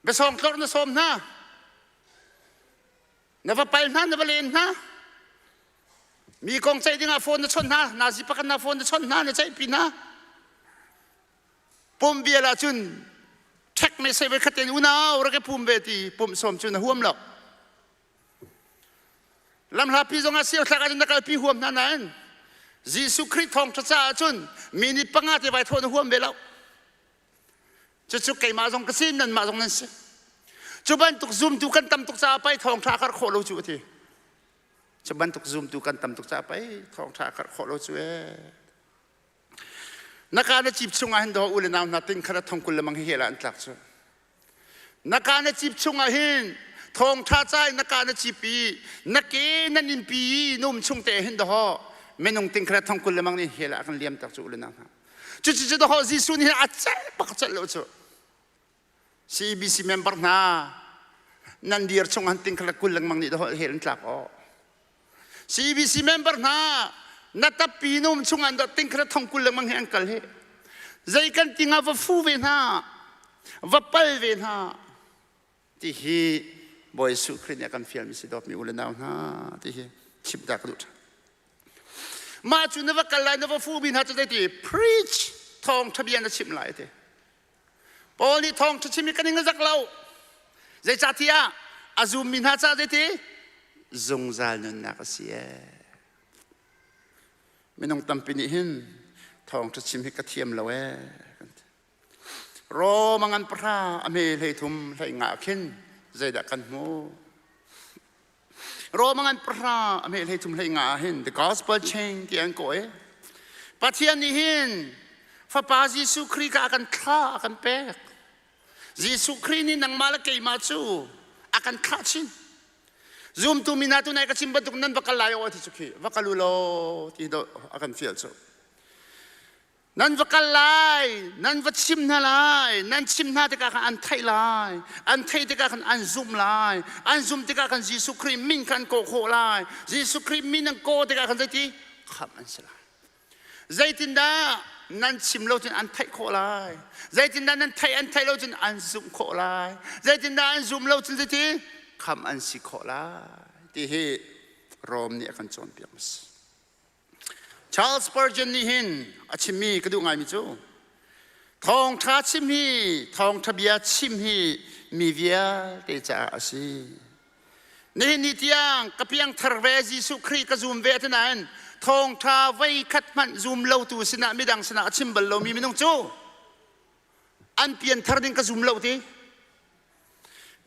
biasawng tlorh na sawm hna, na va pal hna, na va len hna. Mi kong ceih dingah phone na chawnh hna, nazi pakhat na phone na chawnh hna, na ceihpi hna. Pum vial ahcun ṭhek me sei ve khat tein unau rak i pum ve ti pumh sawm cu na huam lo. Lamhlapi zongah siothlak ahcun na kalpi huam hna nain Jesuh Khrih thawngṭha caah cun mi nih panga te vai thawh na huam ve lo. Cucu keimah zong ka si, nanmah zong nan si. Cu bantuk zumtu kan tam tuk caah pei thawngṭha karh khawh lo cu a ti. Cu bantuk zumtu kan tam tuk caah pei thawngṭha karh khawh lo cu ee. Na ka na cip chungah hin daw u le nau hna ting khat a thong 20 le mang hi hel ah an tlak cu. Na ka na cip chungah hin thawngṭha ca in na ka na cip i na ke na ninpi i num chung te hin daw minung ting khat thong 20 le mang nih hel ah kan liam tak cu u le nau hna. Cucu cu daw Jesuh nih a celh bak celh lo cu. CBC member hna nan dir chung han ting khat 20 lengmang nih daw hel an tlak aw. CBC member hna na tappi num chung an dot ting kha thong 20 lengmang hi an kal hi zei kan ti nga va fu ve hna va pal ve hna ti hi Bawi Jesuh Khrih nih a kan fialmi si dawtmi u le nau hna ti hi chim ta ka duh ṭhan mah cu na va kal lai na va fu mi hna cu zei ti preach thawng ṭha bia na chim lai ti Paul nih thawng ṭha chim i kan ing a zak lo. Zeicahtiah a zummi hna caah zeiti zungzal nunnak a si ee. Minung tampi nih hin thawng ṭha chim hi ka thiam lo ee. Rom a ngan pahra a hme 33 hlei khin zeidah kan hmuh? Rom a ngan pahra a hme 33 hlei nga ah hin the gospel chain ti an kawh i Pathian nih hin Fapa Jesuh Khrih kha a kan thlah a kan pek. Jesuh Khrih nih nangmah le keimah cu a kan thlah chin. Zumtu mi hna tu nai ka chim bantuk nan va kal lai aw ti cu khi va kal u law ti do a kan fial cu. Nan va kal lai, nan va chim hna lai, nan chim hna tikah khan an theih lai, an theih tikah khan an zumh lai, an zumh tikah khan Jesuh Khrih min kha an kawh khawh lai. Jesuh Khrih min an kawh tikah khan zeiti khamh an si lai. Zeitindah nan chim lo cun an theih khawh lai? Zeitindah nan theih an theih lo cun an zumh khawh lai? Zeitindah an zum lo cun zeiti khamh an si khawh lai? Ti hi Rom nih a kan cawnpiak a si. Charles Spurgeon nih hin a chimmi ka duh ngaimi cu thawngṭha chim hi thawngṭha bia chim hi mi vialte caah a si. Nihin ni tiang ka piangthar ve Jesuh Khrih ka zum ve nain thawngṭha voi khat hmanh zum lotu sinah midang sinah a chim bal lomi minung cu an pianthar ding ka zum lo ti.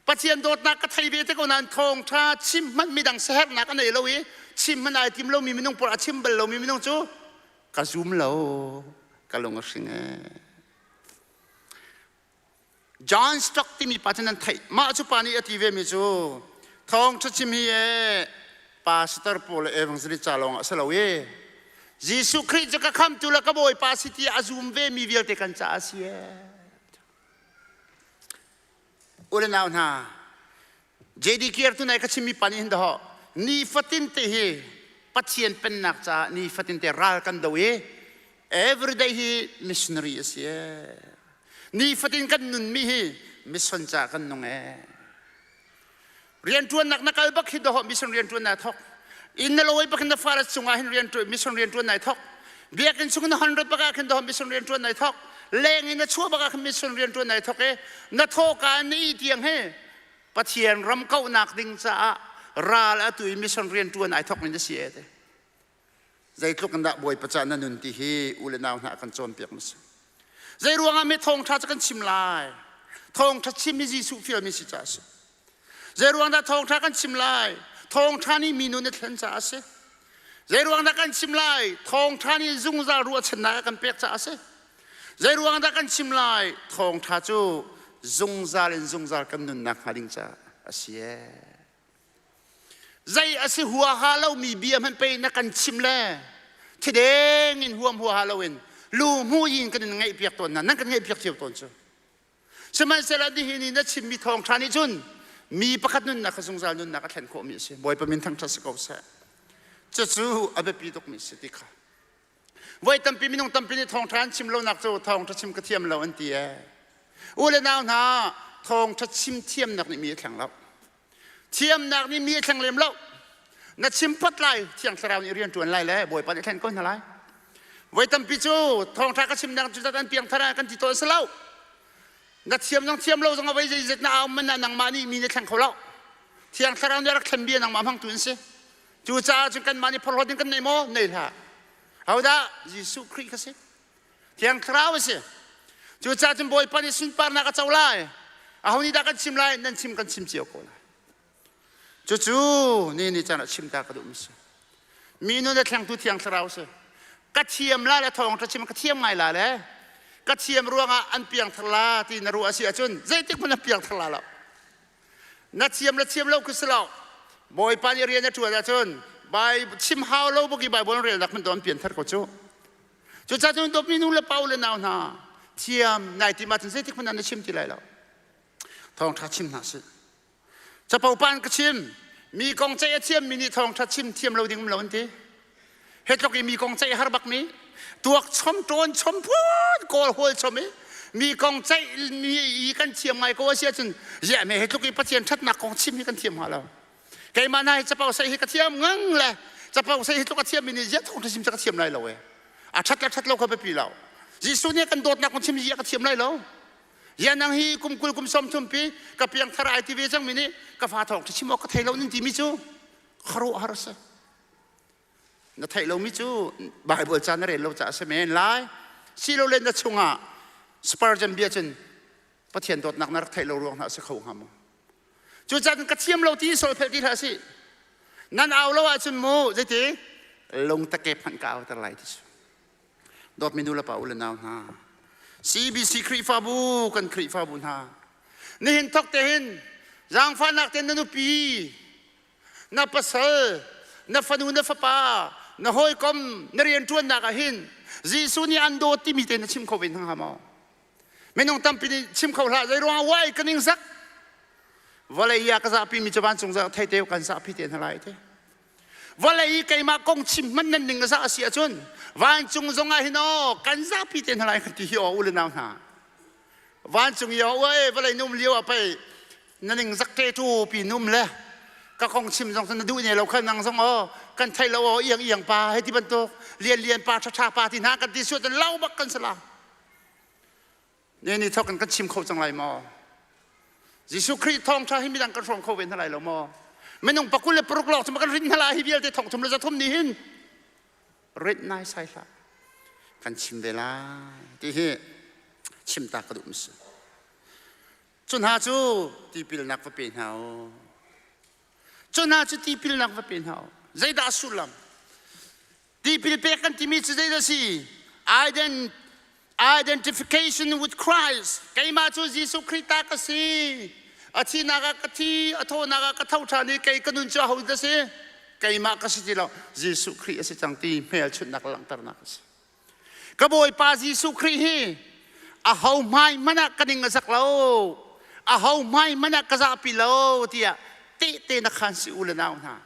Pathian dawtnak ka thei ve te ko nain thawngṭha chim hmanh midang siaherhnak a nei lo i chim hmanh ai tim lomi minung pawl a chim bal lomi minung cu ka zum lo ka lung a hring ee. John Stock timi pa cu nan theih mah cu pa nih a ti ve mi cu thawngṭha chim hi ee pastor pawl le evangelist ca lawng ah si lo i Jesuh Khrih cu ka khamtu le ka Bawipa si ti a zum ve mi vialte kan caah a si ee. U le nau hna, JD Kier tu nai ka chimmi pa nih hin dahawh nifatin te hi Pathian pennak caah nifatin te ral kan do i everyday hi missionary a si ee. Nifatin kan nunmi hi mission caah kan nung ee. Rianṭuannak na kal bak hi dahawh mission rianṭuan nai thok. Inn na lawi bak in na fale cungah hin rianṭuan mission rianṭuan nai thok. Biakinn chung na hon rat bak ah khin dahawh mission rianṭuan nai thok. Leng in na chuah bak ah khin mission rianṭuan nai thok i na thawka na i tiang hi Pathian ram kauhnak ding caah ral atu i mission rianṭuan ai thok ning na si e te. Zeitluk in dah Bawipa caah na nun ti hi u le nau hna kan cawnpiak ma si. Zei ruangah mi thawngṭha cu kan chim lai? Thawngṭha chim hi Jesuh fialmi si caah a si. Zei ruang dah thawngṭha kan chim lai? Thawngṭha nih mi nun a thlen caah a si. Zei ruang dah kan chim lai? Thawngṭha nih zungzal ruahchannak a kan pek caah a si. Zei ruang dah kan chim lai? Thawngṭha cu zungzal in zungzal kan nunnak hnga ding caah a si ee. Zei a si huaha lomi bia hmanh pei na kan chim le thideng in huam huaha loin lu hmu in kan in ngaihpiak tawn hna nan kan ngaihpiak cio tawn cu. Sihmanhsehlaw nihin i na chimmi thawngṭha nih cun mi pakhat nunnak kha zungzal nunnak a thlen khawhmi a si. Bawipa min thangṭhat si ko seh. Cucu a biapi tukmi a si ti kha. Voi tampi minung tampi nih thawngṭha an chim lonak cu thawngṭha chim ka thiam lo an ti ee. U le nau hna, thawngṭha chim thiamnak nih mi a thleng lo. Thiamnak nih mi a thleng lem lo. Na chim phot lai, Thiang Thlarau nih rian ṭuan lai le Bawipa nih thlen ko hna lai. Voi tampi cu thawngṭha ka chimnak cu an piangthar ah kan ti tawn si lo. Na thiam zong thiam lo zong a voi zeizet na au man na nangmah nih mi na thleng kho lo. Thiang Thlarau nih a rak thlen bia nangmah hmangtu an si. Cucaah cun kanmah nih phorhlawt ding kan nei maw? Nei hlah. Hodah? Jesuh Khrih kha si. Thiang Thlarau a si. Cucaah cun Bawipa nih sunparnak a co lai. Aho nih dah kan chim lai? Nan chim kan chim cio ko lai. Cucu ni ni caan ah chim ta ka duhmi si. Mi nun a thlengtu Thiang Thlarau si. Ka thiam la le thawngṭha chim ka thiam ngai la le ka thiam ruangah an piangthar la ti na ruah a si ahcun zeitik hmanh an piangthar la lo. Na thiam le thiam lo khi si lo. Bawipa nih rian a ṭuan ahcun Bai chim hau lo buk i Baibal relnak hmanh an pianthar ko cu. Cucaah cun dawtmi nu le pa u le nau hna thiam nai tim ahcun zeitik hmanh ah na chim ti lai lo. Thawngṭha chim hna sih. Capo pa an ka chim. Mi kong ceih a thiammi nih thawngṭha chim thiam lo ding um lo an ti. He tluk i mi kong ceih har bak mi tuak chom ṭawn chom phun kawl hawl chom i mi kong ceih mi i kan thiam ngai ko a si ahcun ziah me he tluk i Pathian ṭhatnak kong chim hi kan thiam hnga lo. Keimah na hi capo sei hi ka thiam ngang le capo sei hi tluk a thiammi nih ziah thawngṭha chim cu ka thiam lai lo e. A ṭhat le ṭhat lo kha biapi lo. Jesuh nih kan dawtnak kong chim hi ka thiam lai lo. Ziah nang hi kum 20 kum 30 pi ka piangthar ai ti ve cangmi nih ka fa thawngṭha chim awk ka thei lo ning timi cu khuaruahhar a si. Na theih lomi cu Baibal ca na rel lo caah a si men lai. Silole na chungah Spurgeon bia cun Pathian dawtnak na rak theih lo ruang hna a si kho hnga maw? Cucaah ka thiam lo ti solphelh ti hlah sih. Nan au lo ahcun mu zeiti lungtakep hmanh ka auter lai ti cu. Dawtmi nu le pa u le nau hna. CBC Khrihfabu kan Khrihfabu hna. Nihin thok te hin zaangfahnak ten na nupi na pasal na fanu na fapa na hawikom na rianṭuannak ah hin Jesuh nih an dawt timi te na chim kho ve hna maw? Minung tampi nih chim kho hlah zei ruangah wai ka ning zak vawlei ah ka zahpi mi cu vancung zah thei te kan zahpi te hna lai te vawlei i keimah kong chim hmanh nan ning a zah a si ahcun vancung zong ah hin aw kan zahpi te hna lai kan ti hi aw u le nau hna vancung i aw e vawlei num lio ah pei na ning zak te tu pi num le ka kong chim zong na duh ne lo kha nang zong aw kan thei lo aw iang iang pa hei ti bantuk lian lian pa tha tha pa ti hna kan ti suat lau bak kan sala Ne ni thawk kan chim kho cang lai maw? Jesuh Khrih thawngṭha hi midang kan hrawm kho ve hna lai lo maw? Minung 26 lawng cu kan rin hna lai hi vialte thong thum le za thum nih hin rit nai sai hlah kan chim ve lai ti hi chim ta ka duh mi si. Cu hna cu tipilnak va pe hna u. Cu hna cu tipilnak va pe hna u. Zeidah sullam? Tipil pek kan timi cu zeidah a si? Identification with Christ. Keimah cu Jesuh Khrih ta ka si. A thihnak ah ka thi, a thawhnak ah ka tho ṭhan i kei ka nun cu aho dah si? Keimah ka si ti lo. Jesuh Khrih a si cang ti hmelchunhnak langhternak a si. Ka Bawipa Jesuh Khrih hi aho hmai hmanh ah ka ning a zak lo. Aho hmai hmanh ah ka zahpi lo tiah tehte na khan si u le nau hna.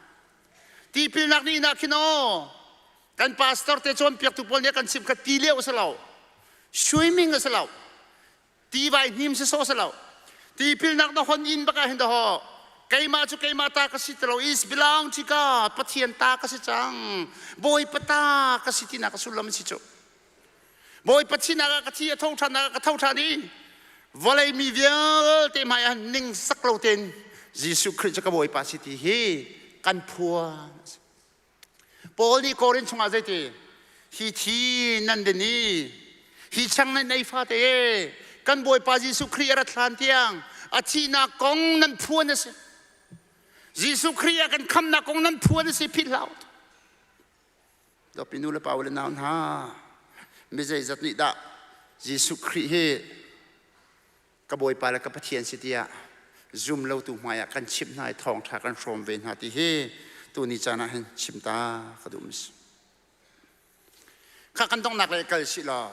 Tipilnak nih nah khin aw kan pastor te cawnpiaktu pawl nih kan chimh kha ti lio a si lo swimming a si lo ti vai hnim si sawh si lo tipilnak na hon in bak ah hin daw keimah cu keimah ta ka si ti lo is belong to God Pathian ta ka si cang Bawipa ta ka si tinak a sullam a si cu Bawipa thinak ah ka thi a tho ṭhan ah ka tho ṭhan i vawlei mi vialte hmai ah ning sak lo tein Jesuh Khrih cu ka Bawipa si ti hi kan phuan. Paul nih Korin chungah zeiti hi thi nan din i hi chang nan ei fate kan Bawipa Jesuh Khrih a rat hlan tiang a thihnak kong nan phuan a si. Jesuh Khrih a kan khamnak kong nan phuan a si philh hlah. Dawpi nu le pa le nau hna, mi zeizat nih dah Jesuh Khrih hi ka Bawipa le ka Pathian si tiah zum lotu hmai ah kan chimh hna i thawngṭha kan hrawm ve hna ti hi tuni caan ah hin chim ta ka duh mi si. Kha kan donghnak le kal sih law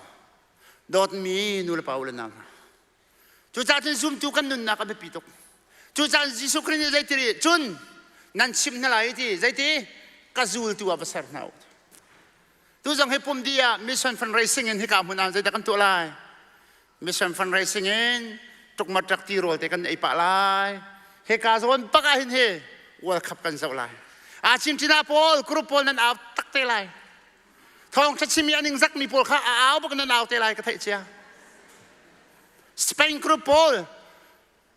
dawtmi nu le pa le nau hna. Cucaah cun zumtu kan nunnak a biapi tuk. Cucaah Jesuh Khrih nih zeiti cun nan chimh hna lai ti zeiti ka zultu ah va ser hna u. Tu zong hi pum dih ah mission fundraising in hika hmun ah zeidah kan tuah lai? Mission fundraising in tukmatrak tirawl te kan ei pah lai. Hika zawn bak ah hin hi World Cup kan zoh lai. Argentina pawl group pawl nan au tak te lai. Thawng ṭha chimi an ing zakmi pawl kha a au bak nan au te lai ka theih cia. Spain group pawl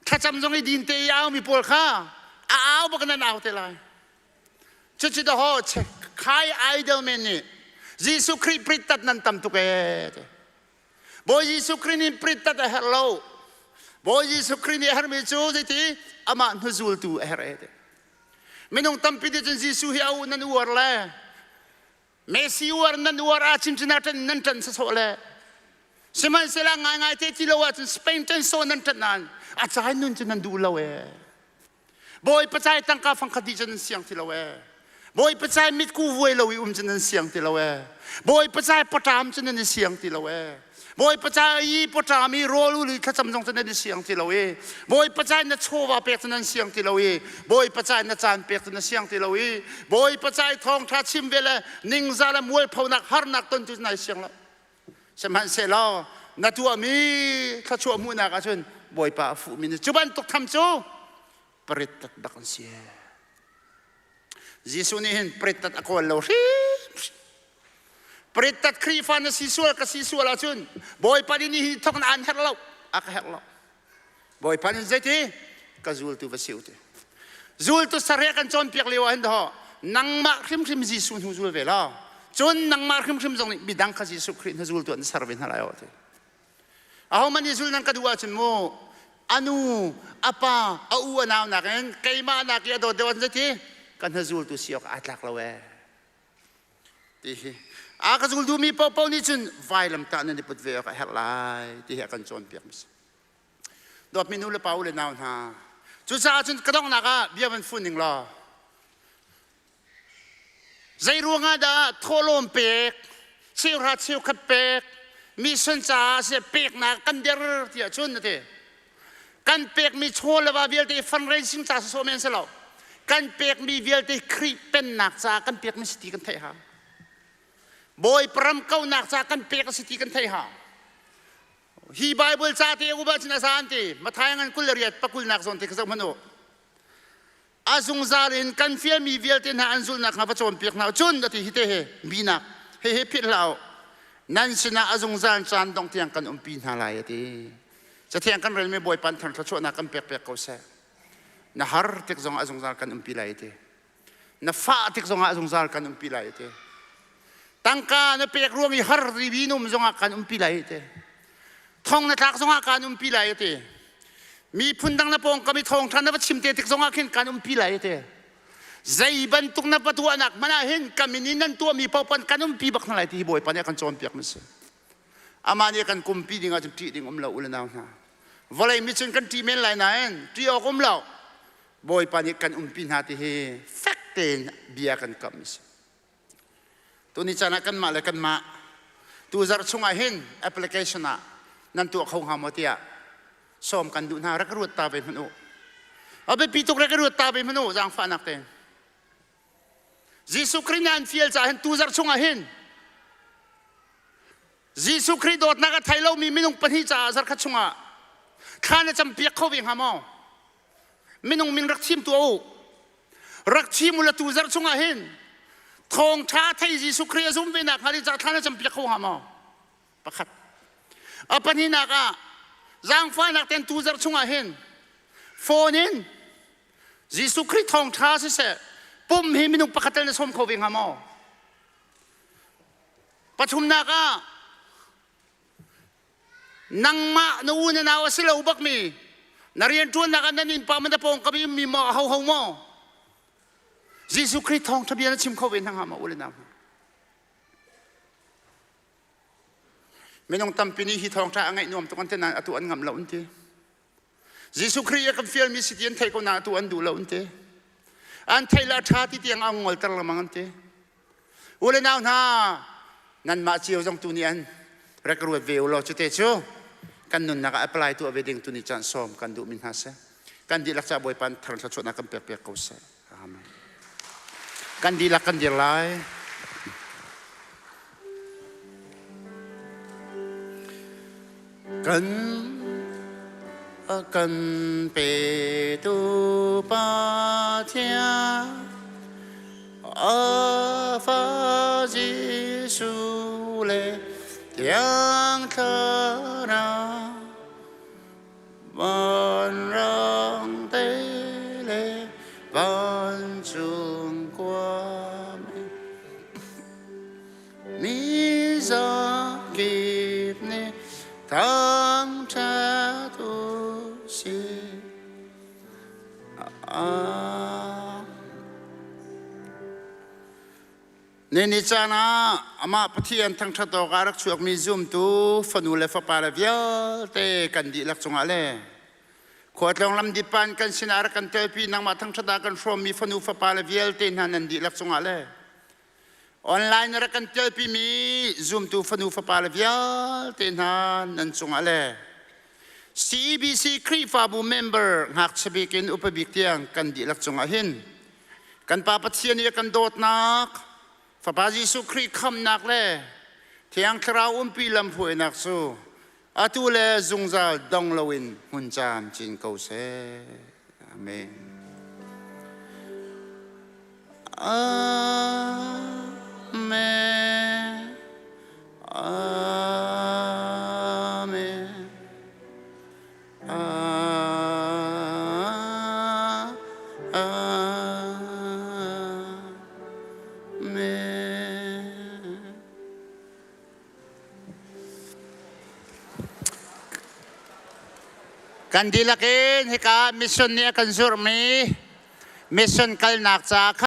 thlacam zong i din te i aumi pawl kha a au bak nan au te lai. Cucu daho khai idol men nih Jesuh Khrih prit nan tam tuk ee. Bawi Jesuh Khrih nih prit tat a herh lo. Bawi Jesuh Khrih nih a herhmi cu zeiti amah hnuzultu a herh ee ti. Minung tampi nih cun Jesuh hi a u nan uar le Messi uar nan uar ah chinchin ah ṭan nan ṭan sasawh le sihmanhsehlaw ngaingai te ti lo ahcun Spain ṭan sawh nan ṭan nain a cai nun cu nan duh lo ee. Bawi pacai tangka fangkhat dih cu nan siang ti lo ee. Bawi pacai mitku vuai lo i um cu nan siang ti lo ee. Bawi pacai paṭam cu nan i siang ti lo ee. Bawi pacai i paṭam i rawl ul i thlacam zong cu nan i siang ti lo i Bawi pacai na chawva pek cu nan siang ti lo i Bawi pacai na caan pek cu na siang ti lo i Bawi pacai thawngṭha chim ve le ningzah le mualphonak harnak ton cu nai siang lo. Sihmanhsehlaw na tuahmi thluachuah hmuhnak ahcun Bawipa a fuhmi cu bantuk tham cu parit tat bak an si. Jesuh nih hin parit tat a kawl lo hrim. Parit tat Khrihfa na si sual ka si sual ahcun Bawipa nih hi thok na an herh lo a ka herh lo. Bawipa nih zeiti ka zultu va si u ti. Zultu sareh kan cawnpiak lio ah hin daw nangmah hrimhrim Jesuh hnu zul ve law cun nangmah hrimhrim zong nih midang kha Jesuh Khrih hnu zultu an ser ve hna lai aw ti. Ahohmanh nih zul nan ka duh ahcun mu anu apa a u a nau nakin keimah nak i a dawt deuh an zeiti kan hna zultu si awk aa tlak lo ee. Ti hi a ka zul duhmi paohpaoh nih cun vailamtah nan i put ve awk a herh lai ti hi a kan cawnpiak mi si. Dawtmi nu le pa u le nau hna, cucaah cun ka donghnak ah bia van fun ning law, zei ruangah dah thawhlawm pek, cheuhra cheukhat pek, mission caah seh peknak kan der tiah cun na ti. Kan pekmi chaw le va vialte fundraising ca sawsawh men si lo. Kan pekmi vialte Khrih pennak caah kan pekmi si ti kan theih hau. Bawipa ram kaunak caah kan pek a si ti kan theih hau. Hi Bible ca te uba cun a za an ti. Matthai ngan 28 pakulnak zawn te kha zoh hmanh u. A zungzal in kan fialmi vialte hna an zulhnak hnga va cawnpiak hna cun a ti hi te he minak he he philh hlah u. Nan sinah a zungzal caan dongh tiang kan umpi hna lai a ti. Cathiang kan relmi Bawipa thang thluachuahnak kan pek pek ko seh. Na har tik zong a zungzal kan umpi lai a ti. Na fah tik zongah a zungzal kan umpi lai te. Tangka na pek ruang i har ribi num zongah kan umpi lai te. Thong na tlak zongah kan umpi lai te. Miphun dang na pawngkam i thawngṭha na va chim te tik zongah khin kan umpi lai te. Zei bantuk na va tuahnak hmanh ah hin ka min in nan tuahmi paoh kan umpi bak hna lai ti hi Bawipa nih a kan cawnpiak mi si. Amah nih a kan kumpi ding ahcun ṭih ding um lo u le nau hna. Vawlei mi cun kan ṭih men lai nain ṭih awk um lo. Bawipa nih kan umpi hna ti hi fek tein bia kan kamh a si. Tuni caan ah kanmah le kanmah tu zarh chungah hin application ah nan tuah kho hnga maw tiah sawm kan duh hna rak ruat ta ve hmanh u. A biapi tuk rak ruat ta ve hmanh u zaangfahnak tein. Jesuh Khrih nih an fial caah hin tu zarh chungah hin Jesuh Khrih dawtnak a thei lomi minung pahnih caah zarkhat chungah thla na campiak kho ve hnga maw? Minung min rak thim tuah u. Rak thim u la tu zarh chungah hin thawngṭha thei Jesuh Khrih a zum ve nak hnga ding caah thla na campiak kho hnga maw? Pakhat. A pahnihnak ah zaangfahnak ten tu zarh chungah hin phone in Jesuh Khrih thawngṭha siseh pum hi minung pakhat tel na sawm kho ve hnga maw? Pathumnak ah nangmah na u na nau a si lo bakmi na rianṭuannak ah nan innpa man na pawngkam i ummi maw ho ho maw Jesuh Khrih thawngṭha bia na chim kho ve hna hnga maw u le nau hna Minung tampi nih hi thawngṭha a ngaih nuam tuk an ti nain atu an ngamh lo an ti. Jesuh Khrih a kan fialmi si ti an theih ko nain atu an duh lo an ti. An theih le a ṭha ti tiang an ngolter lengmang an ti. U le nau hna, nanmah cio zong tu nih an rak ruat ve u law cute cu. Kan nunnak ah apply tuah ve ding tu ni caan sawm kan duhmi hna seh. Kan dihlak ca Bawipa thar thluachuahnak kan pek piak ko seh. Amen. Kan dihlak kan dir lai. Kan kan petu Pathian a fa Jesuh le Thiang Thlarau vanrang te le vancung khuami mi zakip nih thangṭhat u sih. Nini caan ah amah Pathian thangṭhat awk ah rak chuakmi zumtu fanu le fapa le vialte kan dihlak cungah le khuatlawng lam dipan kan sinah rak kan telpi nangmah thangṭhat ah kan hrawmmi fanu fapa le vialte hna nan dihlak cungah le online rak kan telpimi zumtu fanu fapa le vialte hna nan cungah le CEBC Khrihfabu member ngakchia bik in upa bik tiang kan dihlak cungah hin kan Pa Pathian i a kan dawtnak Fapa Jesuh Khrih khamnak le Thiang Thlarau umpi lamhruainak cu atu le zungzal dong loin hmun camcin ko seh. Amen. Amen. Amen. Amen. Kan dihlak in hika mission nih a kan zurhmi mission kalnak ca kha.